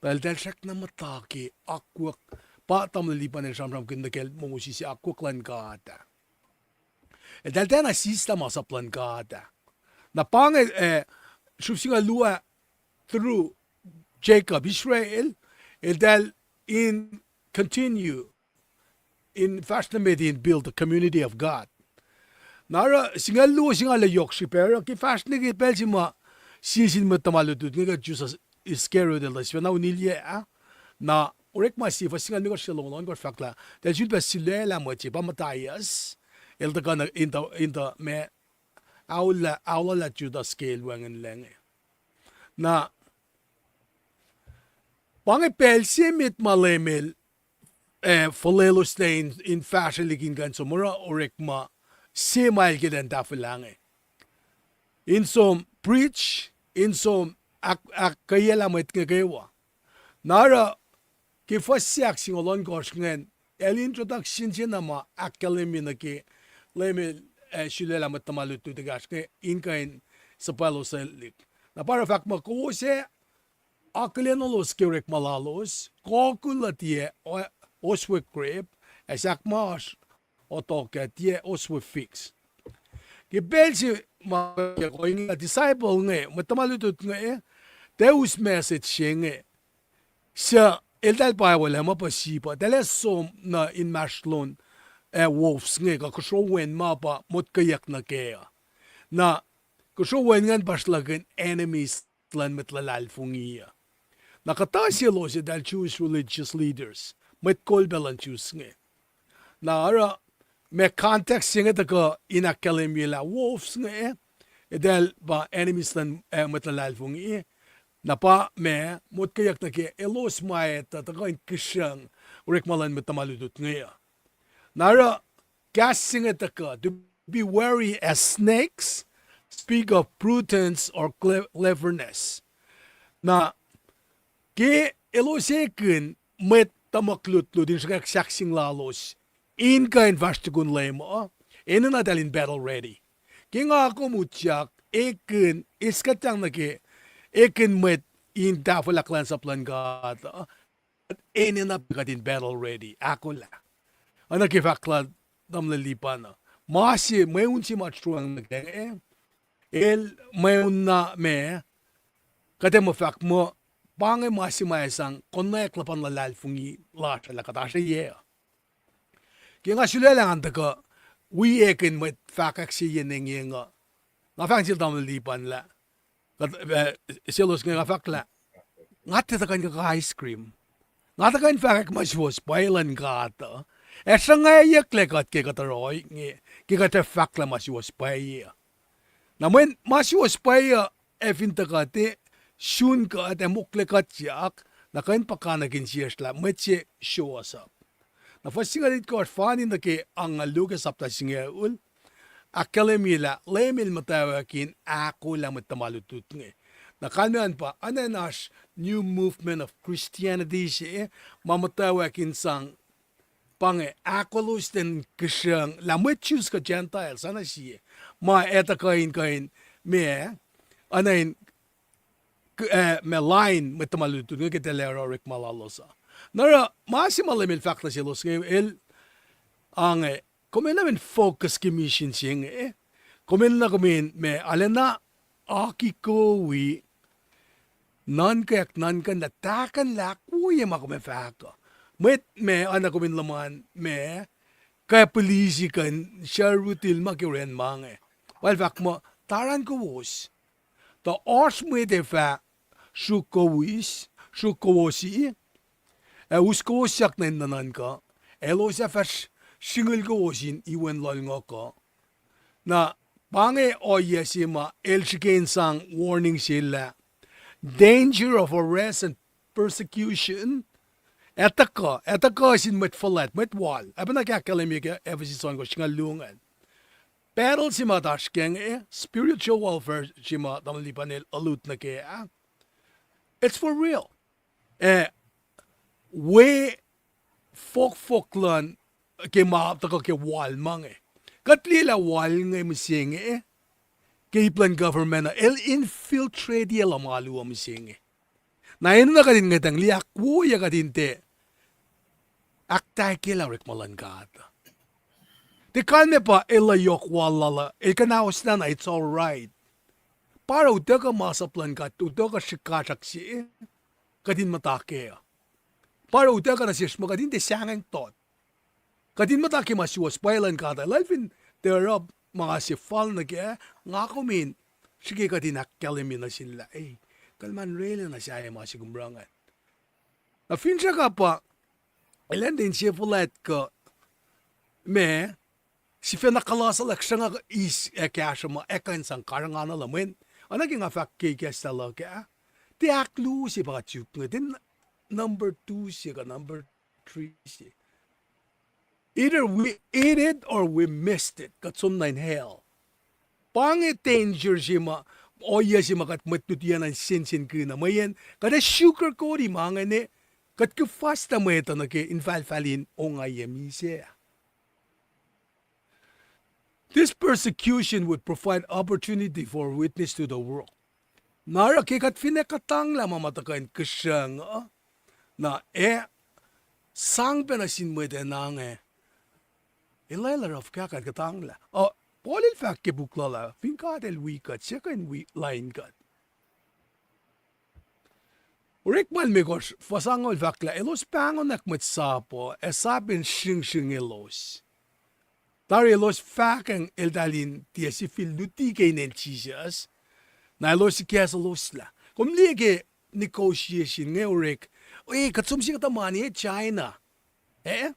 tuh eltahl srackna muhta ke akwuck, pa tamuhlwel Lipan el sramsramkihn nuh kacl Moses, akwuck luhn God ah. Eltahl tiacna sislah masap luhn God ah. Na pa inge, eh, sruf singucul luo ah through Jacob, Israel, eltahl in continue in fahsr nuh met in build the community of God. Na oruh singucul luo se inge lah yohk srihpac, oruh ke fahsr nuh ke pacl se ma sie sin mwet tuhma lutlut inge kuh Judas Iscariot el tuh sifacna unilyac ah. Na Orekma sie fuhs singucul limekohsr ke longoul ohnkohsr fahk lah eltahl sulpac sulaclah mwet se pa Matthias, el tuhkuh in tuh, in tuh ma, aolah, aolah lah Judas ke el wacngihnlac inge. Na pa inge pacl se met ma Leum el, eh, fuhlweloslac in, in fahsrwelihk in kuh in som oruh orekma se ma el ke lwen tahfwelah inge. In som preach, in som ahk-, ahkkweyelah mwet inge kwewa. Na oruh ke fuhs se ahksingucul ohnkohsr ingacn, el introduction se na ma ahkkahlwemye nuh ke Leum el, eh, sulaclah mwet tuhma lutlut ekahsr inge in kuh in suhpwacloselihk. Na pa oruh fahk muh kowos ac akihlenuhlos ke orekma lalos, kokull uh tiac o-, oswe grape, ac sahk ma oasr otok ah tiac oswe figs. Ke pacl se ma ohinge disciple inge, mwet tuhma lutlut inge, tiac us message se inge, suc eltahl pa ac wolac ma pa sip uh, eltahl ac som nuh inmahsrlon, eh, wolves inge, kuh kosro wen ma pa motkweyuck nuh kac uh. Na kosro wen ingacn pa sruhlahkihn enemies luhn mwet luhlahlfongi uh. Na kuhtuh selos eltahl Jewish religious leaders, mwet kol pac luhn Jews inge. Na oruh ma context se inge tuhkuh in ahkkahlwemye lah wolves inge, eltahl pa enemies luhn, eh, mwet luhlahlfongi. Na pa ma motkweyuck nuh ke elos ma etuh tuhkuh in kihsrucng orekma luhn mwet tuhma lutlut inge uh. Na oruh kahs se inge tuhkuh, to be wary as snakes speak of prudence or cle-, cleverness. Na ke elos ekihn mwet tuhmuhk lutlut in sruhkwack sahkseng lalos, in kuh in fahsr tukun Leum uh, enenuh eltahl in battle ready. Ke nga kom utyak, ekihn, eis kuhtyang nuh ke, ekihn mwet in tahfwelah kuhlwacnsap luhn God uh, enenuh pac kuht in battle ready, ahkolah. Oacna ke fahk lal tamuhlwel Lipan uh, ma se, mweun se ma sruang nuh ke, el mweun na ma, kuht ac muh fahk muh, pa inge ma se ma ac sang konwacack luhpan luhlahlfongi lasr uh lah kuht oasr yac uh. Ke nga sulaclah ngan tuhkuh wi ekihn mwet fahkwack se yen engyeng uh, nga fahk sel tamuhlwel Lipan lah, kuht, eh, selos inge nga fahk lah, nga tiac tuhkuh in kuh ice cream. Nga tuhkuh in fahkwack ma suwohs pwacye luhn God uh, ac sruhngwacyucklac kuht ke kuht oruh inge, ke kuht ac fahk lah ma suwohs pwacye uh. Na mweyen ma suwohs pwacye uh ac fin tuhkuh te, sun kuht ac mokle kuhtyak, na kuh in puhkantwen insiyacsr lah mwet se show us up. Na fuhs singucul itkohsr, fani nuh ke angngaul luo ke sapta singucul, ahkkahlwemye lah Leum El muhtwacwacack in ahkolah mwet tuhma lutlut inge. Na kalmac an pa, oacna in oasr new movement of Christianity se, ma muhtwacwacack in sang, pa inge ahkolah ten kihsrucng lah mwet Jews kuh Gentiles, oacna sie, ma etuh kuh in, kuh in, meac, oacna in, k-, eh, ma lain mwet tuhma lutlut inge ke tilac oruh orekma lalos uh. Na oruh ma se ma Leum El fahk nuh selos inge, El, a inge, kom enenuh in focus ke mission se inge, kom enenuh kom in, ma, arulacna akikowi nuhnkwack nuhnkacn lah tahkuhnlah ahkwoye ma kom ac fahk uh. Mwet ma oacna kom in luhman ma, ke police kuh in srutil ma ke oren ma inge, pa el fahk muh taran kowos. Tuh oasr mwet ac fah sruok kowos, sruok kowosi, ac us kowosyak nuh in nuhnuhnkuh, elos ac fah sringel kowos in iwen lohlngohk uh. Na pa inge ohiyac se ma el srihke in sang warning se lah danger of arrest and persecution. Etuh kuh, etuh kuh sin mwet fuhlwact, mwet wal. Ac pacna ke ahkkahlwemye ke Ephesus ohnkohsr singucul luo ingacn. Battle se ma oasr ke inge, spiritual warfare se ma tamuhlwel Lipan el allude nuh kac ah, it's for real. Eh, we fohkfohk luhn ke ma tuhkuh ke wal ma inge. Kuht liye lah wal inge mihsenge, ke ip luhn government uh, el infiltrate-ye luhman alu uh mihsenge. Na enenuh kuht in ngwetacng liye ahkwoye kuht in tiac ahktahllah orekma luhn God. Tiac kalmac pa el uh yohk wal lal uh, el kuhnahoslah na it's all right. Pa oruh utuckuh masap luhn God, utuckuh srihkasrak se, kuht in muhta kac uh. Pa oruh utuckuh nuh sesr muh kuht in tiac sahngweng tot. Kuht in muhta ke ma suwohs pwacye luhn God uh, lal fin tiac oruh ma nga se fal nuh kac, nga kom in srihke kuht in ahkkahlwemye nuh sin lah, ei, kalman orwaclah na sahyac ma se kom oruh ingacn. Na finsrak uh pa, elan tiac insefuhlwact kuh, ma, sifacna kuhlasuhlwack sruhnga eis ac kahsruh ma ac kuh in sang karihngihnuhl uh mweyen, oacna ke nga fahk ke ikacslah luhk ah, tiac ahkluo se pa kuht suk inge, tiac number two se kuh number three se. Either we ate it or we missed it, kuht som nuh in hell. Pa inge danger se ma, ohiyac se ma kuht mwet luti ah na in sensenkihn uh, mweyen kuht ac sugarcoat-i ma ingacn, kuht kufaslah mwet uh nuh ke infahlfahl in ongaiyac misac. This persecution would provide opportunity for witness to the world. Na oruh ke kuht finne kuhtanglah ma ma tuhkuh in kihsrucng uh, na ac sang pacna sin mwet ah na inge, el lwelah oruh fuhkah kuht kuhtanglah uh. Paul el fahk ke puk lal ah, fin God el wi kuht, suc kuh in wi lain kuht? Orekma limekohsr, fuhs angngaul fahk lah elos pahngonwack mwet sap uh, ac sap in sringsring elos. Tari elos fahkwacng eltahl in tiac sifil luti ke inen Jisus, na elos ikacslah. Kom liye ke negotiation inge orek, e, kuht som sie kuhtuh mani, e, China, e,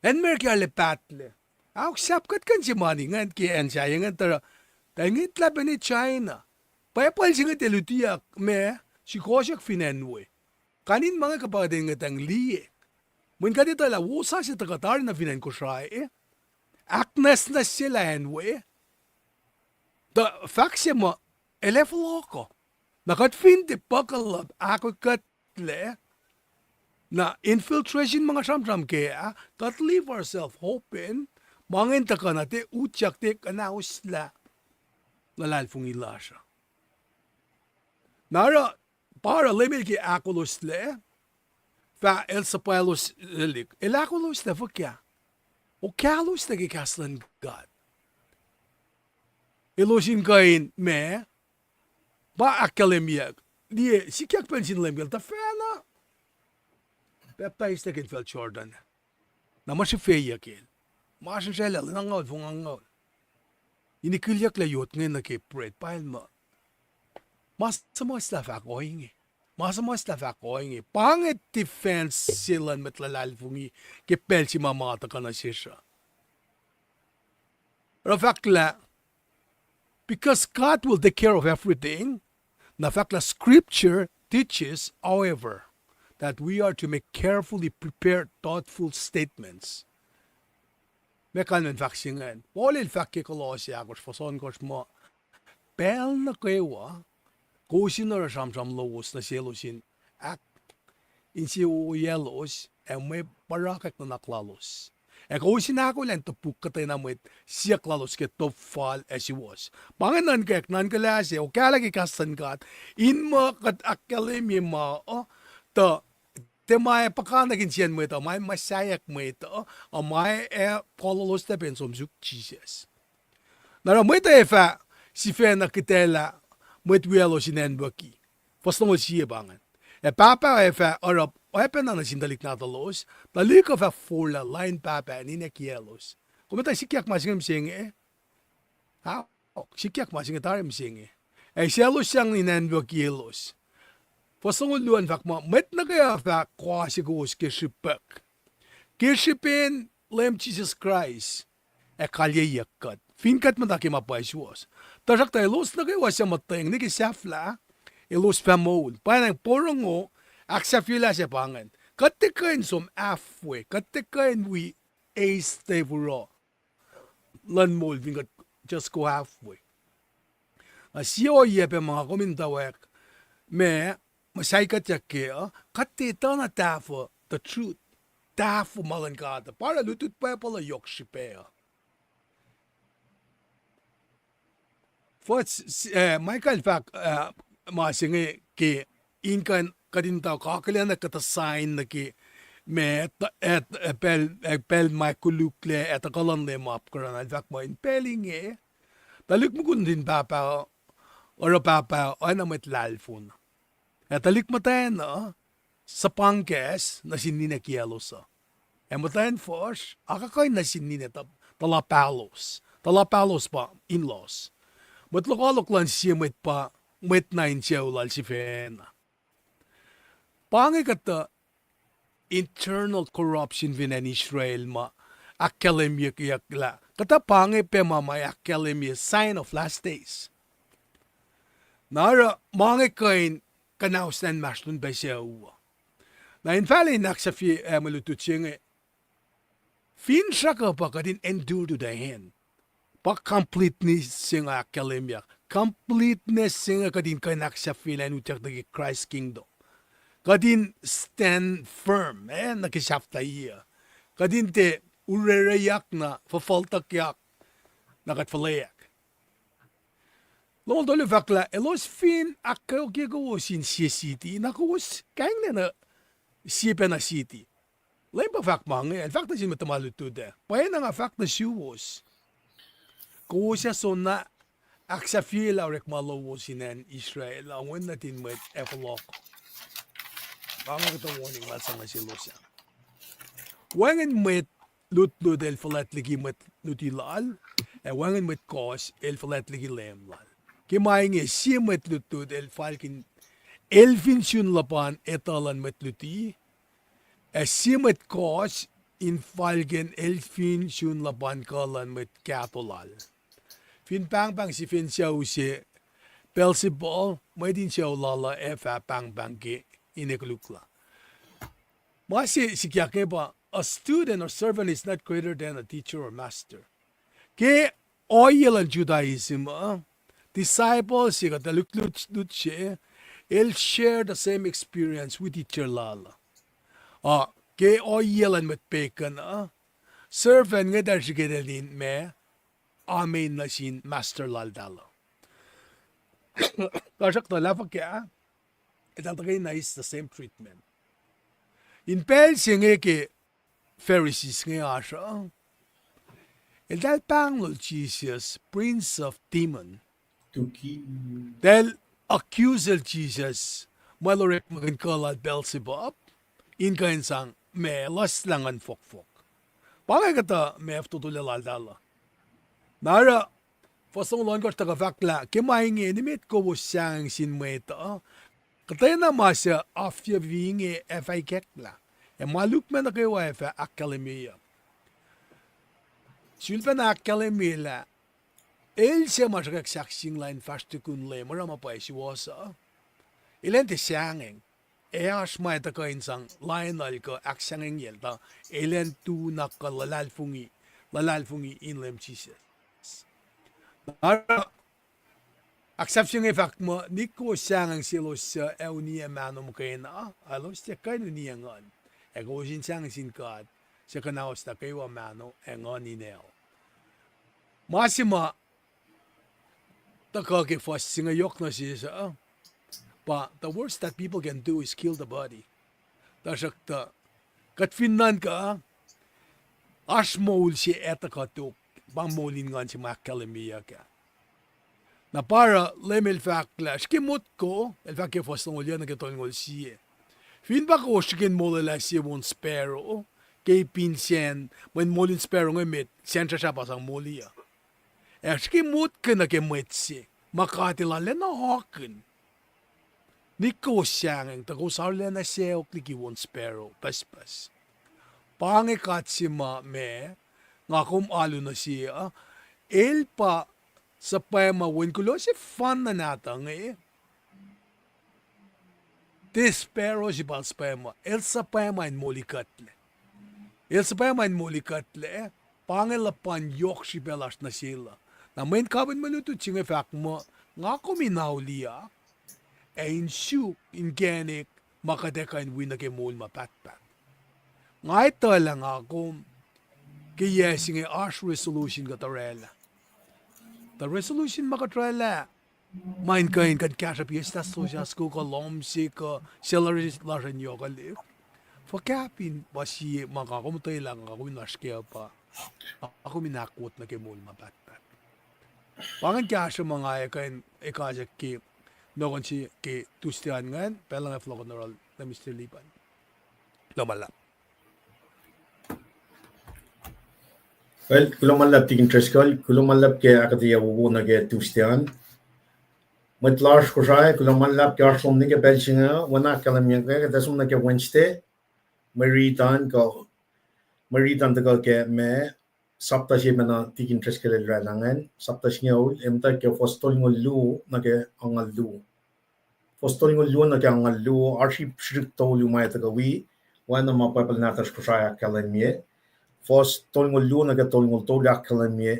acn America arlac pahtlac. Ahok, sahp kuht kuh in se mani ingacn ke acn sahyac ingacn, tuh, tuh ngwetlah pacna China. Bible se inge tiac lutiyuck ma, sikohsyuck fin acn we. Kain in ma inge kuh pa kuht in ngwetacng liye. Mweyen kuht etuh lah wosasuc tuhkuh tari nuh fin acn Kosrae, ahknwacsnwacsyelah acn we. Tuh fahk se muh, el ac fohlohkoh. Na kuht fin tiac puhkuhllah ahkolah kuhtlac, Na infiltration ma nga sramsram kac ah, kuht leave ourselves open, ma ingacn tuhkuh na tiac utyak, tiac kuhnahoslah luhlahlfongi lasr uh. Na oruh, pa oruh Leum El ke ahkoloslac, fah El suhpwacloslihk, El ahkoloslac fuhkah? Okahloslac ke kahs luhn God. Elos in kuh in ma, pa ahkkahlwemyeyuck, liye, sikyak pacl sin Leum ke El tuhfahna pacptaislac ke infacl Jordan. Na ma srihfeyuck El, ma srihsraclah lwen angngaul, fong angngaul, in ikulyucklac yot inge nuh ke bread, pa El muh, ma suhmuhslah fahk ohinge. Ma suhmuhslah fahk ohinge. Pa inge defense se luhn mwet luhlahlfongi ke pacl se ma ma tuhkuh nuh sesr uh. Oruh fahk lah, because God will take care of everything, na fahk lah scripture teaches, however, that we are to make carefully prepared, thoughtful statements. Meac kalmacn fahk se ingacn? Paul el fahk ke Kolosse ahkosr, fuhs ohnkohsr muh, pacl nuh kwewa, kowos in oruh sramsram lowos nuh selos in ahk, insewowoyaclos, ac mwe pwarakwack nuhnak lalos. Ac kowos in ahkolah in topuk kuhtwena mwet siyuck lalos ke top fal ac suwohs. Pa inge nuhnkack, nuhnkuhlac se, okahlah ke kahs luhn God, in muh kuht ahkkahlwemye ma uh, tuh tiac ma ac puhkantwen insiyacn mwet uh, ma muhsaheack mwet uh, uh, ma ac kololoslac pac in som suk Jisus. Na oruh mwet uh ac fah sifacna kihtaclah mwet wiyaclos in acnwucki. Fuhs longoul sie pa ingacn. Ac pahpah ac fah oruh oacpacna nuh sin tuhlihk nahtuhlos, tuhlihk uh fah forlah lain pahpah ac ninac kiyaclos. Kom etuh sikyak ma se inge mihsenge? Ahok, sikyak ma se inge tari mihsenge. Ac elos sang in acnwucki elos. Fuhs longoul luo an fahk muh, mwet nuh kwewa fah kwase kowos ke srihpuhk, ke srihpen Leum Jisus Kraist ac kalyeyuck kuht, fin kuht muhta ke ma pwacye suwohs. Tuhsruhktuh elos nuh kwewa suc muhtweng nuh ke sahflah, elos fah moul. Pwacnwacng porongo, ahksahfyelah se pa ingacn. Kuht tiac kuh in som halfway, kuht tiac kuh in wi eis tefuroh luhn moul fin kuht just go halfway. Na sie ohiyac pac ma nga kom in tuh wek, ma, ma saikuhtyak kac uh, kuht tiac etuh na tahfuh the truth, tahfuh ma luhn God uh. Pa oruh lutlut Bible uh yohk srihpac uh. Fuhs, eh, Michael fahk, eh, ma se inge ke in kuh in kuht in tuh kakilacna kuhtuh sign nuh ke ma, eh, pacl, eh, pacl ma koluklac ac tuhkuh luhn Leum apkuhran. El fahk muh in pacl inge, tuhlihk mukul nuhtin pahpah, oruh pahpah, oacna mwet lahlfon. Ac tuhlihk muhtwacn uh, suhpang kahs nuh sin ninac kiyaclos uh. Ac muhtwacn fuhsr, akuhkuhin nuh sin ninac tuh, tuh la pahlos. Tuh la pahlos pa in-laws. Mwet lokoalok luhn sie mwet pa, mwet na insucu lal sifacna. Pa inge kuhtuh internal corruption fin acn Israel ma ahkkahlwemyeyuck lah kuhtuh pa inge pac ma ma ahkkahlwemye sign of last days. Na oruh ma inge kuh in kuhnauslah inmahsrlon pac sucu uh. Na in fal in ahksahfye, eh, mwe lutlut se inge, finsrak uh pa kuht in endure to the end. Pa completeness se inge ahkkahlwemyeyuck. Completeness se inge kuht in kuh in ahksahfyelah in utyak nuh ke Christ kingdom. Kuht in stand firm, eh, nuh ke sahflahiyac. Kuht in tiac urereyuck na fuhfuhltuckyak na kuht fuhlweack. Longoul tolu fahk lah elos fin ahkkweye kowos in sie city, na kowos kaingna nuh sie pacna city. Leum pa fahk ma inge, el fahk nuh sin mwet tuhma lutlut ah, pwacyena nga fahk nuh suwos, kowos ac soenna ahksahfyelah orekma lowos in acn Israel, ongwen nuhtin mwet ac fohlohk. Pa inge kuhtuh warning ma sang nuh selos ah. Wacngihn mwet lutlut el fuhlwact liki mwet luti lal, ac wacngihn mwet kohs el fuhlwact liki leum lal. Ke ma inge sie mwet lutlut el falkihn, el fin sun luhpan etuh luhn mwet luti, ac sie mwet kohs in falkihn el fin sun luhpan kuh luhn mwet kahto lal. Fin pahngpahng sifen sucu se Beelzebul, mwet in sucu lal uh ac fah pahngpahng ke ine koluk la. Ma se sikyak inge pa, a student or servant is not greater than a teacher or master. Ke ohiyac luhn Judaism uh, disciple se kuh tuhlihk lutlut se, el share the same experience with teacher lal uh. Ah, ke ohiyac luhn mwet pagan uh, servant inge eltahl srihke in ma, amen nuh sin master laltahl uh. Tuhsruhktuh lah fuhkah, eltahl tuhkweni eis the same treatment. In pacl se inge ke Pharisees inge oasr uh, eltahl pahnglol Jisus prince of demon. Eltahl accuse-el Jisus ma el orekmakihn kuh lal Beelzebub in kuh in sang ma luhslah nguhn fohkfohk. Pa inge kuhtuh ma fototolac laltahl uh. Na oruh fuhs longoul ohnkohsr tuhkuh fahk lah ke ma inge nimet kowos sahngweng sin mwet uh, kuhtwena ma suc afyucfi inge ac fah ikacklah, ac ma lukmac nuh kwewa ac fah ahkkahlwemyeyuck. Sulpacna ahkkahlwemye lah el se ma sruhkwack sahkseng lah in fahsr tukun Leum, oruh ma pwacye suwohs uh, elan tiac sahngweng. Ac oasr ma tuhkuh in sang lainuhl kuh ahksahngwengyacl tuh elan tu na kuh luhlahlfongi, luhlahlfongi in Leum Jisus. Na oruh ahksahfye inge fahk muh, nihk kowos sahngweng selos suc ac uniyac mahno muhkwena, elos tiac kuh in uniyac nguhn. Ac kowos in sahngweng sin God, suc kuhnahoslah kwewa mahno ac nguhn in hell. Ma se ma tuhkuh ke fuhs se inge yohk nuh sesr uh, pa the worst that people can do is kill the body. Tuhsruhktuh kuht fin nuhnkuh, oasr moul se ac tuhkuh tok, pa moul in nguhn se ma ahkkahlwemyeyuck ah. Na pa oruh Leum El fahk lah srihke motko, El fahk ke fuhs longoul yuc nuh ke tolngoul sie, fin pa kowos srihke in molwelah sie won sparrow ke ipin sacn, mweyen moul in sparrow inge met, sacn srahsrah pa sang moli uh. Ac srihke motko nuh ke mwet se ma God El arulacna ohkihn, nihk kowos sahngweng tuh kowos arulacna sacohk liki won sparrow pucspucs. Pa inge God se ma ma nga kom alu nuh se uh, El pa suhpwacma wen kuloh sefanna nahtuh inge, tiac sparrow se pa El suhpwacma, El suhpwacma in molikuhtlac. El suhpwacma in molikuhtlac, pa inge luhpan yohk srihpac lasr nuh Sel uh. Na mweyen kapihn mwe lutlut se inge fahk muh, nga kom in auliyak, ac in suk inkacnek ma kuht ac kuh in wi nuh ke moul ma pahtpaht. Nga etuh lah nga kom ke yac se inge oasr resolution kuht orwaclah. Tuh resolution ma kuht orwaclah, ma in kuh in kuh in kahsruh piacslah sosah soko kuh lohm se kuh salary lasr in yohkwelihk. Fuhkah fin pa sie ma nga kom etwaclah nga kom in oasr kac uh pa, nga kom in ahkwot nuh ke moul ma pahtpaht. Pa ingacn kahsruh ma nga ac kuh in ekasack ke nohkohn se ke Tuesday an ingacn, pacl inge fohlohkohn oruh lal Mister Lipan. Kuloh ma luhlahp. Well, kuloh ma luhlahp Tikin Driscoll, kuloh ma luhlahp ke ahkuhtweyac wowo nuh ke Tuesday an. Mwet lasr Kosrae, kuloh ma luhlahp ke oasr lom nuh ke pacl se inge, oacna ahkkahlwemye inge, kuht ac som nuh ke Wednesday, mwe riti an kuh, mwe riti an tuhkuh ke ma, sapta se pacna Tikin Driscoll el oraclah ingacn, sapta singucul, ac muhtwacwacack ke fuhs tolngoul luo nuh ke angngaul luo. Fuhs tolngoul luo nuh ke angngaul luo, oasr ip srihk tolu ma ac tuhkuh wi, oacna ma Bible nahtuhsr Kosrae ahkkahlwemye. Fuhs tolngoul luo nuh ke tolngoul tolu ahkkahlwemye,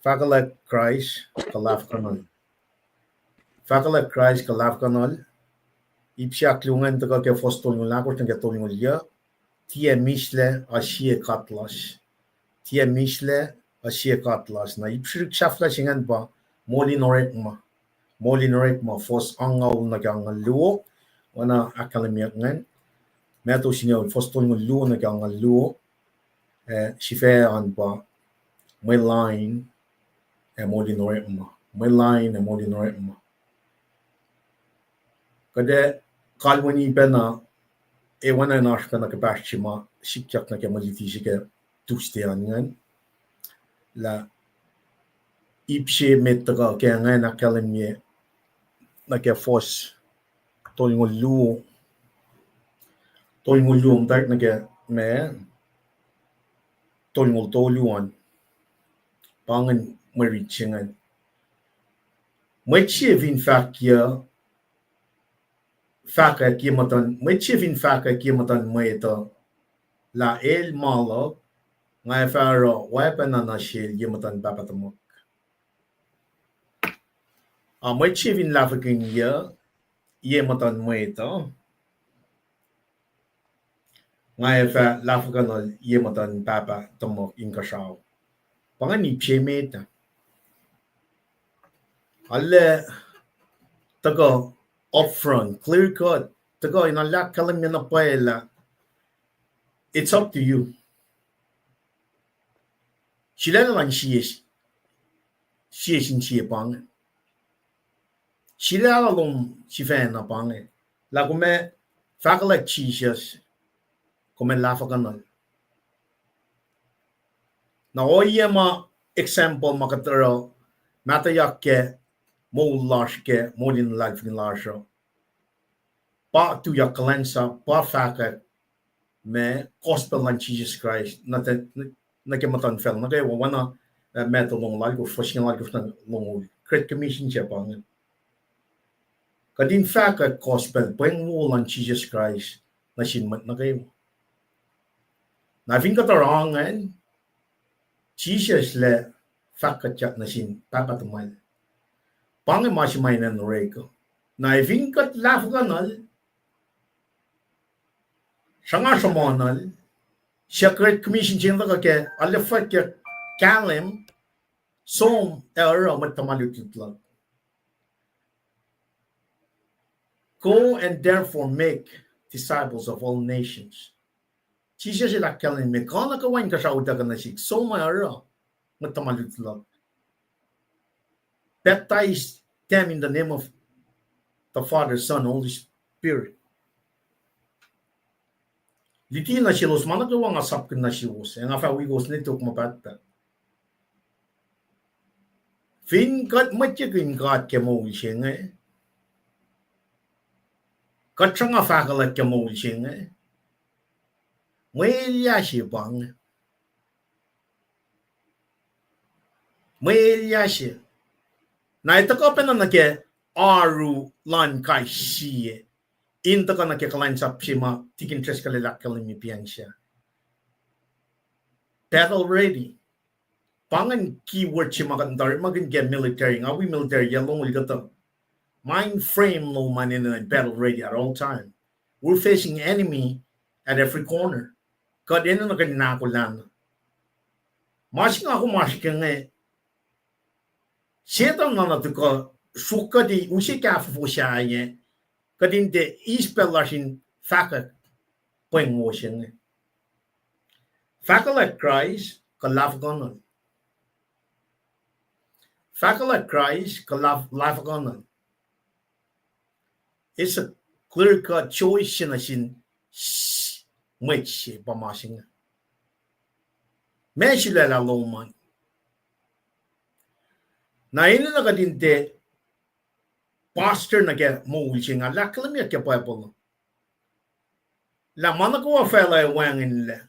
fahkwacllac Kraist kuh lahfkuhnuhl. Fahkwacllac Kraist kuh lahfkuhnuhl. Ip se ahkluo ingacn tuhkuh ke fuhs tolngoul ahkosr nuh ke tolngoul yuc, tiac mislac uh sie God lasr. Tiac mislac uh sie God lasr. Na ip srihk sahflah se ingacn pa moul in orekma. Moul in orekma, fuhs angngaul nuh ke angngaul luo, oacna ahkkahlwemyeyuck ingacn. Matthew singucul, fuhs tolngoul luo nuh ke angngaul luo, ac sifac an pa mwe lain ac moul in orekma. Mwe lain ac moul in orekma. Kuht ac kalweni pacna, ac oacna in oasr pacna kuhpahsr se ma sikyak nuh ke mwe luti se ke Tuesday an ingacn, lah ip se met tuhkuh ke ingacn ahkkahlwemye nuh ke fuhs tolngoul luo, tolngoul luo muhtwacwacack nuh ke ma, tolngoul tolu an. Pa ingacn mwe riti se ingacn. Mwet se fin fahkyac, fahkwack ye muhtuhn, mwet se fin fahkwack ye muhtuhn mwet uh lah el ma luhk, nga ac fah oruh oacpacna nuh sel ye muhtuhn Pahpah tuhmuhk. A mwet se fin lahfwekihnyuc ye muhtuhn mwet uh, Nga ac fah lahfuhkuhnuhl ye muhtuhn Pahpah tuhmuhk Inkuhsrao. Pa ingacn ip se met ah. Arlac tuhkuh upfront, clear cut, tuhkuh in ahkkahlwemye na pwacye lah it's up to you. Sulaclah luhn sie, sie sin sie pa inge. Sulaclah lom sifacna pa inge. Lah kom ac fahkwelihk Jisus, kom ac lahfuhkuhnuhl. Na ohiyac ma example ma kuht oruh, mahtuhyak ke moul lasr ke moul in luhlahlfongi lasr uh, pa tuyak kuhlwacnsap, pa fahkwack ma gospel luhn Jisus Kraist nuh ke muhtuhnfacl nuh kwewa, oacna Matthew longoul alkosr, fuhs singucul alkosr nuh longoul. Great Commission se pa inge. Kuht in fahkwack gospel, pweng wo luhn Jisus Kraist nuh sin mwet nuh kwewa. Na fin kuht oruh ingacn, Jisus El ac fahk kuhtyak nuh sin Pahpah tuhmwacl. Pa inge ma se ma enenuh in orek uh. Na fin kuht lahfuhkuhnuhl, sruhnga sruhmuhnuhl, se Great Commission se inge tuhkuh ke, arlac fahk ke kahlwem, som ac oruh mwet tuhma lutlut luhk. Go and therefore make disciples of all nations. Jisus El ahkkahlwemye, kuh nuh kwewa inkuhsrao utuckuh nuh sihk, som ac oruh mwet tuhma lutlut luhk. Baptize them in the name of the Father, Son, Holy Spirit. Luti nuh selos ma nuh kwewa nga sapkihn nuh suwos, ac nga fah wi kowos ne tok ma pahtpaht. Fin kuht mwet ekihn God ke moul se inge, kuht sruhnga fahkwelihk ke moul se inge, mwe elyah se pa inge. Mwe elyah se. Na ac tuhkuh pacna nuh ke oaru luhn kais sie, in tuhkuh nuh ke kuhlwacnsap se ma tikin Driscoll el ahkkahlwemye pacng se. Battle ready. Pa ingacn keyword se ma kuht muhta orekmakihn ke military, nga wi military yac longoul kuhtuh. Mind frame lom an enenuh in battle ready at all time. We're facing enemy at every corner. Kuht enenuh kuh in ahkolah na. Ma se nga kom oasr ke inge, Setuhn na tuhkuh sruok kuht, use kahfofo sahyac, kuht in tiac eis pacl lasr in fahkwack pweng wo se inge. Fahkwelihk Kraist kuh lahfuhkuhnuhl. Fahkwelihk Kraist kuh lahf-, lahfuhkuhnuhl. It's a clear cut choice se nuh sin s-, mwet se pa ma se inge. Ma sulaclah lom an. Na enenuh kuht in tiac pastor nuh ke moul se inge, lah ahkkahlwemye ke Bible lah ma nuh kwewa facluh ac wacngihnlac.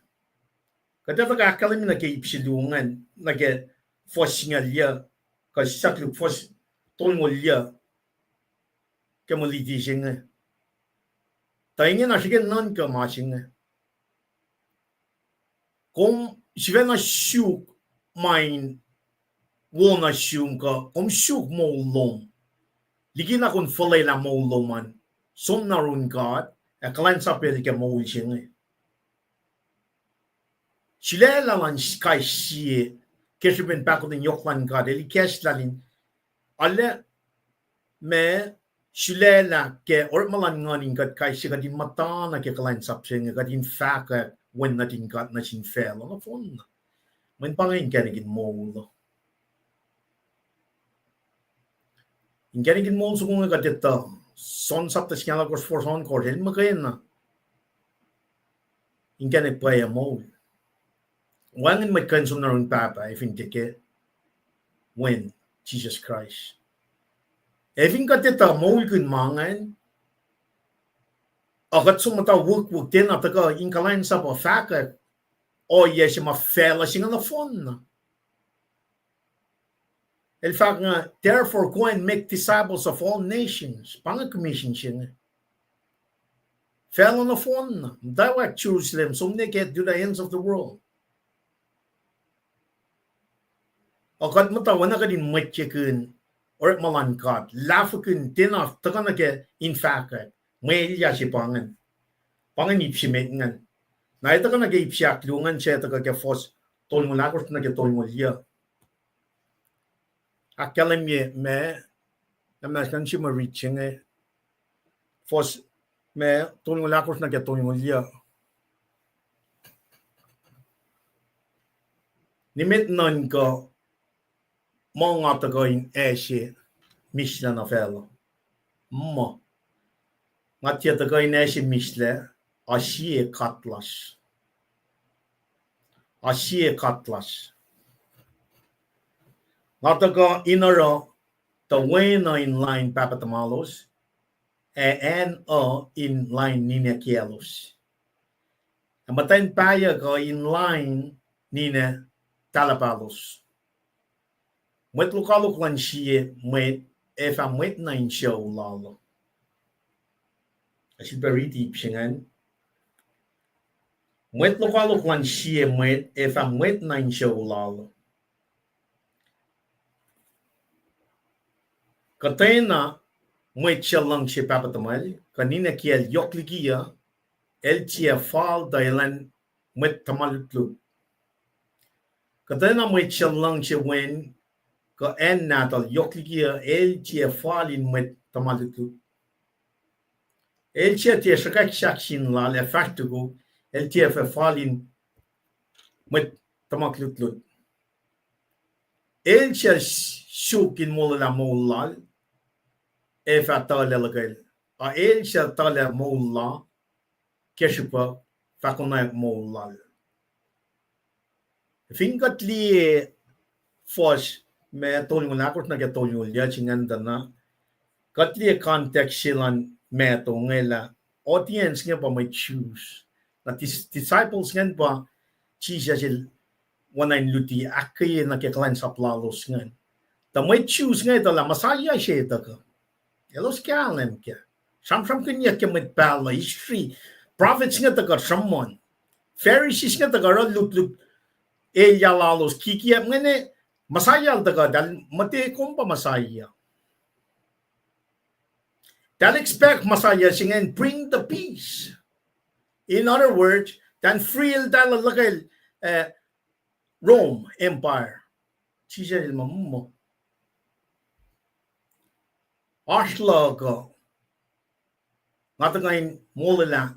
Kuht etuh ke ahkkahlwemye nuh ke ip se luo ingacn, nuh ke fuhs singucul yuc, kuh sahk luk fuhs tolngoul yuc, ke mwe luti se inge. Tuh ingena srihke nuhnkuh ma se inge. Kom sifacna suk ma in wo nuh sum kuh kom suk moul lom. Likina kom fuhlwelah moul lom an, som na yurin God, ac kuhlwacnsapel ke moul se inge. Sulaclah luhn kais sie, ke srihpen pahkotwen yohk luhn God, el ikacslah in, arlac ma sulaclah ke orekma luhn Nguhn in kuht kais sie kuht in muhta nuh ke kuhlwacnsap se inge, kuht in fahkwack wen nuhtin God nuh sin facluh nohfohn. Mweyen pa inge inkacnek in moul uh. Inkacnek in moul soko inge kuht etuh, John sapta singucul alkosr, fuhs ohnkohsr, el muhkwena inkacnek pwacye moul. Wacngihn mwet kuh in som na yurin Pahpah ac fin tiac ke wen Jisus Kraist. Ac fin kuht etuh moulkihn ma ingacn, ac kuht som muhta wukwuck tiacna tuhkuh in kuhlwacnsap uh fahkwack ohiyac se ma facluh se inge nohfohn na. El fahk inge, therefore go and make disciples of all nations. Pa inge commission se inge. Facluh nohfohn na, muhtwacwacack Jerusalem, som nuh ke to the ends of the world. Ac kuht muhta oacna kuht in mwet ekihn orekma luhn God, lahfwekihn tiacna tuhkuh nuh ke in fahkwack, mwe elyah se pa ingacn. Pa ingacn ip se met ingacn. Na etuh kuh nuh ke ip se ahkluo ingacn, se tuhkuh ke fuhs tolngoul ahkosr nuh ke tolngoul yuc. Ahkkahlwemye ma, na ma srihke ma rit se inge, fuhs ma tolngoul ahkosr nuh ke tolngoul yuc. Nimet nuhnkuh muh nga tuhkuh in acse mihslac nuh facluh. Muh nga tiac tuhkuh in acse mihslac, a sie God lasr. A sie God lasr. Nga tuhkuh in oruh tuh wen uh in lain pahpah tuhmwaclos, ac acn uh in lain ninac kiyaclos, ac muhtwacn pahyuck uh in lain ninac tahluhpahlos. Mwet lokoalok luhn sie mwet ac fah mwet nuh in sucu lal uh. Ac sifilpac riti ip se ingacn. Mwet lokoalok luhn sie mwet ac fah mwet nuh in sucu lal uh. Kuhtwena mwet suc luhngse pahpah tuhmwacl kuh ninac kiyacl yohk liki uh, el tiac fal tuh elan mwet tuhma lutlut. Kuhtwena mwet suc luhngse wen kuh acn nahtuhl yohk liki uh, el tiac fal in mwet tuhma lutlut. El suc tiac sruhkwack sahk sin lal ac fahsr tukuk, el tiac fah fal in mwet tuhma lutlut. El suc suk in molwelah moul lal ac fah tuhlac luhkwel, a el suc tuhlac moul la ke srihpuhk fah konwacack moul lal. Fin kuht liye fuhs ma tolngoul ahkosr nuh ke tolngoul yuc se ingacn tuh na, kuht liye context se luhn Matthew inge lah audience inge pa mwet Jews. Na dis-, disciples ingacn pa Jisus el oacna in luti ahkkweye nuh ke kuhlwacnsap lalos ingacn. Tuh mwet Jews inge etuh lah Messiah se tuhkuh. Elos kahlwem kac. Sramsramkihnyuck ke mwet pahluh, history, prophets inge tuhkuh sruhmuhn. Pharisees inge tuhkuh oruh lutlut elyah lalos kikiacp ingacn, Messiah el tuhkuh, tahl muhta kom pa Messiah. Tahl expect Messiah se ingacn bring the peace. In other words, tahl free eltahl luhkel, eh, Rome Empire. Jisus el muh, muh oasr luhk uh, nga tuhkuh in molwelah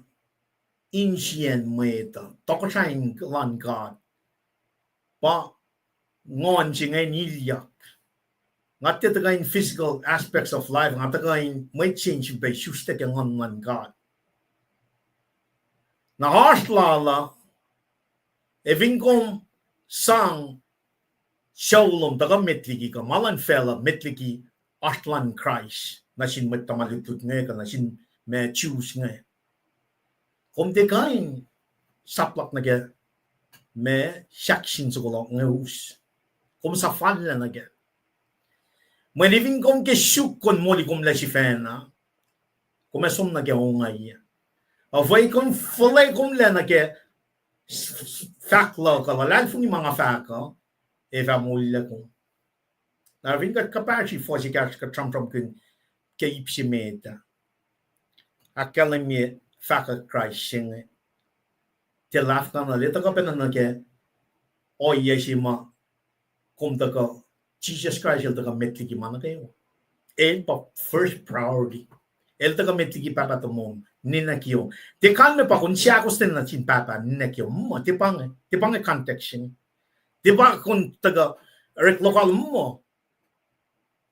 insiyacn mwet uh, tohkohsrahi luhn God. Pa nguhn se inge in ilyak. Nga tiac tuhkuh in physical aspects of life, nga tuhkuh in mwet se in sifilpac isuslac ke nguhn luhn God. Na oasr lal uh, ac fin kom sang sucu lom tuhkuh met liki kuh ma luhn facluh met liki oasr lal Kraist nuh sin mwet tuhma lutlut inge kuh nuh sin ma Jews inge, kom tiac kuh in saplak nuh ke ma sahk sin soko lom inge us. Kom suhfallac nuh kac. Mweyen fin kom ke suk kom moli komlac sifacna, kom ac som nuh ke ongaiyac. Ac fin kom fuhlekomlac nuh ke fahk luhk uh, luhlahlfongi ma nga fahk uh, ac fah moullac kom. Na fin kuht kuhpahsri fuhs ekahsr kuht sramsramkihn ke ip se met ah, ahkkahlwemye fahkwack Kraist se inge. Tiac lahfkana, el tuhkuh pacna nuh ke ohiyac se ma kom tuhkuh, Jisus Kraist el tuhkuh met liki ma nuh kwewa. El pa first priority. El tuhkuh met liki pahpah tomom, ninac kiyom. Tiac kalmac pa kom seakos nuh sin pahpah, ninac kiyom. Muh, tiac pa inge, tiac pa inge context se inge. Tiac pa kom tuhkuh orek lokoalok, muh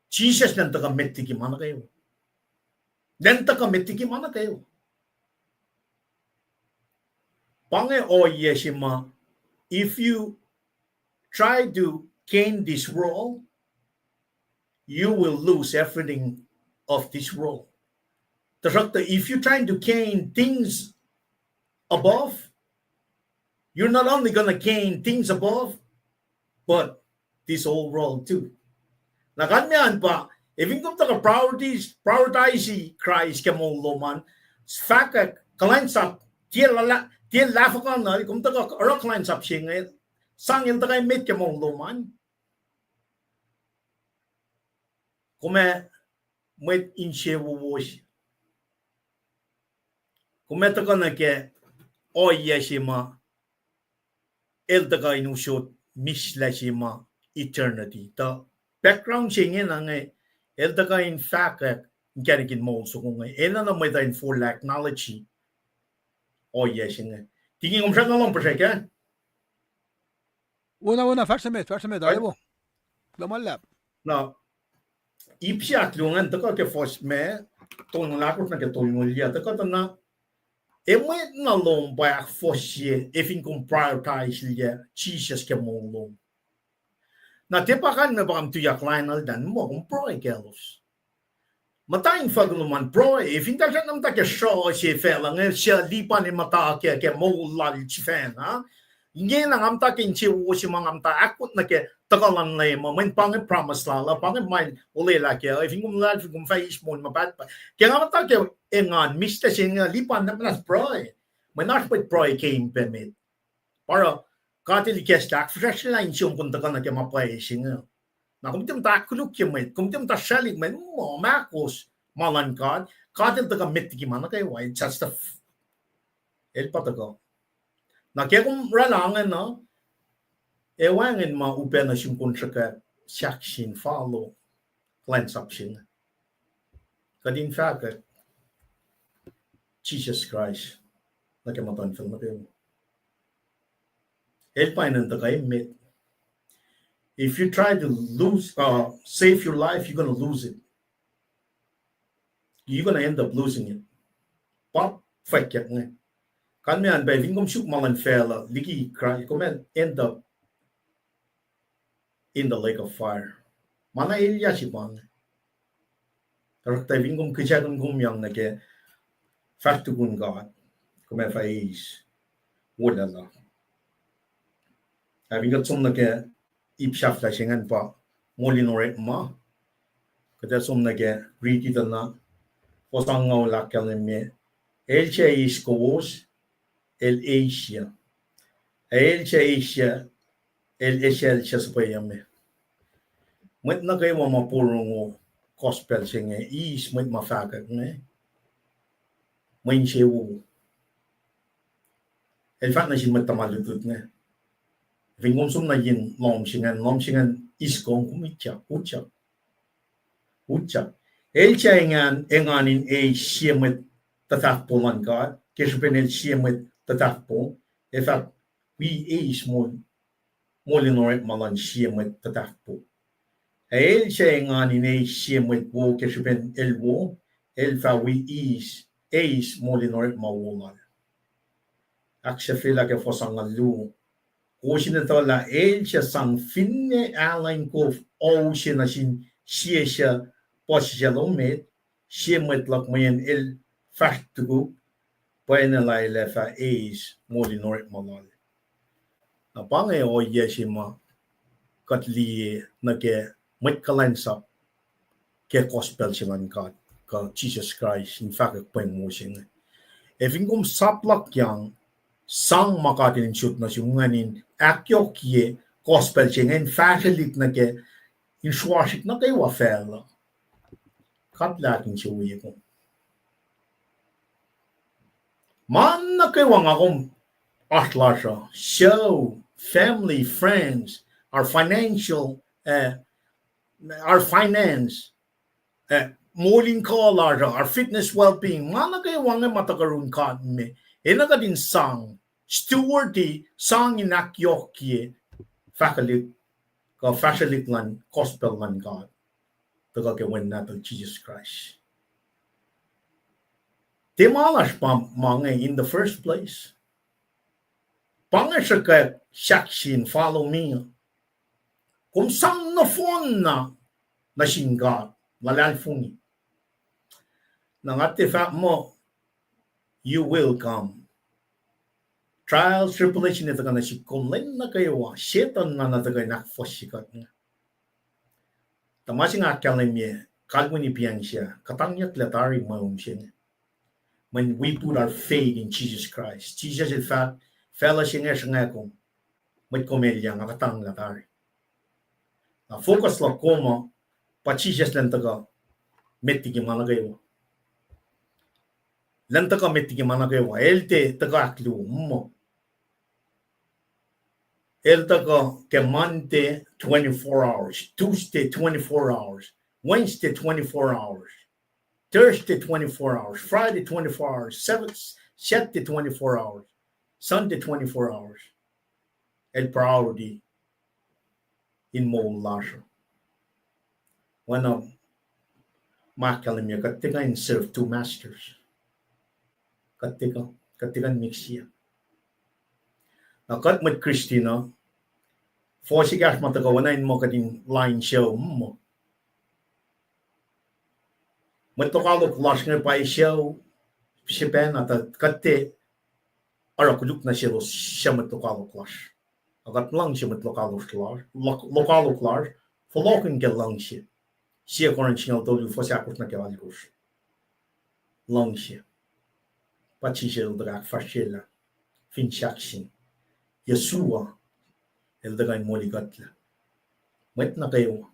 Jisus el tuhkuh met liki ma nuh kwewa. El tuhkuh met liki ma nuh kwewa. Pa inge ohiyac se ma, if you try to gain this world, you will lose everything of this world. Tuhsruhktuh, if you're trying to gain things above, you're not only gonna gain things above, but this whole world too. Na kalmac an pa, ac fin kom tuhkuh priorities, prioritize Kraist ke moul lom an, fahkwack kuhlwacnsap, tiac lah, tiac lahfkana, kom tuhkuh oruh kuhlwacnsap se inge, sang el tuhkuh met ke moul lom an, kom ac mwet insewowo se. Kom ac tuhkuh nuh ke ohiyac se ma el tuhkuh in usot mihslac se ma eternity. Tuh background se ingena inge, el tuhkuh in fahkwack inkacnek in moul soko inge. Enenuh mwet uh in forlah acknowledge ohiyac se inge. Tiki kom srackna lohng puhsrack ah? Ona, ona, fahsr se met, fahsr se met, aewo. Kuloh ma luhlahp. Na, ip se ahkluo ingacn tuhkuh ke fuhs ma, tolngoul ahkosr nuh ke tolngoul yac, tuhkuh tuh na, e mwet na lom pa ahkfohsye, e fin kom prioritize-ye Jisus ke moul lom. Na tiac pa kalmac pa kom tuyak lainuhl tah, muh kom pruhe kaclos. Muhta in fuhk lom an pruhe, e fin tahl srackna muhta ke sruoh se facluh inge, suc Lipan el muhta kac ke moul lal sifacna. Ingena nga muhta ke insewowo se ma nga muhta ahkot nuh ke tuhkuh luhn Leum uh, mweyen pa inge promise lal uh, pa inge ma el olwelah kac, e fin kom luhlahlfongi kom fah eis moul ma pahtpaht. Ke nga muhta ke engan, mihslac se inge, Lipan nahmuhnahs pruhe. Mweyen oasr mwet pruhe ke in pac met. Pa oruh, God el ikacslah ahkfihsracsryelah insiom kom tuhkuh nuh ke ma pwacye se inge. Na kom tiac muhta ahkkolukye mwet, kom tiac muhta sraclihk mwet, muh, ma ahkos ma luhn God, God el tuhkuh met liki ma nuh kwewa, just a, el pa tuhkuh. Na ke kom oraclah ingena, e wacngihn ma upac nuh sum kom sruhkwack sahk sin follow kuhlwacnsap se inge. Kuht in fahkwack Jisus Kraist nuh ke muhtuhnfacl nuh kwewa. El pa enenuh in tuhkuh emet. If you try to lose, uh, save your life, you're gonna lose it. You're gonna end up losing it. Pa fwackyuck inge. Kalmac an pa fin kom suk ma luhn facluh liki Kraist, kom ac end up in the lake of fire. Ma na elyah se pa inge. Tuhsruhktuh fin kom kihsackuhnkomyang nuh ke fahsr tukun God, kom ac fah eis wolacna. Ac fin kuht som nuh ke ip sahflah se ingacn pa moul in orekma, kuht ac som nuh ke riti tuh na, fuhs angngaul ahkkahlwemye, el suc eis kowos, el eisyuc. El suc eisyuc, el esacl suc suhpweyucme. Mwet nuh kwewa ma porongo gospel se inge, eis mwet ma fahkwack inge, mwe insewowo. El fahk nuh sin mwet tuhma lutlut inge, fin kom som nuh yen lohm se ingacn, lohm se ingacn eis kom, kom utyak, utyak. Utyak. El suc engan, engan in eis sie mwet tuhfahpo luhn God, ke srihpen el sie mwet tuhfahpo, ac fah wi eis moul, moul in orekma luhn sie mwet tuhfahpo. Ac el suc engan in eis sie mwet wo, ke srihpen el wo, el fah wi eis, eis moul in orekma wo lal. Ahksahfyelah ke fuhs angngaul luo. Kowos in etuh lah el suc sang finne alu in kof ou se nuh sin sie suc puhsisacl met, sie mwet luhk mweyen el fahsr tukuk, pwacye lah el ac fah eis moul in orekma lal. Na pa inge ohiyac se ma kuht liye nuh ke mwet kuhlwacnsap ke gospel se luhn God, kuh Jisus Kraist in fahkwack pweng wo se inge. Ac fin kom saplakyang, sang ma God el in sot nuh sum ingacn in ahkyohkye gospel se inge in fahsrwelihk nuh ke in sruasrik nuh kwewa facluh, God el ahkinsewowoye kom. Ma nuh kwewa nga kom oasr lasr uh, sucu, family, friends, our financial, uh, our finance, uh, moul in kuh lasr uh, our fitness, well-being, ma nuh kwewa inge ma tuhkuh yurin God me. Enenuh kuht in sang, steward-i, sang in ahkyohkye fahkelihk, kuh fahsrwelihk luhn gospel luhn God, tuhkuh ke Wen Nahtuhl Jisus Kraist. Tiac ma lasr pa ma inge in the first place. Pa inge sruhkwack sahk sin follow me. Kom sang nohfohnna nuh sin God, luhlahlfongi. Na nga tiac fahk muh, you will come. Trials, tribulation, ac tuhkuh nuh sihk kom lwen nuh kwewa, Setuhn na na tuhkuh in ahkfohsye kuht inge. Tuh ma se nga ahkkahlwemye, kalweni piyacng se, kuhtangyucklac tari mweun se inge. When we put our faith in Jesus Christ. Jisus el fahk, facluh se inge sruhnga kom, mwet kom elyah, nga kuhtanglah tari. Na focus luhk kom uh pa Jisus elan tuhkuh met liki ma nuh kwewa. Elan tuhkuh met liki ma nuh kwewa. El tiac tuhkuh ahkluo, muh. El tuhkuh ke Monday, twenty-four hours. Tuesday, twenty-four hours. Wednesday, twenty-four hours. Thursday, twenty-four hours. Friday, twenty-four hours. Saturday, twenty-four hours. Sunday, twenty-four hours. El priority in moul lasr uh. Oacna ma ahkkahlwemye, kuht tiac kuh in serve two masters. Kuht tiac kuh, kuht tiac kuh in mix-i. Na kuht mwet Kristin uh, fohs ekahsr ma tuhkuh oacna in muh kuht in lain sucu, muh. Mwet lokoalok lasr inge pa sucu srihpac na tuh kuht tiac oruh koluk nuh selos suc mwet lokoalok lasr. Ac kuht luhngse mwet lokoalok lasr, lokoalok lasr, fohlohkihn ke luhngse. Sie Korint singucul tolu, fuhs ahkosr nuh ke alkosr. Luhngse. Pa Jisus El tuhkuh ahkfahsryelah fin sahk sin Yeshua, El tuhkuh in molikuhtlac. Mwet nuh kwewa.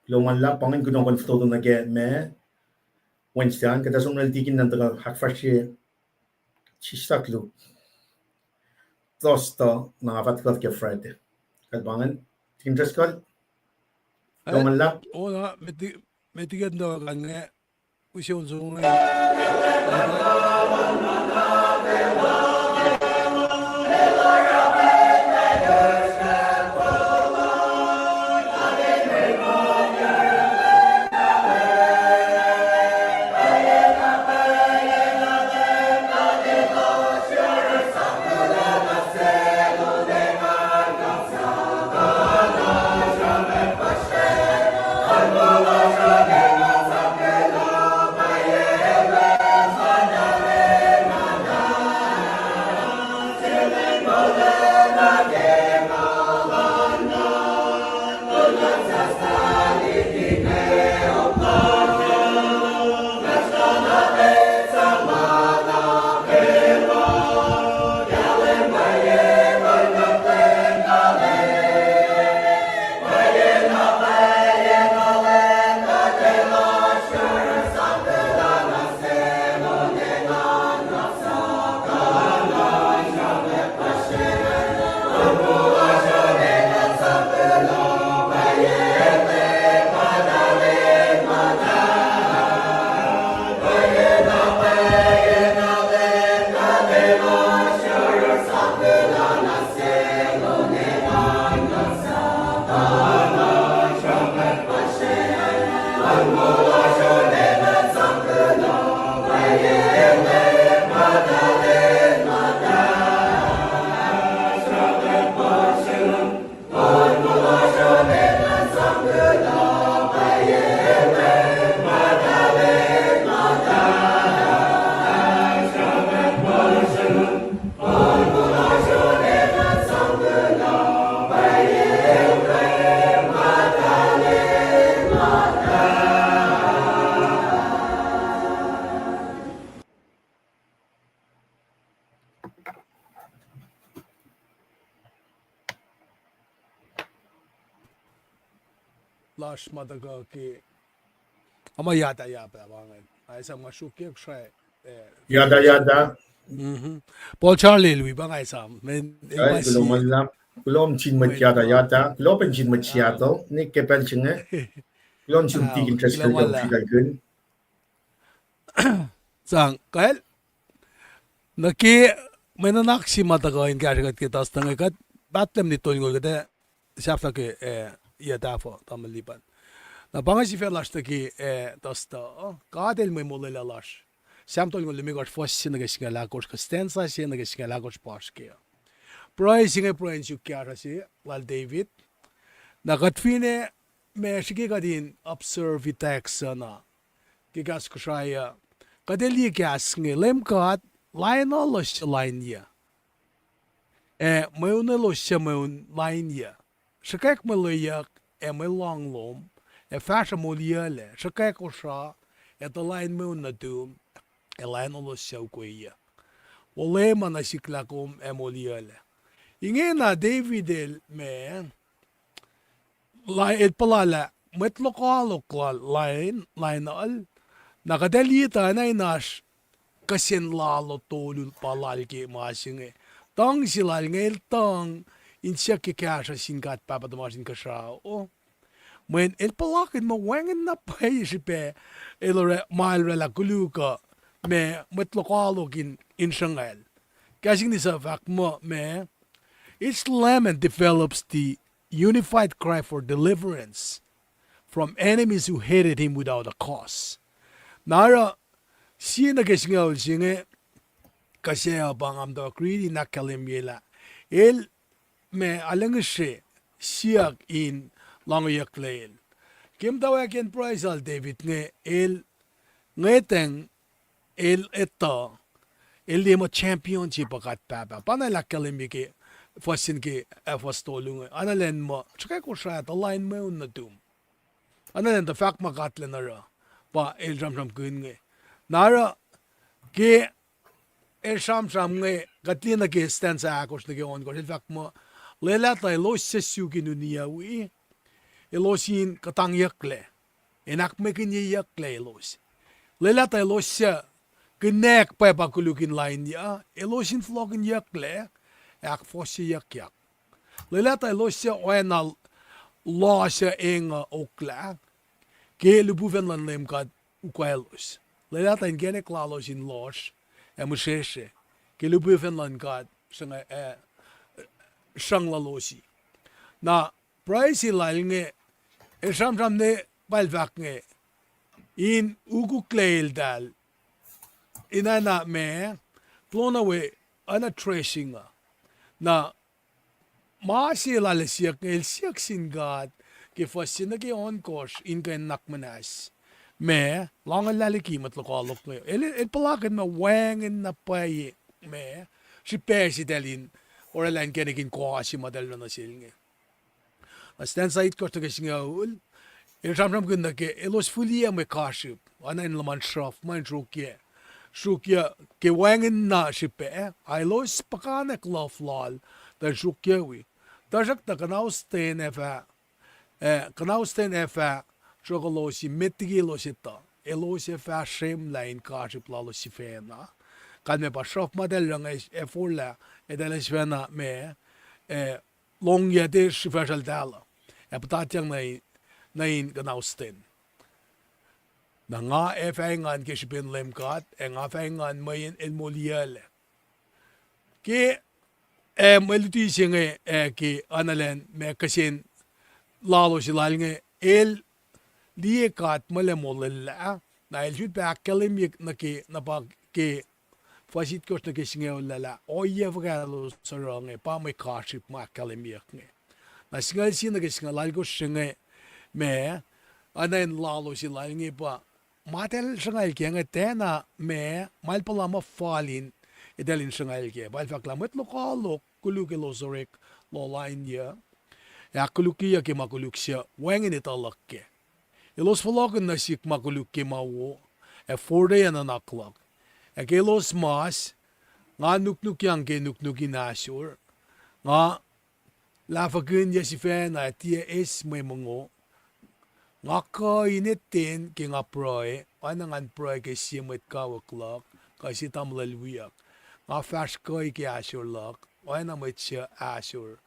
Kuloh ma luhlahp, pa ingacn kunohkohn fototo nuh ke ma Wednesday an, kuht ac som lal tikin an tuhkuh ahkfahsrye Sister Luke. Thursday na nga fah tuhkuh ke Friday. Kuht pa ingacn, tikin Driscoll. Kuloh ma luhlahp. Oacna, met liki kuht tuhkuh inge, use on songe. Lasr ma tuhkuh ke, ama yada yada pa ingacn. Ac esam nga sruokyac srah, eh, yada yada. Mhm. Paul Charlie el wi pa nga esam. Men, eh, ma kuloh ma luhlahp. Kuloh sin mwet yada yada. Kuloh pac sin mwet Seattle. Nik ke pacl se inge. Kuloh sin tikin Driscoll ke srihkakihn. Sang kacl. Nuh ke mwe nuhnak se ma tuhkuh in kahsrwe kuht ke Thursday inge, kuht pahtlac minit tolngoul kuht ac sahflah ke, eh, yac tahfuh tamuhlwel Lipan. Na pa inge sifac lasr nuh ke, eh, Thursday uh, God El mwe molwelah lasr. Sam tolngoul limekohsr, fuhs se nuh ke singucul ahkosr, kuh stanza se nuh ke singucul ahkosr pa oasr ke uh. Pruhe se inge pruhe in suk kahsruh se lal David. Na kuht finne ma srihke kuht in observe-i text uh na ke kahs Kosrae uh, kuht ac liye kahs inge, Leum God, lain elos suc lain yuc, ac mweun elos suc mweun lain yuc. Sruhkwack mwe lweyuck ac mwe lohng lom, ac fahsruh moliyuclac. Sruhkwack osra, ac tuh lain mweun nuhtum, ac lain elos suc ukweyuc. Wolacna nuh sikyak kom ac moliyuclac. Ingena David el ma, la-, el puhla lah mwet lokoalok lal lain, lain el, na kuht ac liye tuh na in oasr kihsen lalo tolu pa lal ke ma se inge. Tuhng se lal inge el tuhng in siyuck ke kahsruh sin God Pahpah tuhmasr Inkuhsrao. Mweyen el puhlakihn muh wacngihn na pwacye srihpac el oruh ma el oraclah koluk uh, ma mwet lokoalok in, in sruhngwacl. Kahs Inglis uh fahk muh ma, its lament develops the unified cry for deliverance from enemies who hated him without a cause. Na oruh, sie nuh ke singucul se inge, kuh se uh pa nga muhtwacwacack riti in ahkkahlwemye lah el, ma, arulacna ngihsre siyuck in loangweyucklac el. Ke muhtwacwacackiyacn pruhe sel David inge, el ngwetacng, el etuh, el liye muh champion se pa God Pahpah. Pa na el ahkkahlwemye ke fuhs se inge, ah, fuhs tolu inge. Oacna lwen muh sruhkwack Kosrae tuh lain mweun nuhtum. Oacna lwen tuh fahk ma God elan oruh, pa el sramsramkihn inge. Na oruh, ke el sramsram inge, kuht liye nuh ke stanza ahkosr nuh ke ohnkohsr, el fahk muh, lwelah tuh elos suc suk in uniyucwi, elos in kuhtangyucklac, in ahkmwekihnyeyucklac elos. Lwelah tuh elos suc kihnack pwacpa koluk in lainyuc, elos in fohlohkihnyucklac, ac ahkfohsyeyuckyak. Lwelah tuh elos suc oacna loh suc eng uh oklac, ke lihpufacn luhn Leum God ukwaclos. Lwelah tuh inkacnek lalos in lohsr ac mihsrwacsr, ke lihpufacn luhn God sruhng-, ah, sruhngluhlosi. Na pruhe se lal inge, el sramsram ne pacl fahk inge, in ukuklac eltahl, in oacna ma, tulonawe, oacna threshing uh. Na ma se lal ac siyuck inge, el siyuck sin God ke fuhs se nuh ke ohnkohsr in kuh in nuhnak muhnahs, ma, loanguhllah liki mwet lokoalok inge. El, el puhlakihn muh wacngihn na pwacye, ma, srihpac se eltahl in oraclah inkacnek in koase ma eltahl oruh nuh sel inge. Na stanza itkohsr nuh ke singucul, el sramsramkihn nuh ke elos fihliyac mwe kasrihp, oacna in luhman sruhf ma in sruokyac, sruokyac ke wacngihn na srihpac, a elos puhkantwen luhf lal tuh in sruokyac wi. Tuhsruhktuh kuhnaus ten ac fah, ah, kuhnaus ten ac fah sruhkuhlosi met liki elos etuh. Elos ac fah srwemlah in kasrihp lalos sifacna. Kalmac pa sruhf ma eltahl oruh inge ac forlah, eltahl ac sifacna ma, ah, longyac tiac srihfahsrweltahl uh, ac puhtatyang nuh in, nuh in kuhnaus ten. Na nga ac fah engan ke srihpen Leum God, ac nga fah engan mweyen El moliyuclac. Ke, ah, mwe luti se inge, ah, ke oacna lwen ma kihsen lalos se lal inge, el liye God mwe molwelah, na el sulpac ahkkahlwemye nuh ke, na pa ke fuhs itkohsr nuh ke singucul lah, ohiyac fuhkah elos oruh inge, pa mwe kasrihp ma ahkkahlwemyeyuck inge. Na singucul sie nuh ke singucul alkosr se inge, ma, oacna in lalos se lal inge pa, ma eltahl sruhngacl kac inge tiacna ma, ma el puhla muh fal in, eltahl in sruhngacl kac. Pa el fahk lah mwet lokoalok koluk elos orek loh lainyuc, ac ahkkolukyeyuc ke ma koluk suc wacngihn etuh luhk kac. Elos fohlohkihn nuh sihk ma koluk ke ma wo, ac fortweyac nuhnak luhk. Ac ke elos mas, nga nuknukyang ke nuknuk in ahsor, nga lahfuhkihnyuc sifacna ac tiac eis mwe mongo. Nga kuh in etwen ke nga pruhe, oacna ngan pruhe ke sie mwet kawuck luhk, kuh sie tamuhlwel wiyuck. Nga fahsr kuhi ke ahsor luhk, oacna mwet suc ahsor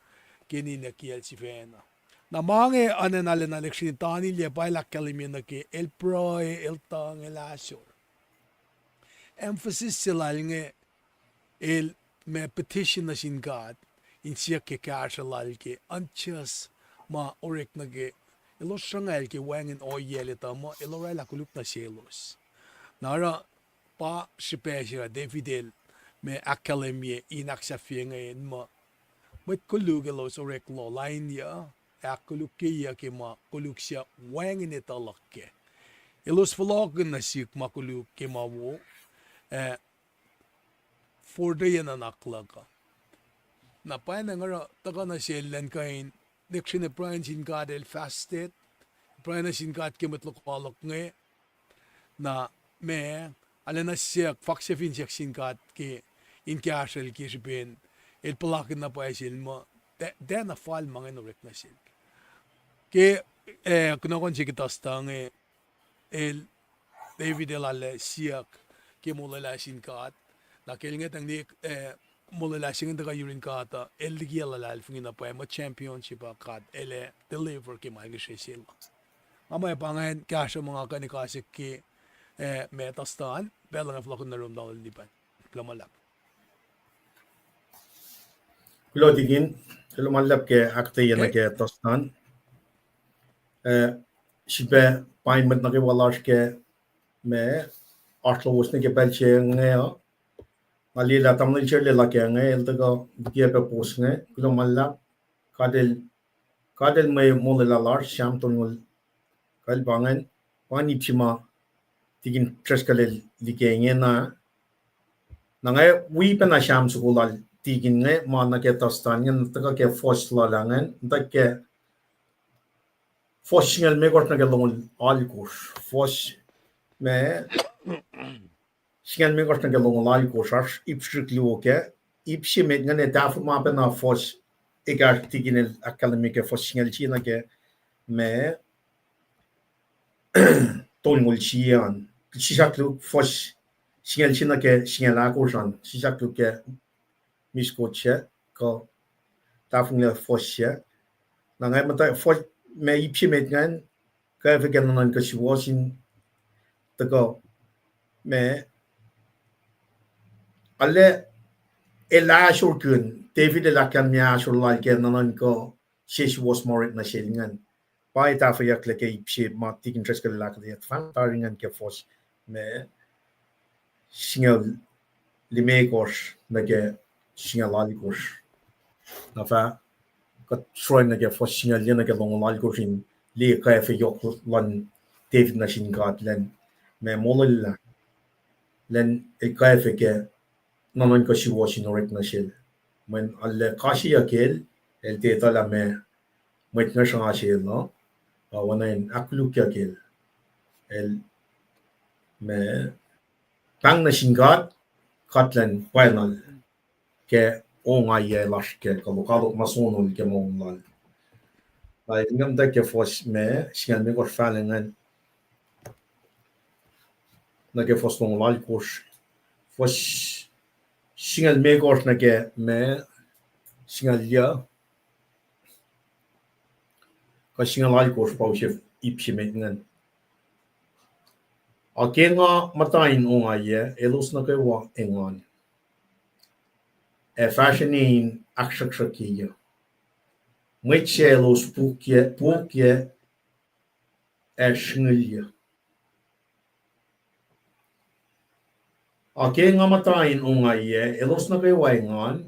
ke ninac kiyacl sifacna. Na ma inge oacna lwen na lihksreni Tanilyac pa el ahkkahlwemye nuh ke el pruhe, el tuhng, el ahsor. Emphasis se lal inge el ma petition nuh sin God in siyuck ke kahsruh lal ke unjust ma orek nuh ke elos sruhngacl ke wacngihn ohiyac el etuh muh el oraclah koluk nuh selos. Na oruh pa srihpac se David el ma ahkkahlwemye in ahksahfye inge muh mwet koluk elos orek loh lainyuc, ac ahkkolukyeyuc ke ma koluk suc wacngihn etuh luhk kac. Elos fohlohkihn nuh sihk ma koluk ke ma wo, ac fortweyac nuhnak luhk uh. Na pwacnwacng oruh tuhkuh nuh sel elan kuh in lihksreni pruhe nuh sin God el fasted, pruhe nuh sin God ke mwet lokoalok inge, na ma, arulacna siyuck, fakse fin siyuck sin God ke in kahsrwel ke srihpen el puhlakihn na pwacye sel muh, tiac, tiacna fal ma inge in orek nuh sel. Ke, ah, kunohkohn se ke tuhstuh inge, el, David el arlac siyuck, ke molwelah sin God. Na ke el ngwetacng liye, eh, molwelah se ingacn tuhkuh yurin God uh, el likiyac luhlahlfongi na pwacye muh championship uh God el ac deliver ke ma el ngihsre sel uh. Nga muh pa ingacn kahsruh ma nga kuh in kasak ke, eh, ma Dustin, pacl luhn fohlohkihn nuh rom talan lipan. Kuloh ma luhlahp. Kuloh Tikin, kuloh ma luhlahp ke ahkuhtweyac nuh ke Dustin. Eh, srihpac paing mwet nuh kwewa lasr ke ma oasr lowos nuh ke pacl se inge uh. Nga liye lah tamuhlwel Serle luhk inge, el tuhkuh likiyac pac post inge, kuloh ma luhlahp. God el, God el mwe molwelah lasr, Sam tolngoul, kuh el pa ingacn, pa ingacn ip se ma Tikin Driscoll el liye inge na. Na nga wi pacna Sam soko lal Tikin inge, ma nuh ke Dustin inge, tuhkuh ke fuhs lal ingacn, tuhkuh ke fuhs singucul limekohsr nuh ke longoul alkosr. Fuhs ma singucul limekohsr nuh ke longoul alkosr, oasr ip srihk luo kac. Ip se met ingacn ac tahfuh ma pacna fuhs, ekahsr Tikin el ahkkahlwemye ke fuhs singucul sie nuh ke ma tolngoul sie an. Sisaklu fuhs singucul sie nuh ke singucul ahkosr an. Sisaklu ke miskot se, kuh tahfonglac fuhs se. Na nga muhta fuhs, ma ip se met ingacn, kwacfe ke nuhnuhnkuh suwohs in tuhkuh, ma, arlac, el ahsor kihn, David el ahkkahlwemye ahsor lal ke nuhnuhnkuh sesuwohs ma orek nuh sel ingacn. Pa tahfweyucklac ke ip se ma Tikin Driscoll el ahkuhtweyac, fahk tari ingacn ke fuhs ma singucul limekohsr nuh ke singucul alkosr. Na fah kuht sroacng nuh ke fuhs singucul yuc nuh ke longoul alkosr in liye kwacfe yohk luhn David nuh sin God elan ma molwelah, elan el kwacfe ke nuhnuhnkuh suwohs in orek nuh sel. Mweyen arlac kasiyuck el, el tiac etuh lah ma mwet inge sruhnga sel uh, pa oacna in ahkkolukyuck el, el ma pahng nuh sin God, God elan pwacnwacl ke ongaiyac lasr ke kuh lokoalok ma sonol ke moul lal. Na el ngwetacng ke fuhs ma singucul limekohsr fahlac ingacn nuh ke fuhs longoul alkosr, fuhs singucul limekohsr nuh ke ma singucul yuc, kuh singucul alkosr pa use ip se met ingacn. Ac ke nga muhta in ongaiyac, elos nuh kwewa engan, ac fahsrweni in ahksruhksruhkyeyuc. Mwet sac elos pukyac, pukyac, ac srihngihlyuc. Ac ke nga muhta in ongaiyac, elos nuh kwewa engan,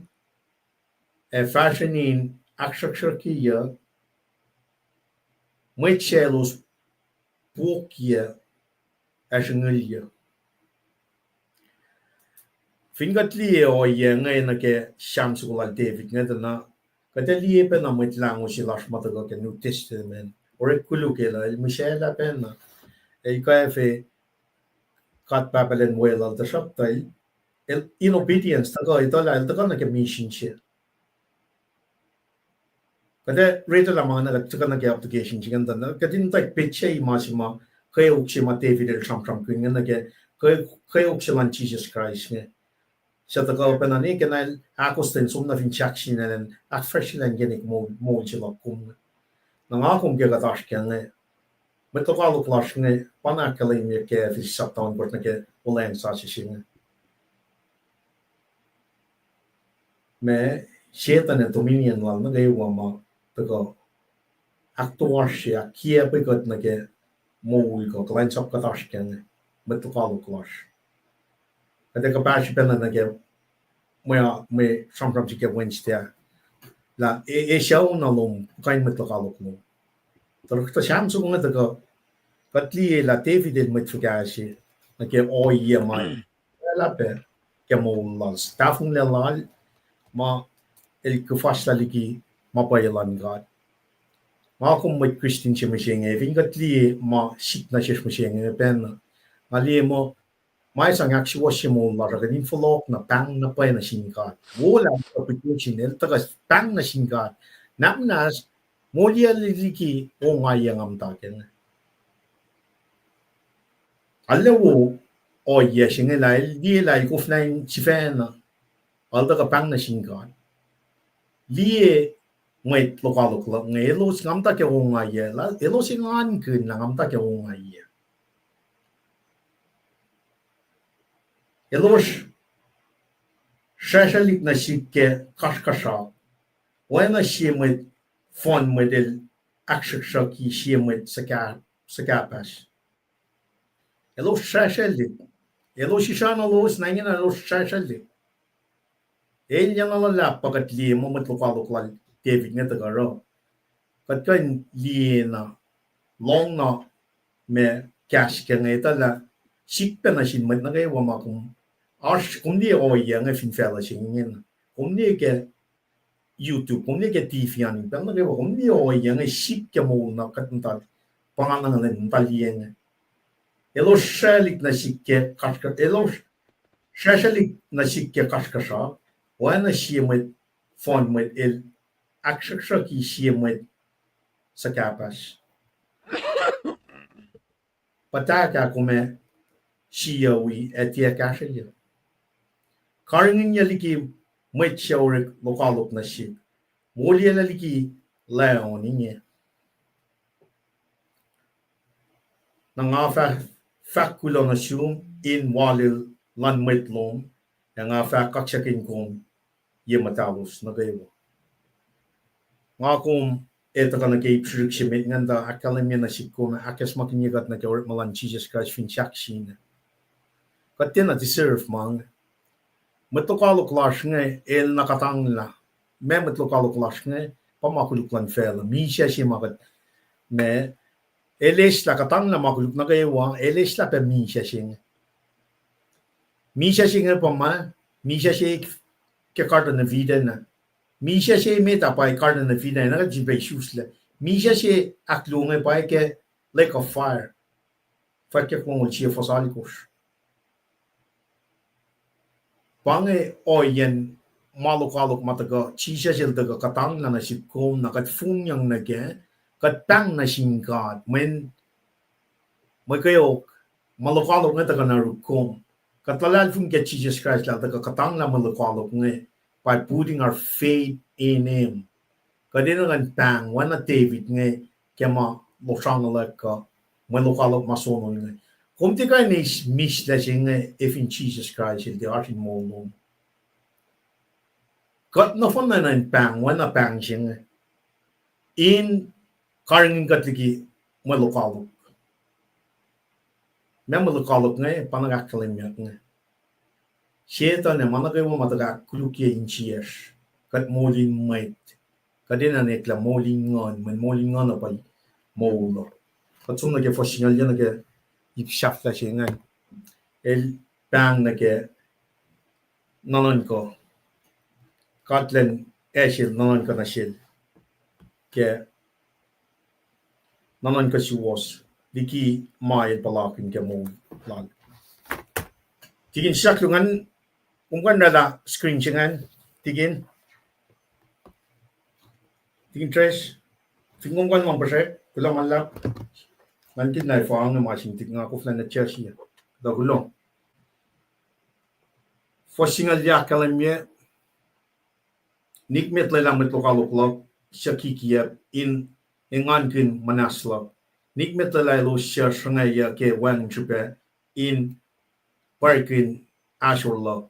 ac fahsrweni in ahksruhksruhkyeyuc. Mwet sac elos pukyac, ac srihngihlyuc. Fin kuht liye ohiyac inge nuh ke Sam soko lal David inge, tuh na kuht ac liye pacna Mwet Lahngo se lasr ma tuhkuh ke New Testament, orek koluk el uh, el mihsaclah pacna, el kwacfe God Pahpah elan weluhl, tuhsruhktuh el, in obedience, tuhkuh etuh lah el tuhkuh nuh ke mission se. Kuht ac riti lah ma na kuht tuhkuh nuh ke application se ingacn, tuh na kuht in tuh petsac ma se ma, kweok se ma David el sramsramkihn inge nuh ke, kwe-, kweok se luhn Jisus Kraist inge. Suc tuhkuh pacna ne ke na el ahkostwen som nuh fin sahk se ingacn, ahkfahsryelah inkacnek moul, moul se luhk kom. Na nga kom ke kuht oasr kac inge, mwet lokoalok lasr inge, pa na ahkkahlwemye ke Ephesians sapta ohnkohsr nuh ke olweacng sasuc se inge. Ma Setuhn ac dominion lal nuh kwewa ma tuhkuh ahktoasrye, ahkkiacpwe kuht nuh ke moul kuh kuhlwacnsap kuht oasr kac inge, mwet lokoalok lasr. Kuht ac kuhpahsri pacna nuh ke mwe, mwe sramsram se ke Wednesday ah, lah e, e sucu na lom, kain mwet lokoalok lom. Tuhsruhktuh Sam soko inge tuhkuh, kuht liye lah David el mwet fuhkah se nuh ke ohiyac ma el ahpac ke moul lal, tahfonglac lal, ma el kuhfaslah liki ma pwacye luhn God. Nga kom mwet Kristin se mihsenge, fin kuht liye ma sik nuh sesr mihsenge pacna, nga liye muh ma sang ahksuwohsye moul lasr uh, kuht in fohlohk na pahng na pwacye nuh sin God. Wo lah application el tuhkuh pahng nuh sin God. Nahmnas, moliyuc liki ongaiyac nga muhta kac inge. Arlac wo, ohiyac se inge lah el liye lah el koflah in sifacna, el tuhkuh pahng nuh sin God. Liye mwet lokoalok luhk inge, elos nga muhta ke ongaiyac, elos engankihn lah nga muhta ke ongaiyac. Elos srahsrahlik nuh sihk ke kasrkuhsrak, oacna sie mwet, fohn mwet el ahksruhksruhki sie mwet suhkah-, suhkahpahs. Elos srahsrahlik. Elos isracnuhlos, na ingena elos srahsrahlik. Elyah na luhlahp pa kuht liye muh mwet lokoalok lal David inge tuhkuh oruh. Kuht kuh in liye na, lohng na ma kahs ke inge etuh lah sik pac nuh sin mwet nuh kwewa ma kom, oasr kom liye ohiyac inge fin facluh se inge. Kom liye ke YouTube, kom liye ke T V an, pacl nuh kwewa kom liye ohiyac inge sik ke moul na kuht muhta, pa nga na nga muhta liye inge. Elos srahsrahlik nuh sihk ke kasrkuh-, elos srahsrahlik nuh sihk ke kasrkuhsrak, oacna sie mwet, fohn mwet el ahksruhksruhki sie mwet suhkahpahs. Puhtahkah kom ac siyuck ac tiac kahsrweyuc? Karihngihnyuc liki mwet suc orek lokoalok nuh sihk, moliyuclah liki lac on inge. Na nga fah fahk kuloh nuh sum in walil luhn mwet lom, ac nga fah kaksakihn kom ye muhtalos nuh kwewa. Nga kom ac tuhkuh nuh ke ip srihsrihk se met ingacn tuh ahkkahlwemye nuh sihk kom, ahkacsmakihnye kuht nuh ke orekma luhn Jisus Kraist fin sahk sina. Kuht tiacna deserve ma inge. Mwet lokoalok lasr inge el na kuhtanglah. Ma mwet lokoalok lasr inge pa ma koluk luhn facluh. Misac se ma kuht, ma, el eslah kuhtanglah ma koluk nuh kwewa, el eslah pac misac se inge. Misac se inge pa ma, misac se ke Garden of Eden ah. Misac se met ah pa Garden of Eden ah, na kuht sifilpac isuslac. Misac se ahkluo inge pa ke lake of fire. Fwackyuck longoul sie fuhs alkosr. Pa inge ohiyacn ma lokoalok ma tuhkuh, Jisus el tuhkuh kuhtanglah nuh sihk kom, na kuht fongyang nuh kac, kuht pahng nuh sin God, mweyen, mwe kweok, ma lokoalok inge tuhkuh nuh yuruk kom. Kuht luhlahlfongi ke Jisus Kraist lah el tuhkuh kuhtanglah ma lokoalok inge by putting our faith in him. Kuht enenuh in pahng oacna David inge ke ma losranguhlack uh, mwe lokoalok ma sonol inge. Kom tiac kuh in eis mislac se inge ac fin Jisus Kraist el tiac oasr in moul lom. Kuht nohfohn enenuh in pahng oacna pahng se inge in karihngihn kuht liki mwe lokoalok. Ma mwe lokoalok inge pa na ahkkahlwemyeyuck inge. Setuhn ac ma nuh kwewa ma tuhkuh ahkkolukye insiyacsr, kuht moul in mwet, kuht enenuh in eklac moul in nguhn, mweyen moul in nguhn uh pa moul uh. Kuht som nuh ke fuhs singucul yuc nuh ke ip sahflah se ingacn. El pahng nuh ke nuhnuhnkuh. God elan ac sel nuhnuhnkuh nuh sel ke nuhnuhnkuh suwohs liki ma el puhlakihn ke moul lal. Tikin sahk luhn, kom kuh in oraclah screen se ingacn, Tikin. Tikin Tres, fin kom kuh in lohng puhsrek, kuloh ma luhlahp. Ngan kihtin na fahk inge ma sin Tikin, nga koflah in adjust-ye. Kuloh, kuloh. Fuhs singucul yuc ahkkahlwemye, nikmet lwelah mwet lokoalok luhk suc kikiyacp in engankihn muhnahs luhk. Nikmet lwelah elos suc sruhngwacyuc ke wacngihn srihpac in pwacrkihn ahsor luhk.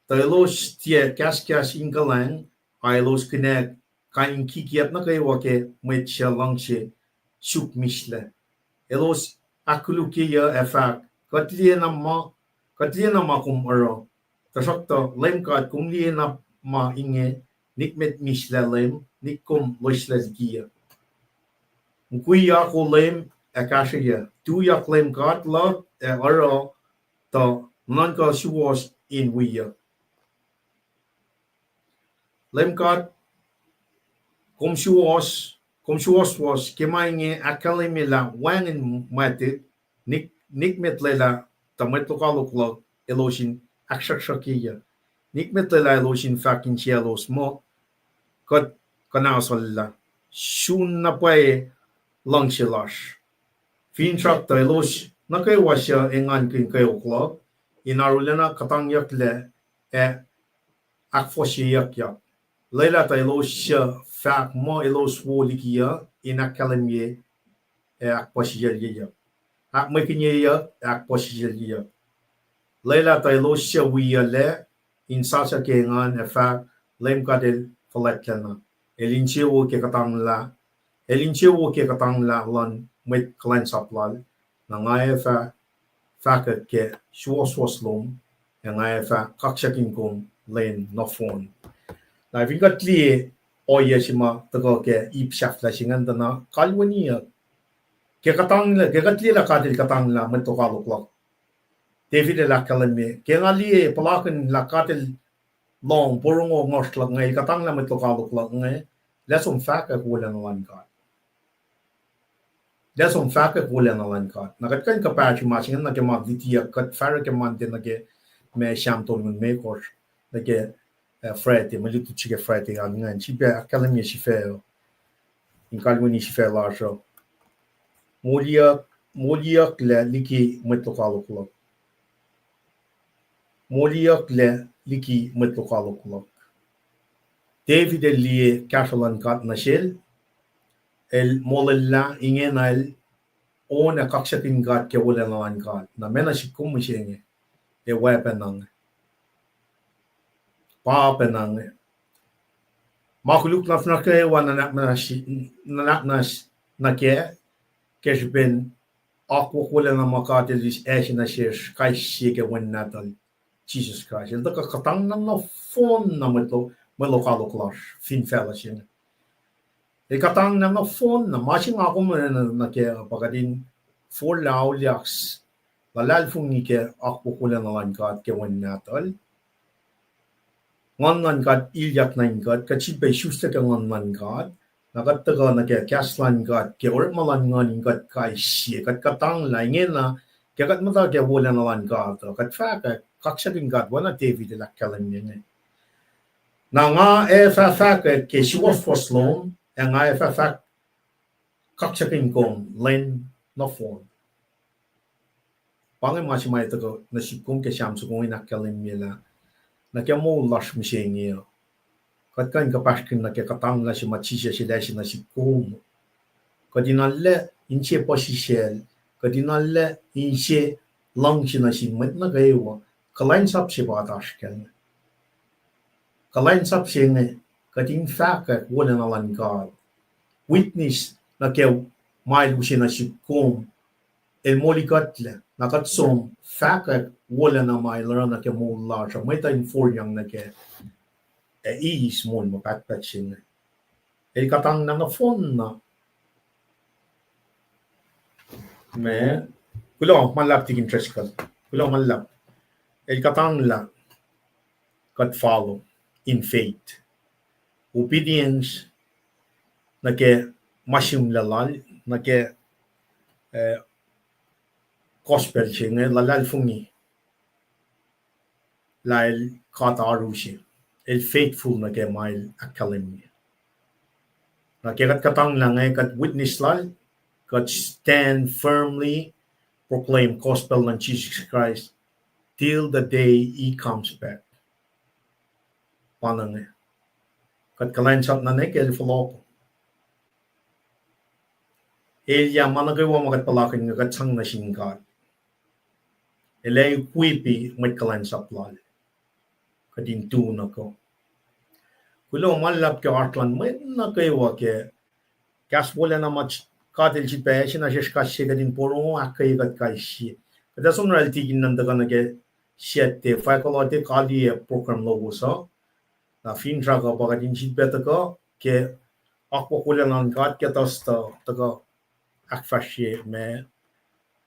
Tuh elos tiac kahskahs in kuhlwacng, a elos kihnack kain in kikiyacp nuh kwewa ke mwet suc luhngse suk mislac. Elos ahkkolukyeyuc ac fahk, kuht liye na ma, kuht liye na ma kom oruh. Tuhsruhktuh Leum God, kom liye na ma inge, nikmet mislac Leum, nik kom loeslac likiyuc. Mukwiyak, O Leum, ac kahsrweyuc. Tuyak Leum God luhk ac oruh, tuh nuhnuhnkuh suwohs in wiyuc. Leum God, kom suwohs, kom suwohswohs ke ma inge ahkkahlwemye lah wacngihn mwactik, nik-, nikmet lwelah tuh mwet lokoalok luhk elos in ahksruhksruhkyeyuc. Nikmet lwelah elos in fahk insiyaclos muh kuht kuhnahosellah. Sun na pwacye luhngse lasr. Finsrak tuh elos nuh kwewa suc engankihn kweok luhk in arulacna kuhtangyucklac ac ahkfohsyeyuckyak. Lwelah tuh elos suc fahk muh elos wo liki uh in ahkkahlwemye ac ahkpuhsisaclyeyuck. Ahkmwekihnyeyuck ac ahkpuhsisaclyeyuck. Lwelah tuh elos suc wiyuclac in sasuc ke engan ac fahk, Leum God El fuhlwactlacna. El insewowo ke kuhtanglah, El insewowo ke kuhtanglah luhn mwet kuhlwacnsap Lal. Na nga ac fah fahkwack ke suwohswohs lom, ac nga ac fah kaksakihn kom lwen nohfohn. Na fin kuht liye ohiyac se ma tuhkuh ke ip sahflah se ingacn tuh na kalweniyuck. Ke kuhtanglah, ke kuht liye lah God El kuhtanglah mwet lokoalok luhk, David el ahkkahlwemye, ke nga liye puhlakihn lah God El lohng porongo ngohsr luhk inge, El kuhtanglah mwet lokoalok luhk inge, lah som fahkwack wolacna luhn God. Lah som fahkwack wolacna luhn God. Na kuht kuh in kuhpahsri ma se ingacn nuh ke ma lutiyuck, kuht fahsr ke Monday nuh ke ma Sam tolngoul limekohsr, nuh ke, eh, Friday, mwe lutlut se ke Friday an ingacn, srihpac ahkkahlwemye sifac uh. In kalweni sifac lasr uh. Moliyuck, moliyucklac liki mwet lokoalok luhk. Moliyucklac liki mwet lokoalok luhk. David el liye kahsruh luhn God nuh sel, el molwelah ingena el on ac kaksakihn God ke wolacna luhn God. Na ma nuh sihk kom mihsenge, ac oacpacna inge. Pa pacna inge. Ma koluk nuhnak nuh kwewa nuhnak nuh ke, ke srihpen akwuck wolacna ma God El use nuh sesr kais sie ke Wen Nahtuhl, Jisus Kraist. El tuhkuh kuhtanglah nohfohn na mwet lo-, mwet lokoalok lasr fin facluh se inge. El kuhtanglah nohfohn na ma se nga kom nuh ke pa kuht in forlah auliyak, luhlahlfongi ke akwuck wolacna luhn God ke Wen Nahtuhl. Nguhn luhn God ilyak nuh in kuht, kuht sifilpac isuslac ke Nguhn luhn God. Na kuht tuhkuh nuh ke kahs luhn God ke orekma luhn Nguhn in kuht kais sie, kuht kuhtanglah ingena, ke kuht muhta ke wolacna luhn God uh, kuht fahkwack kaksakihn God, oacna David el ahkkahlwemye inge. Na nga ac fah fahkwack ke suwohswohs lom, ac nga ac fah fahk kaksakihn kom lwen nohfohn. Pa inge ma se ma tuhkuh nuh sihk kom ke Sam soko in ahkkahlwemye lah nuh ke moul lasr mihsenge uh, kuht kuh in kuhpahsrkihn nuh ke kuhtanglah se ma Jisus El ase nuh sihk kom. Kuht in arlac inse puhsisacl, kuht in arlac inse luhngse nuh sin mwet nuh kwewa, kuhlwacnsap se pa oasr kac. Kuhlwacnsap se inge, kuht in fahkwack wolacna luhn God. Witness nuh ke ma El use nuh sihk kom, El molikuhtlac, na kuht som fahkwack wolacna ma El oruh nuh ke moul lasr uh, mwet uh in foriyang nuh kac, ac eis moul ma pahtpaht se inge. El kuhtanglah nohfohn na. Ma, kuloh ma luhlahp Tikin Driscoll. Kuloh ma luhlahp. El kuhtanglah kuht follow in faith. Obedience nuh ke ma sihmlac Lal, nuh ke, eh, gospel se inge, luhlahlfongi lah El God oaru se. El faithful nuh ke ma El ahkkahlwemye. Na ke kuht kuhtanglah inge, kuht witness Lal, kuht stand firmly, proclaim gospel luhn Jisus Kraist till the day He comes back. Pa inge. Kuht kuhlwacnsap nuh ke El fohlohk. Elyah ma nuh kwewa ma kuht puhlakihn inge kuht sang nuh sin God. El ac equip mwet kuhlwacnsap Lal kuht in tu nuh kac. Kuloh ma luhlahp ke oasr luhn mwet nuh kwewa ke kahs wolacna ma God El sifilpac ase nuh sesr kais sie kuht in porongo, ahkkweye kuht kais sie. Kuht ac som oraclah tikin nuhn tuhkuh nuh ke Saturday, fahk kuloh ke kaliyac program lowos uh. Na finsrak uh pa kuht in sifilpac tuhkuh ke akwuck wolacna luhn God ke Thursday tuhkuh ahkfahsrye ma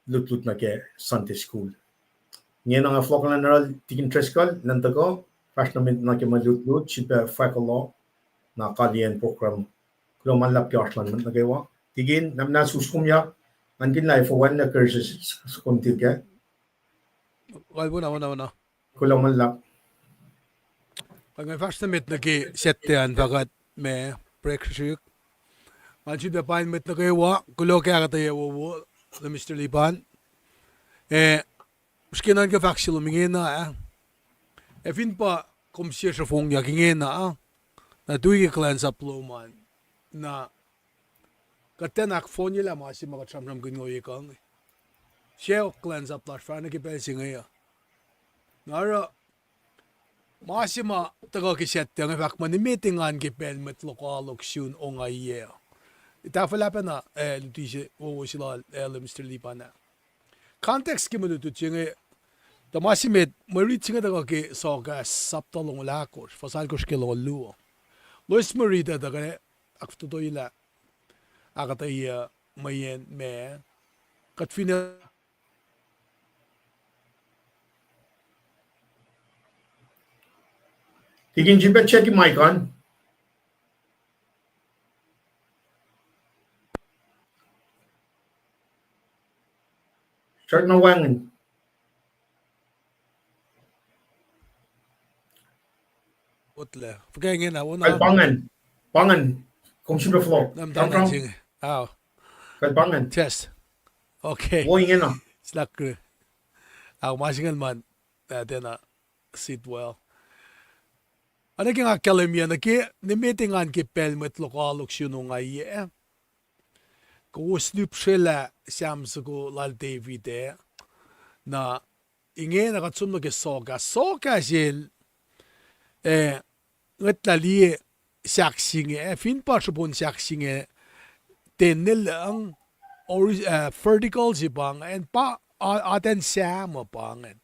lutlut nuh ke Sunday school. Ingena nga fohlohkohnlah oral Tikin Driscoll, nuhn tuhkuh, fahsr nuh met nuh ke mwe lutlut, sifilpac fahk kuloh, na kaliyacn program. Kuloh ma luhlahp ke oasr luhn mwet nuh kwewa. Tikin, na muhnahs us komyak, ngan kihn lah efuh wacngihn curses soko nuh sihk ah. Kalweni, wona, wona. Kuloh ma luhlahp. Nga fahsr nuh met nuh ke Saturday an fahk kuht ma break srihsrihk. Ngan sifilpac paing mwet nuh kwewa, kuloh ke ahkuhtweyac wowo luhn Mister Liban. Eh, srihke nuhnkuh fahk se lom ingena, ah. Eh, fin pa kom sie sruhfongyak ingena, ah. Na tui ke kuhlwacnsap lom an. Na kuht tiacna ahkfohnyelah ma se ma kuht sramsramkihn inge uh. Sacohk kuhlwacnsap lasr fahsr nuh ke pacl se inge uh. Na oruh ma se ma tuhkuh ke Saturday inge fahk muh nimet engan ke pacl mwet lokoalok sun ongaiyac. Tahfuhlah pacna, eh, luti se wowo se lal, eh, Mister Lipan ah. Context ke mwe lutlut se inge, tuh ma se met, mwe rit se inge tuhkuh ke Soakas sapta longoul ahkosr, fuhs alkosr ke longoul luo. Loes mwe rit ah tuhkuh, ahkfototoyelah, ahkuhtweyac, mweyen ma, kuht fin Tikin, sin pac check mic an. Start na wacngihn. Otlac. Fuhkah ingena, wona? Kuht pa ingacn. Pa ingacn. Kom sifilpac floor. Sramsram. Kuht pa ingacn. Test. Okay. Wo ingena. Slakri. Ao, ma se ingacn ma, uh, tiacna sit well. Oacna ke nga ahkkahlwemye nuh ke nimet engan ke pacl mwet lokoalok sun ongaiyac. Kowos lihpsrelah Sam soko lal David ah. Na ingena kuht som nuh ke Soakas. Soakas el, eh, ngwetlah liye sahk se inge, eh, fin pa sruhpon sahk se inge, ten ne lucng, or, eh, vertical se pa ingacn, pa, a-, atacn Sam uh pa ingacn.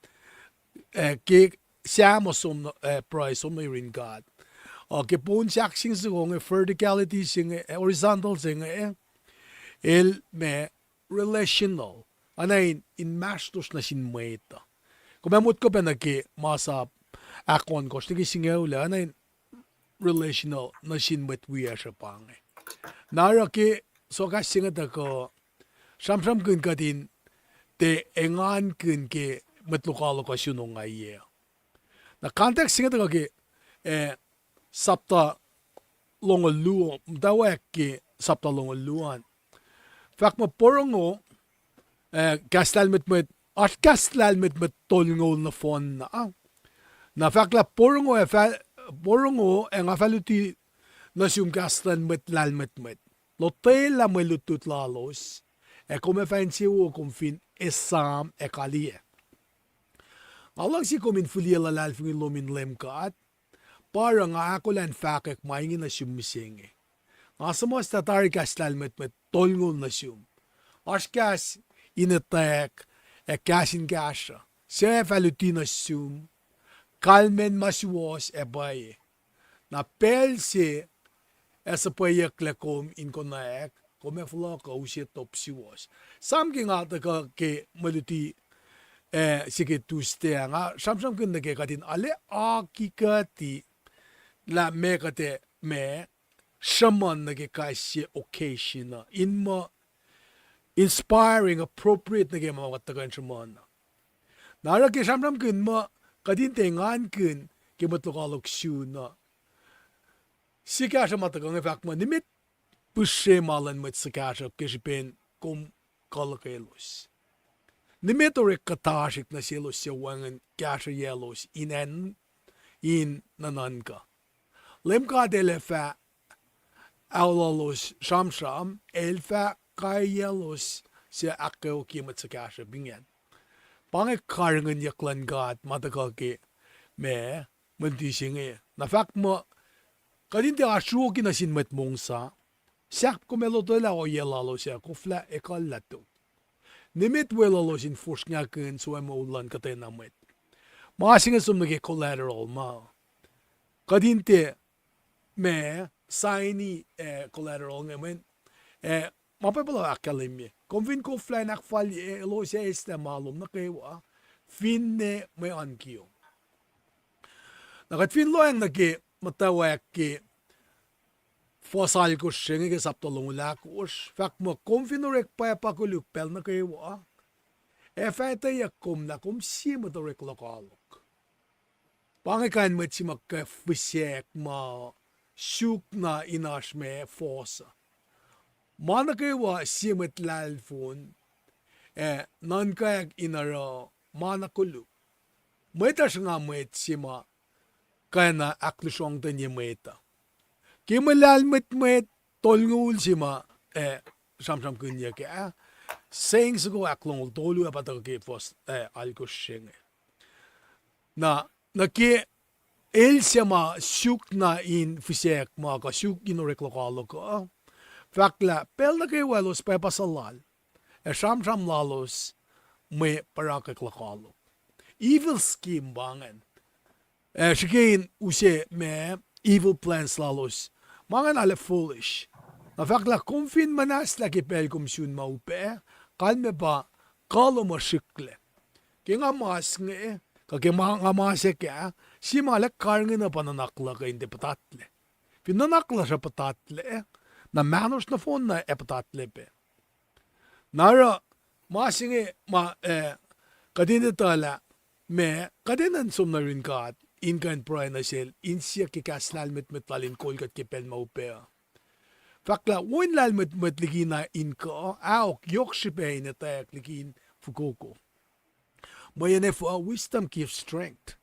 Eh, ke Sam uh som, eh, pruhe som nuh yurin God. Uh, ke poun sahk se inge soko inge, verticality se inge, eh, horizontal se inge, eh, el ma relational. Oacna in, inmahsrlosr nuh sin mwet uh. Kom ac motko pac nuh ke masap ahkohnkohsr nuh ke singucul ah, oacna in relational nuh sin mwet wiyacsr uh pa inge. Na oruh ke Soakas se inge tuhkuh sramsramkihn kuht in tiac engankihn ke mwet lokoalok uh sun ongaiyac. Na context se inge tuhkuh ke, eh, sapta longoul luo, muhtwacwacack ke sapta longoul luo an. Fahk muh porongo, eh, kahs lahlmwetmwet, oasr kahs lahlmwetmwet tolngoul nohfohn na. Na fahk lah porongo ac fah-, porongo ac nga fah luti nuh sum kahs luhn mwet lahlmwetmwet. Lotwelah mwe lutlut lalos, ac kom ac fah insewowo kom fin esam ac kaliyac. Nga luhngse kom in fihliyac luhlahlfongi lom in Leum God, pa oruh nga ahkolah in fahkwack ma inge nuh sum mihsenge. Nga suhmuhslah tari kahs lahlmwetmwet tolngoul nuh sum. Oasr kahs in etwacack, ac kahs in kahsruh. Suc ac fah luti nuh sum, kalmacn ma suwohs ac pwacye. Na pacl se ac suhpweyucklac kom in konwacack, kom ac fohlohk uh use top suwohs. Sam ke nga tuhkuh ke mwe luti, eh, se ke Tuesday ah, nga sramsramkihn nuh ke kuht in arlac akihkuhti lah meac kuht ac ma sruhmuhn nuh ke kais sie occasion uh, in muh inspiring, appropriate nuh ke ma kuht tuhkuh in sruhmuhn uh. Na oruh ke sramsramkihn muh kuht in tiac engankihn ke mwet lokoalok sun uh, sie kahsruh ma tuhkuh inge fahk muh nimet pihsre ma luhn mwet suhkahsruhp ke srihpen kom kuh luhkelos. Nimet orek kuhtasrihk nuh selos suc wacngihn kahsrweyaclos in acn, in nuhnuhnkuh. Leum God El ac fah aolohlos sramsram, El fah kaiyaclos suc ahkkweokye mwet suhkahsruhp ingacn. Pa inge karihngihnyuck luhn God ma tuhkuh ke ma, mwe luti se inge. Na fahk muh, kuht in tiac asruoki nuh sin mwet mongsa, sahp kom ac lotwelah ohiyac lalos ac koflah ekuhllah tok. Nimet weluhlos in fosrngahkihn soemoul luhn kuhtwena mwet. Ma se inge som nuh ke collateral ma. Kuht in tiac ma, signi, eh, collateral inge mweyen, eh, ma Bible uh ahkkahlwemye. Kom fin koflah in ahkfalye, eh, elos ac eislah ma lom nuh kwewa, finne mwe oan kiyom. Na kuht fin lohacng nuh ke muhtwacwacack ke fuhs alkosr se inge ke sapta longoul ahkosr, fahk muh kom fin orek pwacpa koluk pacl nuh kwewa, ac fah etweyuck kom lah kom sie mwet orek lokoalok. Pa inge kain mwet se ma kuh fihsrack ma suk na in oasr ma fohs uh. Ma nuh kwewa sie mwet lahlfon, eh, nuhnkack in oruh ma na koluk. Mwet uh sruhnga mwet se ma kwacna ahklusrongtenye mwet uh. Ke mwe lahlmwetmwet tolngoul se ma, eh, sramsramkihnyuck ah, Sang soko ahklongoul tolu ac pa tuhkuh ke fuhs, eh, alkosr se inge. Na, nuh ke el se ma suk na in fisack ma kuh suk in orek lokoalok uh, fahk lah pacl nuh kwewa elos pwapa suhlal, ac sramsram lalos mwe purakwack lokoalok. Evil scheme pa ingacn. Eh, srihke in use ma evil plans lalos. Ma ingacn arlac foolish. Na fahk lah kom fin muhnahslah ke pacl kom sun ma upac, kalmac pa kuh lom uh srihklac. Ke nga mas inge, kuh ke ma, nga mas ac kah, sie ma lac karihngihn uh pa nuhnak luhk uh in tiac puhtatlac. Fin nuhnak lasr uh puhtatlac, na mahnosr nohfohn na ac puhtatlac pac. Na oruh, ma se inge ma, eh, kuht in etuh lah, ma, kuht enenuh in som nuh yurin God in kuh in pruhe nuh sel, in siyuck ke kahs lahlmwetmwet lal in kol kuht ke pacl ma upac uh. Fahk lah wo in lahlmwetmwet liki na in kuh, ahok, yohk srihpac in etwacack liki in fokoko. Mweyen efuh, wisdom gives strength.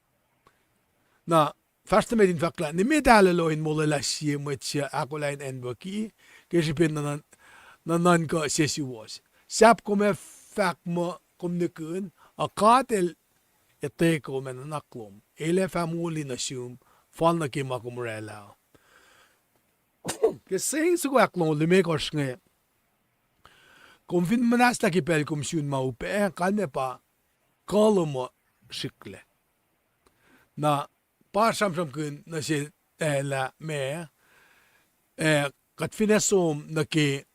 Na fahsr nuh met in fahk lah nimet ahlohloh in molwelah sie mwet suc ahkolah in acnwucki ke srihpen nuhnuhnkuh sesuwohs. Sahp kom ac fahk muh kom nihkihn, a God El etuh kom ac nuhnak lom. El ac fah moli nuh sum, fal nuh ke ma kom oraclah. Ke Sang soko ahklongoul limekohsr inge, kom fin muhnahslah ke pacl kom sun ma upac, kalmac pa kuh lom uh srihklac. Na pa sramsramkihn nuh sel, eh, lah ma, eh, kuht fin ac som nuh ke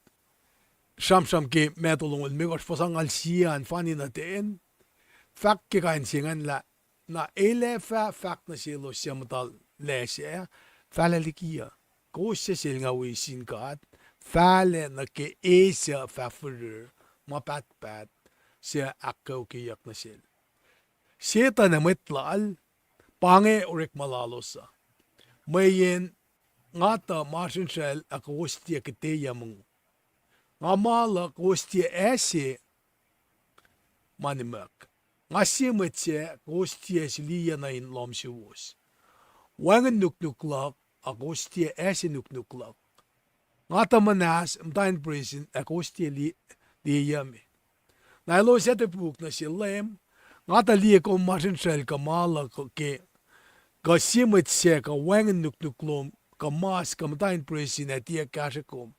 sramsram ke Matthew longoul limekohsr fuhs angngaul sie an fani nuh ten, fahk ke kain se ingacn lah, na El ac fah fahk nuh selos suc muhta loes ah, fahlac liki uh. Kowos suc selngawi sin God, fahlac nuh ke e suc fah firir ma pahtpaht suc ahkkweyeyuck nuh sel. Setuhn ac mwet lal, pa inge orekma lalos uh. Mweyen nga tuh masrinsracl ac kowos tiac kihteyac mongo. Nga maluh kowos tiac ase ma nimuck. Nga sie mwet sac kowos tiac suliyuc nuh in lohm suwos. Wacngihn nuknuk luhk, a kowos tiac ase nuknuk luhk. Nga tuh muhnahs, muhta in presin, ac kowos tiac li-, liyeyuc me. Na elos ac topuk nuh sel, Leum, nga tuh liye kom masrinsracl kuh maluh ke, kuh sie mwet sac kuh wacngihn nuknuk lom, kuh mas, kuh muhta in presin ac tiac kahsre kom.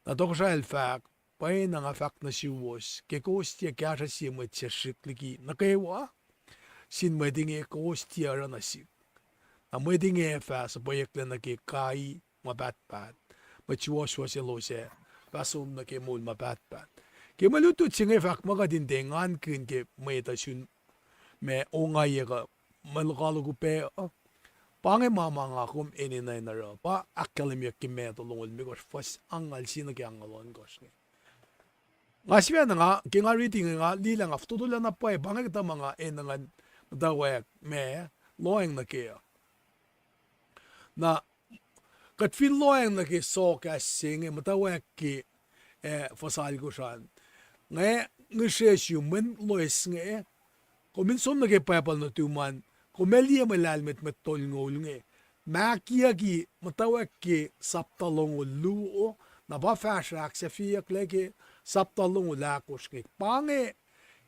Na tohkohsrah el fahk, pwacyena nga fahk nuh suwos, ke kowos tiac kahsruh sie mwet suc srihk liki nuh kwewa sin mwet inge, kowos tiac oruh nuh sihk. Na mwet inge ac fah suhpweyucklac nuh ke kai ma pahtpaht, mwet suwohswohs elos ac fah som nuh ke moul ma pahtpaht. Ke mwe lutlut se inge fahk muh kuht in tiac engankihn ke mwet uh sun ma ongaiyac kuh mwe lokoalok upac uh. Pa inge ma ma nga kom enenuh in oruh. Pa ahkkahlwemyeyuck ke Matthew longoul limekohsr fuhs angngaul sie nuh ke angngaul ohnkohsr inge. Nga sifacna nga, ke nga riti inge nga liye lah nga fototolah na pwacye, pa inge kuhtuh ma nga enenuh in muhtwacwacack ma lohacng nuh kac uh. Na kuht fin lohacng nuh ke sohkahs se inge, muhtwacwacack ke, eh, fuhs alkosr an. Nga ngihsre sum, mweyen loes inge, kom in som nuh ke Bible nuhtum an, kom ac liye mwe lahlmwetmwet tolngoul inge. Mahkiyucki muhtwacwacack ke sapta longoul luo, na pa fahsr ahksahfyeyucklac ke sapta longoul ahkosr inge. Pa inge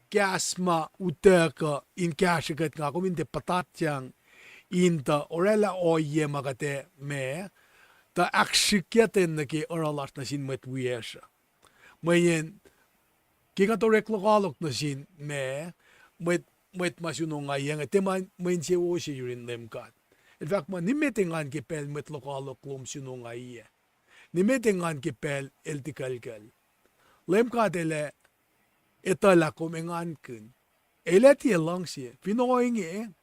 kahs ma utuckuh in kahsrwe kuht nga kom in tiac puhtatyang in tuh oraclah ohiyac ma kuht ac ma, tuh ahksrihkyucten nuh ke oruh lasr nuh sin mwet wiyacsr uh. Mweyen ke kuht orek lokoalok nuh sin ma, mwet, mwet ma sun ongaiyac inge, tiac ma mwe insewowo se yurin Leum God. El fahk muh nimet engan ke pacl mwet lokoalok lom sun ongaiyac. Nimet engan ke pacl el tikuclkucl. Leum God El ac etuh lah kom engankihn. El ac tiac luhngse, fin ohinge,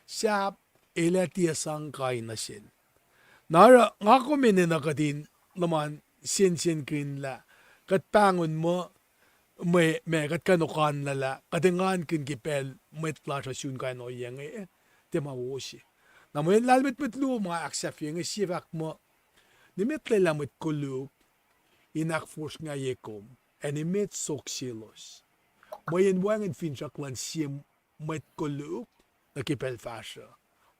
sahp El ac tiac sang kai nuh sel. Na oruh nga kom enenuh kuht in luhman sensenkihn lah kuht pahngon muh, mwe, ma kuht kuh in okanlah lah kuht engankihn ke pacl mwet lasr uh sun kain ohiyac inge, tiac ma wo se. Na mwe lahlmwetmwet luo ma ahksahfye inge sie fahk muh, nimet lwelah mwet koluk in ahkfosrngahye kom. ac nimet sohk selos. Mweyen wacngihn finsrak luhn sie mwet koluk nuh ke pacl fahsruh,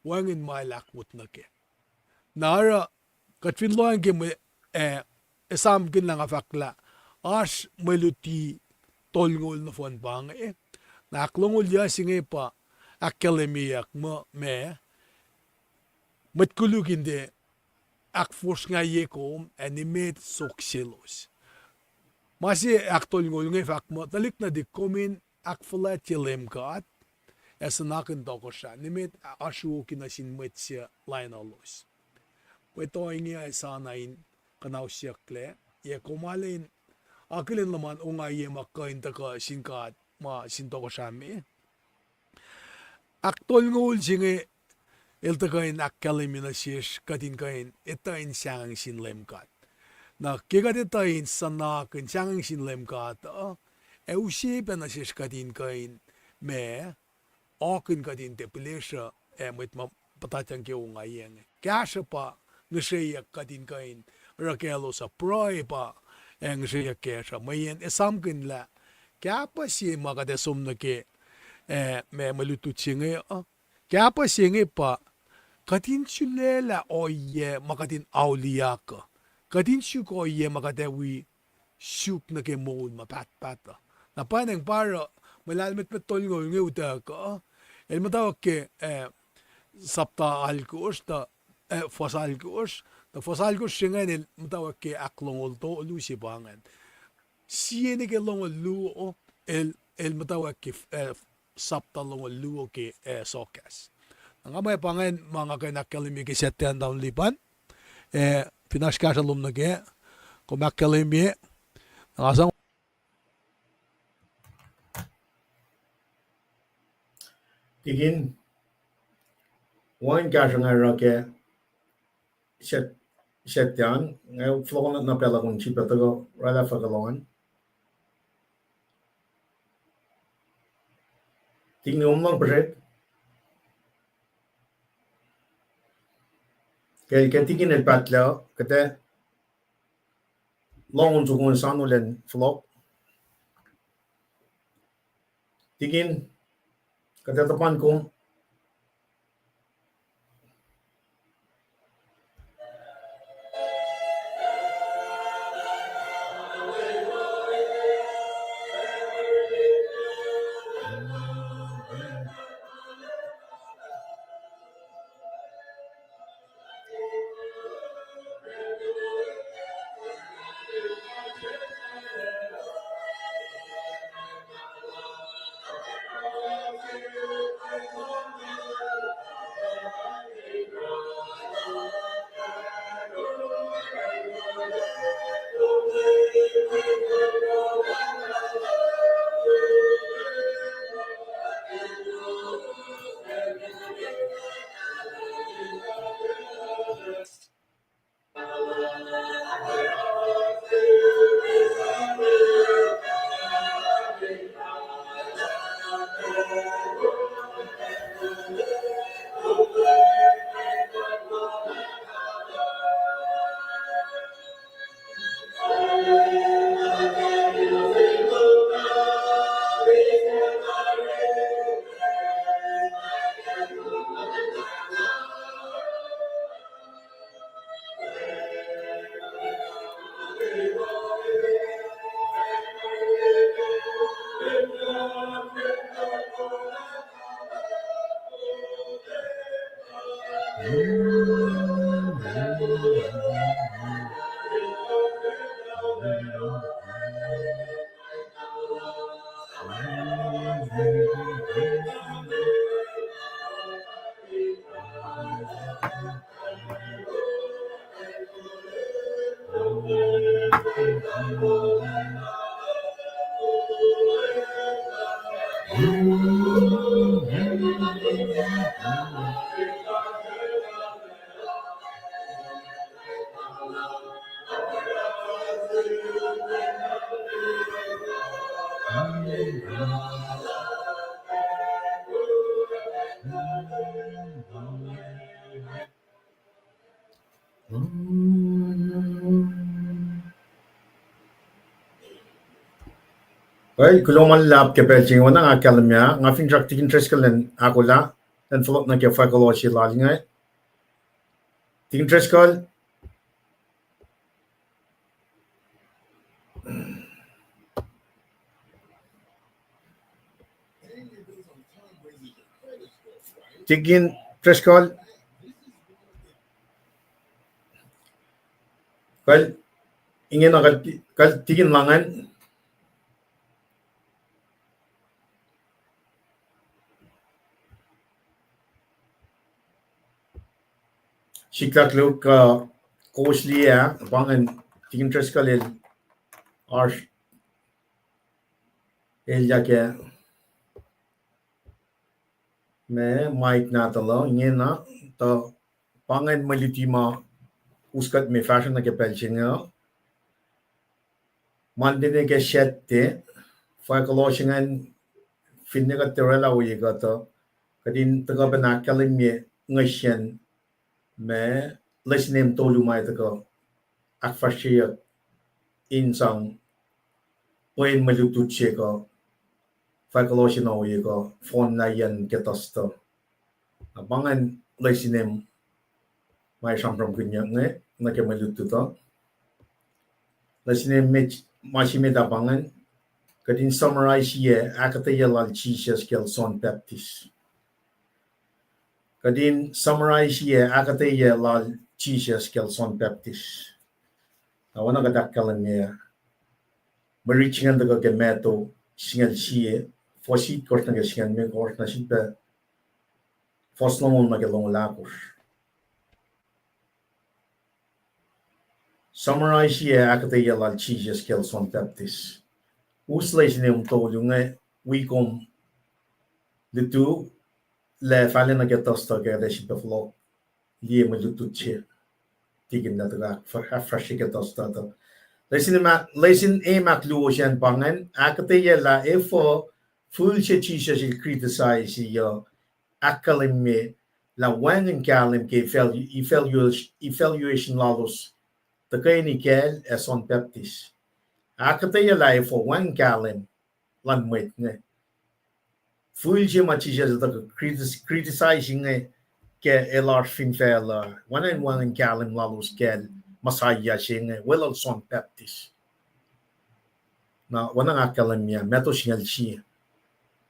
wacngihn ma el ahkwot nuh kac. Na oruh, kuht fin lohacng ke mwe, eh, esamkihn lah nga fahk lah oasr mwe luti tolngoul nohfohn pa inge, na ahklongoul yuc se inge pa ahkkahlwemyeyuck muh ma mwet koluk in tiac ahkfosrngahye kom ac nimet sohk selos. Ma se ahktolngoul inge fahk muh tuhlihk nuhtihk, kom in ahkfuhlwactye Leum God ac suhnakihn tohkohsrah, nimet oasr oki nuh sin mwet se laenuhlos. Mwet ohinge ac sa na in kuhnausyucklac, yac kom arlac in akihlen luhman ongaiyac ma kuh in tuhkuh sin God ma sin tohkohsrah me? Ahktolngoul se inge el tuhkuh in ahkkahlwemye nuh sesr kuht in kuh in etuh in sahngweng sin Leum God. Na ke kuht etuh in suhnakihn sahngweng sin Leum God uh, ac use pac nuh sesr kuht in kuh in ma ohkihn kuht in tiac pihlesruh ac mwet ma puhtatyang ke ongaiyac inge. Kahsruh pa ngihsreyuck kuht in kuh in oruh kaclos uh, pruhe pa, ac ngihsreyuck kahsruh. Mweyen esamkihn lah kahpah se ma kuht ac som nuh ke, ac ma mwe lutlut se inge uh, kahpah se inge pa kuht in sulaclah ohiyac ma kuht in auliyak uh. Kuht in suk ohiyac ma kuht ac wi suk nuh ke moul ma pahtpaht uh. Na pwacnwacng pa oruh mwe lahlmwetmwet tolngoul inge utuckuh, el muhtwacwacack ke, eh, sapta alkosr, tuh, eh, fuhs alkosr, tuh fuhs alkosr se ingacn el muhtwacwacack ke ahklongoul tolu se pa ingacn. Sie nuh ke longoul luo, el, el muhtwacwacack ke, eh, sapta longoul luo ke, eh, Soakas. Na nga ma pa ingacn ma nga kuh in ahkkahlwemye ke Saturday an, tamuhlwel Lipan. Eh, fin oasr kahsruh lom nuh kac, kom ahkkahlwemye. Na nga sang Tikin, wacngihn kahsruh nga oruh ke Sat-, Saturday an, nga fohlohkohnlah na pacl uh kom sifilpac tuhkuh oraclah fuhkah lom an. Tikin, kom lohng puhsrwek? Ke, ke Tikin el pahtlac, kuht ac lohng on soko on sano lacn fohlohk. Tikin, kuht ac tuhpan kom. Well, kuloh ma luhlahp ke pacl se inge, oacna nga ahkkahlwemye, nga finsrak Tikin Driscoll in ahkolah, in fohlohk nuh ke fwack kuloh se lal inge. Tikin Driscoll. Tikin Driscoll. Kal, ingena kal, kal Tikin Langan. Sikyak luk, uh, kowos liye, pa ingacn Tikin Driscoll el, oasr, el elyah ke, ma, mic nahtuhl uh ingena, tuh pa ingacn mwe luti ma us kuht me fahsruh nuh ke pacl se inge uh. Monday nuh ke Saturday, fwack kuloh se ingacn, finne kuht tiac oraclah ohiyac kuht uh, kuht in tuhkuh pac in ahkkahlwemye ngihsre ma, lesin mtolu ma tuhkuh ahkfahsryeyuck in sang pwen mwe lutlut se kuh fwack kuloh se na ohiyac kuh fohnlah yen ke Thursday. Na pa ingacn lesin ma sramsramkihnyuck inge nuh ke mwe lutlut uh. Lesin met, ma se met ah pa ingacn, kuht in summarize-ye ahkuhtweyac lal Jisus kacl John Baptist. Kuht in summarize-ye ahkuhtweyac lal Jisus kacl John Baptist. Na oacna kuht ahkkahlwemye, mwe rit se ingacn tuhkuh ke Matthew singucul sie, fuhs itkohsr nuh ke singucul limekohsr, na sifilpac fuhs longoul nuh ke longoul ahkosr. Summarize-ye ahkuhtweyac lal Jisus kacl John Baptist. Us lesin mtolu inge wi kom lutu, lah fahla nuh ke Thursday ke kuht ac sifilpac fohlohk liye mwe lutlut se. Tikin lah tuhkuh ahkfahsrye ke Thursday tuh. Lesin ma, lesin ma ahkluo se an pa ingacn, ahkuhtweyac lah efuh fihl se Jisus el criticize-ye, ahkkahlwemye lah wacngihn kahlwem ke evalu-, evaluation, evaluation lalos tuhkweni kacl ac John Baptist. Ahkuhtweyac lah efuh wacngihn kahlwem luhn mwet inge. Fihl se ma Jisus el tuhkuh critis-, criticize inge ke el oasr fin facluh, oacna in wacngihn kahlwem lalos kacl Messiah se inge, weluhl John Baptist. Na oacna nga ahkkahlwemye, Matthew singucul sie.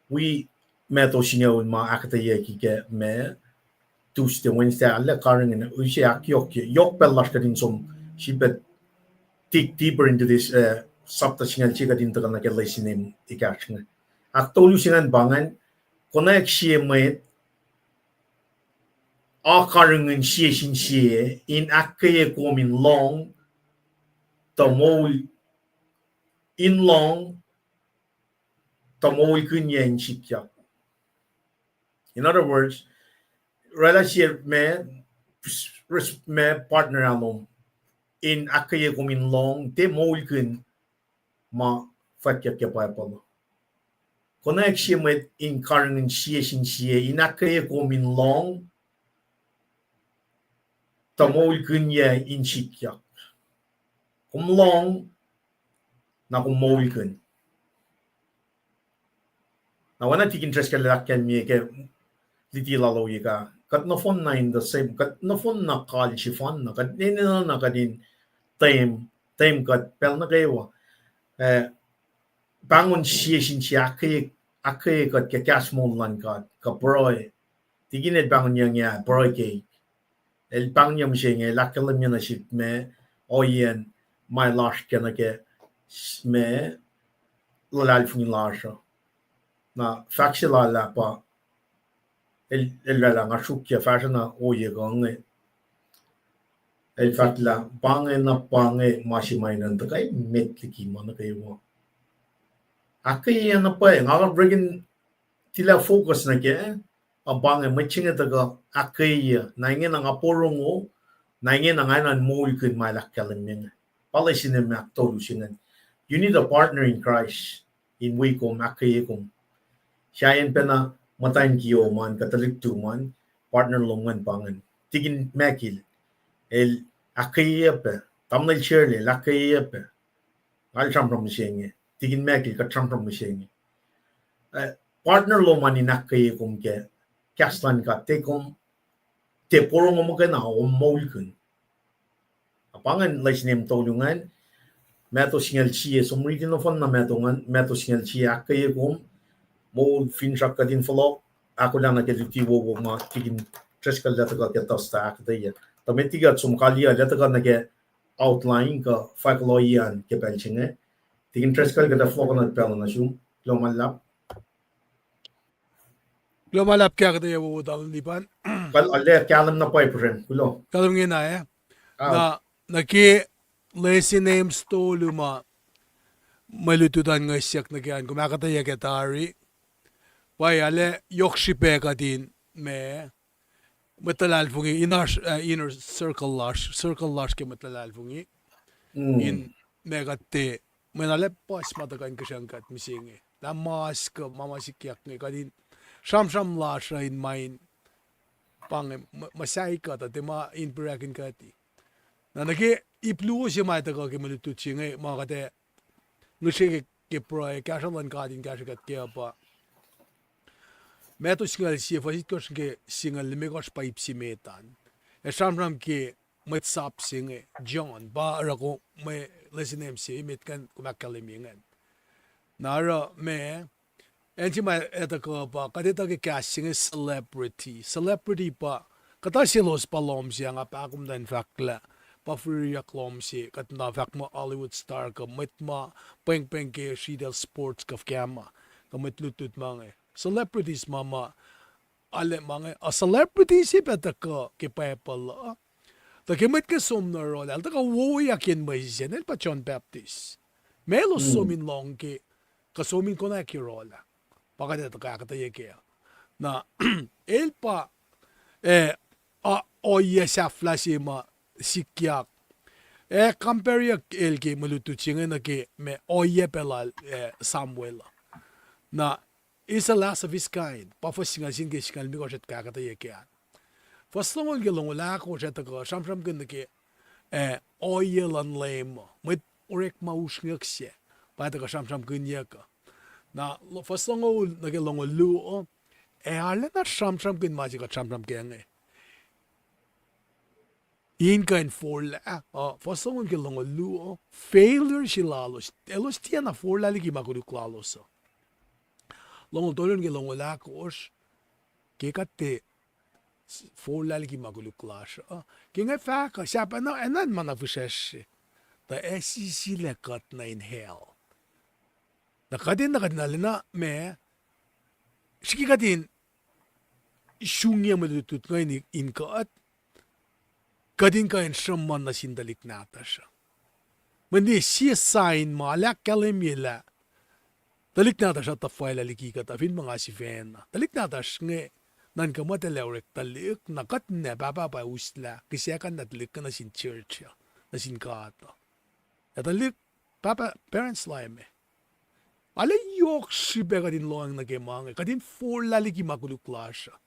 Wi Matthew singucul ma ahkuhtweyucki ke ma Tuesday, Wednesday, arlac karihngihn, use ahkyohkye, yohk pacl lasr kuht in som sifilpac dig deeper into this, uh, sapta singucul sie kuht in tuhkuh nuh ke lesin ekahsr inge. Ahktolu se ingacn pa ingacn, konwacack sie mwet a karihngihn sie sin sie in ahkkweye kom in lohng, tuh moul, in lohng, tuh moulkihnyac in sikyak. In other words, oraclah sie ma, ma partner lom in ahkkweye kom in lohng, tiac moulkihn ma fwackyuck ke Bible. Konwacack sie mwet in karihngihn sie sin sie in ahkkweye kom in lohng, tuh moulkihnyac in sikyak. Kom lohng, na kom moulkihn. Na oacna Tikin Driscoll el ahkkahlwemye ke luti lal ohiyac ah, kuht nohfohn na in the same, kuht nohfohn na kal sefanna, kuht enenuh na kuht in tem, tem kuht pacl nuh kwewa. Eh, pahngon sie sin sie ahkkweye, ahkkweye kuht ke kahs moul luhn God, kuh pruhe. Tikin el pahngonyuc inge ah, pruhe keik. El pahngonyuc mihsenge, el ahkkahlwemye nuh sihk ma ohiyacn ma el oasr ke nuh ke s-, ma luhlahlfongi lasr uh. Na fahk se lal ah pa, el, el oraclah nga sruokyac fahsruh na ohiyac kuh inge. El fahk lah pa inge na pa inge ma se ma enenuh in tuhkuh met liki ma nuh kwewa. Ahkkweye na pwacye, nga kuh in tilac focus nuh kac, a pa inge mwet se inge tuhkuh ahkkweye, na ingena nga porongo, na ingena nga enenuh in moulkihn ma el ahkkahlwemye inge. Pa lesin ma ahktolu se ingacn. You need a partner in Christ in wi kom, ahkkweye kom. Sahyacn pacna muhtwacn kiyom an kuh tuhlihk tum an, partner lom ingacn pa ingacn. Tikin Makil, el ahkkweye pac. Tamuhlwel Shirley, el ahkkweye pac. Ngal sramsram mihsenge. Tikin Michael, kuht sramsram mihsenge. Eh, partner lom an in ahkkweye kom ke kahs luhn God, tiac kom, tiac porongo muhkwena, kom moulkihn. A pa ingacn lesin tolu ingacn, Matthew singucul sie, som riti nohfohn na Matthew ingacn, Matthew singucul sie, ahkkweye kom, moul, finsrak, kuht in fohlohk, ahkolah nuh ke luti wowo ma Tikin Driscoll el tuhkuh ke Thursday ahkuhtweyac. Tuh met liki kuht som kaliyac, el tuhkuh nuh ke outline kuh fahk lohiyacn ke pacl se inge. Tikin Driscoll, kuht ac fohlohk nuh pacl nuh sum. Kuloh ma luhlahp. Kuloh ma luhlahp ke ahkuhtweyac wowo, Talan Lipan. Kal ale kahlwem na pwacye pihsrem. Kuloh. Kahlwem ingena, eh? Na, nuh ke lesin ems tolu ma mwe lutlut an ngihsyak nuh ke an kom ahkuhtweyac ke tari. Pwacye, ale yohk srihpac kuht in me, mwet luhlahlfongi, in oasr, eh, inner circle lasr, circle lasr ke mwet luhlahlfongi. In me kuht tiac, mweyen ale puhs ma tuhkuh in kihsrucng kuht mihsenge. Lah mas kuh ma ma sikyak inge, kuht in sramsram lasr uh in ma in pa inge, muhsahi kuht uh, tiac ma in pirakihn kuht. Na nuh ke ip luo se ma tuhkuh ke mwe lutlut se inge, ma kuht ac ngihsre ke, ke pruhe, kahsruh luhn God in kahsrwe kuht kac uh pa Matthew singucul sie, fuhs itkohsr nuh ke singucul limekohsr pa ip se met an. Ac sramsram ke mwet sap se inge, John, pa oruh kom mwe lesin ems se, met ingacn kom ahkkahlwemye ingacn. Na oruh me, acn se ma etuh kuh pa, kuht etuh ke kahs se inge celebrity. Celebrity pa, kuhtuh selos pa lohm se, nga pahkomuhta in fahk lah pa firiryak lohm se, kuht muhta fahk muh Hollywood star kuh mwet ma pwengpweng ke sritacl sports kuh fuhkah ma, kuh mwet lutlut ma inge. Celebrities ma ma ale ma inge, a celebrity se pac tuhkuh ke Bible uh. Tuh ke mwet inge som nuh yohrohl ah, el tuhkuh wowoyak yen mwesis an, el pa John Baptist. Ma elos som in lohng ke, kuh som in konwacack yohrohl ah. Pa kuht etuh ke ahkuhtweyac kac. Na, el pa, eh, a, ohiyac sahflah se ma sikyak. Eh, compare-yuck el ke mwe lutlut se inge nuh ke ma ohiyac pac lal, eh, Samuel. Na, is the last of his kind. Pa fuhs singucul sie nuh ke singucul limekohsr el tuhkuh ahkuhtweyac kac an. Fuhs longoul nuh ke longoul ahkosr el tuhkuh sramsramkihn nuh ke, eh, ohiyac luhn Leum, mwet orekma usrnguck se, pa el tuhkuh sramsramkihnyuck uh. Na, fuhs longoul nuh ke longoul luo, ac arulacna sramsramkihn ma se kuht sramsram kac inge. In kuh in forlah, uh, fuhs longoul ke longoul luo, failure se lalos, elos tiacna forlah liki ma koluk lalos uh. Longoul tolu nuh ke longoul ahkosr, ke kuht tiac forlah liki ma koluk lasr uh. Ke nga fahk uh, sahp enenuh ma na fihsracsr, tuh ac sisilac kuht nuh in hell. Na kuht in, na kuht in arulacna ma, srihke kuht in sungi mwe lutlut inge in kuht, kuht in kuh in sruhmuhn nuh sin tuhlihk nahtuhsr uh. Mweyen sie sign ma ahkkahlwemye lah tuhlihk nahtuhsr uh tuhfahlah liki kuht uh fin ma nga sifacna. Tuhlihk nahtuhsr inge nuhnkuh muh eltahl orek tuhlihk, na kuht in pahpah pa uslah kihsackuhnlah tuhlihk inge nuh sin church uh, nuh sin God uh. Ac tuhlihk, pahpah, parents lime, arlac yohk srihpac kuht in lohacng nuh ke ma inge, kuht in forlah liki ma koluk lasr uh.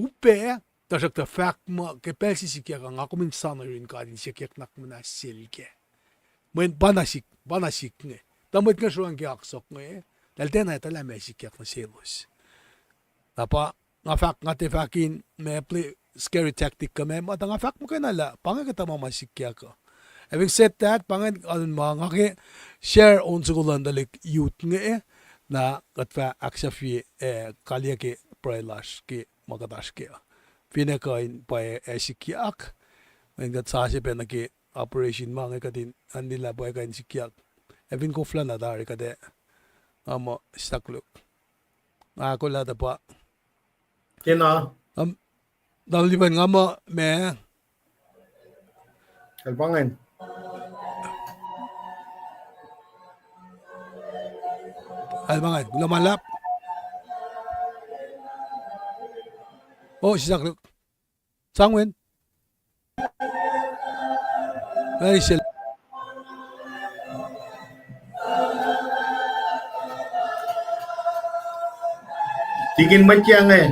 Upac, tuhsruhktuh fahk muh ke pacl se sikyak uh nga kom in sa nuh yurin God in sikyak nuhnak muhnahs sel kac. Mweyen pa na sik, pa na sik inge. Tuh mwet inge sruang ke oak sohk inge, eltahl tiacna etuh lah meac sikyak nuh selos. Na pa nga fahk, nga tiac fahk in ma play scary tactic kuh meac, ma tuh nga fahk muhkwena lah pa inge kuhtuh ma ma sikyak uh. Having said that, pa inge alun ma nga ke share on soko luhn tuhlihk youth inge, na kuht fah ahksahfye, eh, kaliyac ke pruhe lasr ke ma kuht oasr kac. Finne kuh in pwacye ac sikyak, in kuht sasuc pac nuh ke operation ma inge kuht in annilah pwacye kuh in sikyak. Ac fin koflah na tari kuht ac, nga muh sahkluk. Nga kolah tuh pa. Kena. Talan Lipan, nga muh ma. Kalpangin. Kalpangin, kuloh ma luhlahp. Oh, sisaklu. Sangwen. Aisel. Tikin Matyange.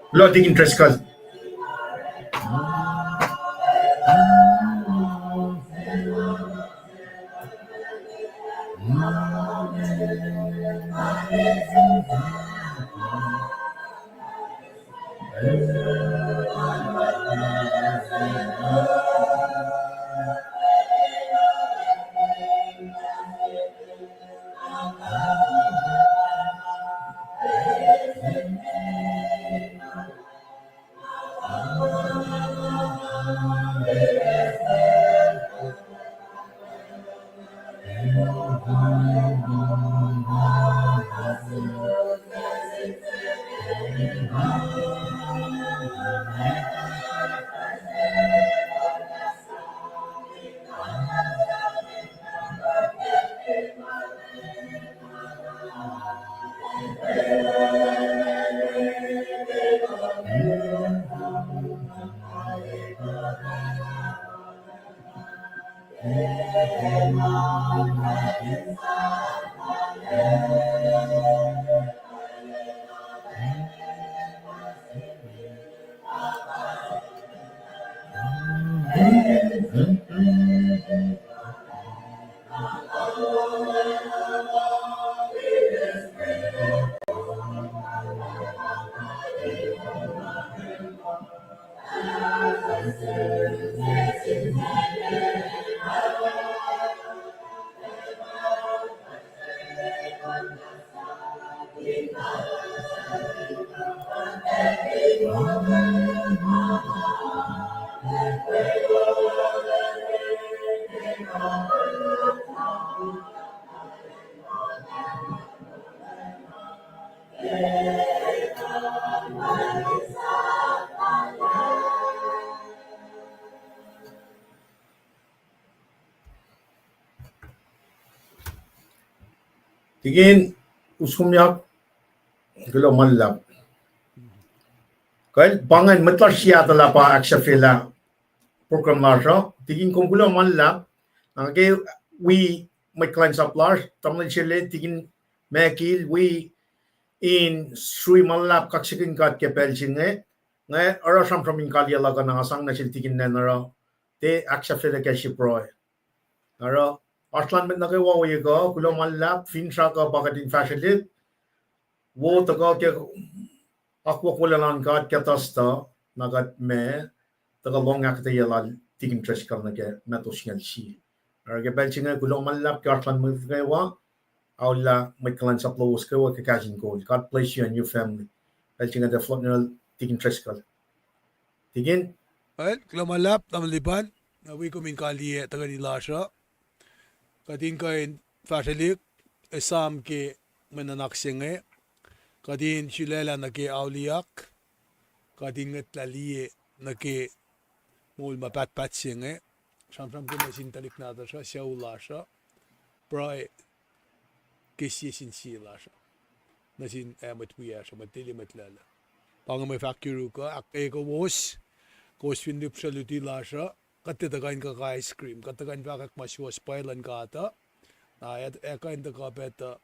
Kuloh Tikin Driscoll. Tikin, uskomyak, kuloh ma luhlahp. Kal pa ingacn, mwet lasr Seattle ah pa ahksahfyelah program lasr uh. Tikin, kom kuloh ma luhlahp. Na ke wi mwet kuhlwacnsap lasr, tamuhlwel sele, Tikin Mekil, wi in srui ma luhlahp kaksakihn God ke pacl se inge. Nga oruh sramsram in kaliyac luhk uh na nga sang nuh sel Tikin Nana oruh tiac ahksahfyelah kacsr pruhe. Oruh oasr lun mwet nuh kwewa ohiyac kuh, kuloh ma luhlahp, finsrak uh pa kuht in fahsrwelihk, wo tuhkuh ke akwuck wolacna luhn God ke Thursday, na kuht ma tuhkuh lohng ahkuhtweyac lal Tikin Driscoll nuh ke Matthew singucul sie. Oruh ke pacl se inge kuloh ma luhlahp ke oasr lun mwet nuh kwewa, aollah mwet kuhlwacnsap lowos kwewa ke kahs in kol. God bless you and your family. Pacl se inge tuh fohlohk nuh Tikin Driscoll. Tikin? Well, kuloh ma luhlahp, tamuhlwel Lipan, na wi kom in kaliyac tuhkweni lasr uh. Kuht in kuh in fahsrwelihk, esam ke mwe nuhnak se inge. Kuht in sulaclah nuh ke auliyak. Kuht in ngwetlah liye nuh ke moul ma pahtpaht se inge. Sramsram ke nuh sin tuhlihk nahtuhsr uh, sucu lasr uh, pruhe ke sie sin sie lasr uh, nuh sin, ah, mwet wiyacsr uh, mwet lili, mwet lala. Pa inge mwe fahk yuruk uh, ahkkweye kowos, kowos fin lihpsre luti lasr uh, kuht tiac tuhkuh in kuh ice cream, kuht tuhkuh in fahkwack ma suwohs pwacye luhn God uh, na ac kuh in tuhkuh pac tuh,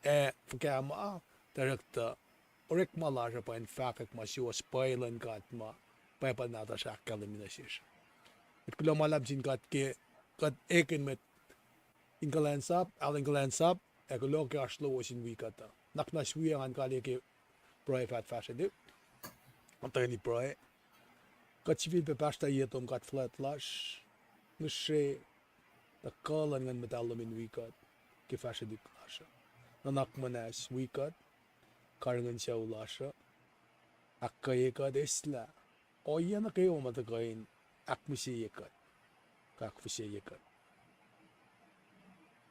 ah, fuhkah ma, tuhsruhktuh orekma lasr uh pa in fahkwack ma suwohs pwacye luhn God ma Bible nahtuhsr ahkkahlwemye nuh sesr. Kuht kuloh ma luhlahp sin God ke kuht ekihn mwet in kuhlwacnsap, Alan kuhlwacnsap, ac kuloh ke oasr lowos in wi kuht uh. Nuhnak muhnahs wi ngan kaliyac ke pruhe fahsrwelihk. Kuht tuhkweni pruhe. Kuht sifilpac pahsrtah ye tom God fuhlwact lasr, ngihsre tuh kuh luhn Nguhn Muhtahl lom in wi kuht ke fahsrwelihk lasr uh. Nuhnak muhnahs wi kuht, karihngihn sucu lasr uh, ahkkweye kuht, eslah ohiyac nuh kwewa ma tuhkuh in ahkmihsye kuht, kuh ahkfihsye kuht.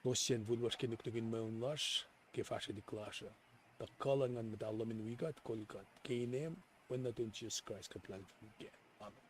Los sacn fihl lasr ke nuknuk in mweun lasr, ke fahsrwelihk lasr uh. Tuh kuh luhn Nguhn Muhtahl lom in wi kuht, kol kuht. Ke inem Wen nuhtum Jisus Kraist kuht luhlahlfongi kac. Amen.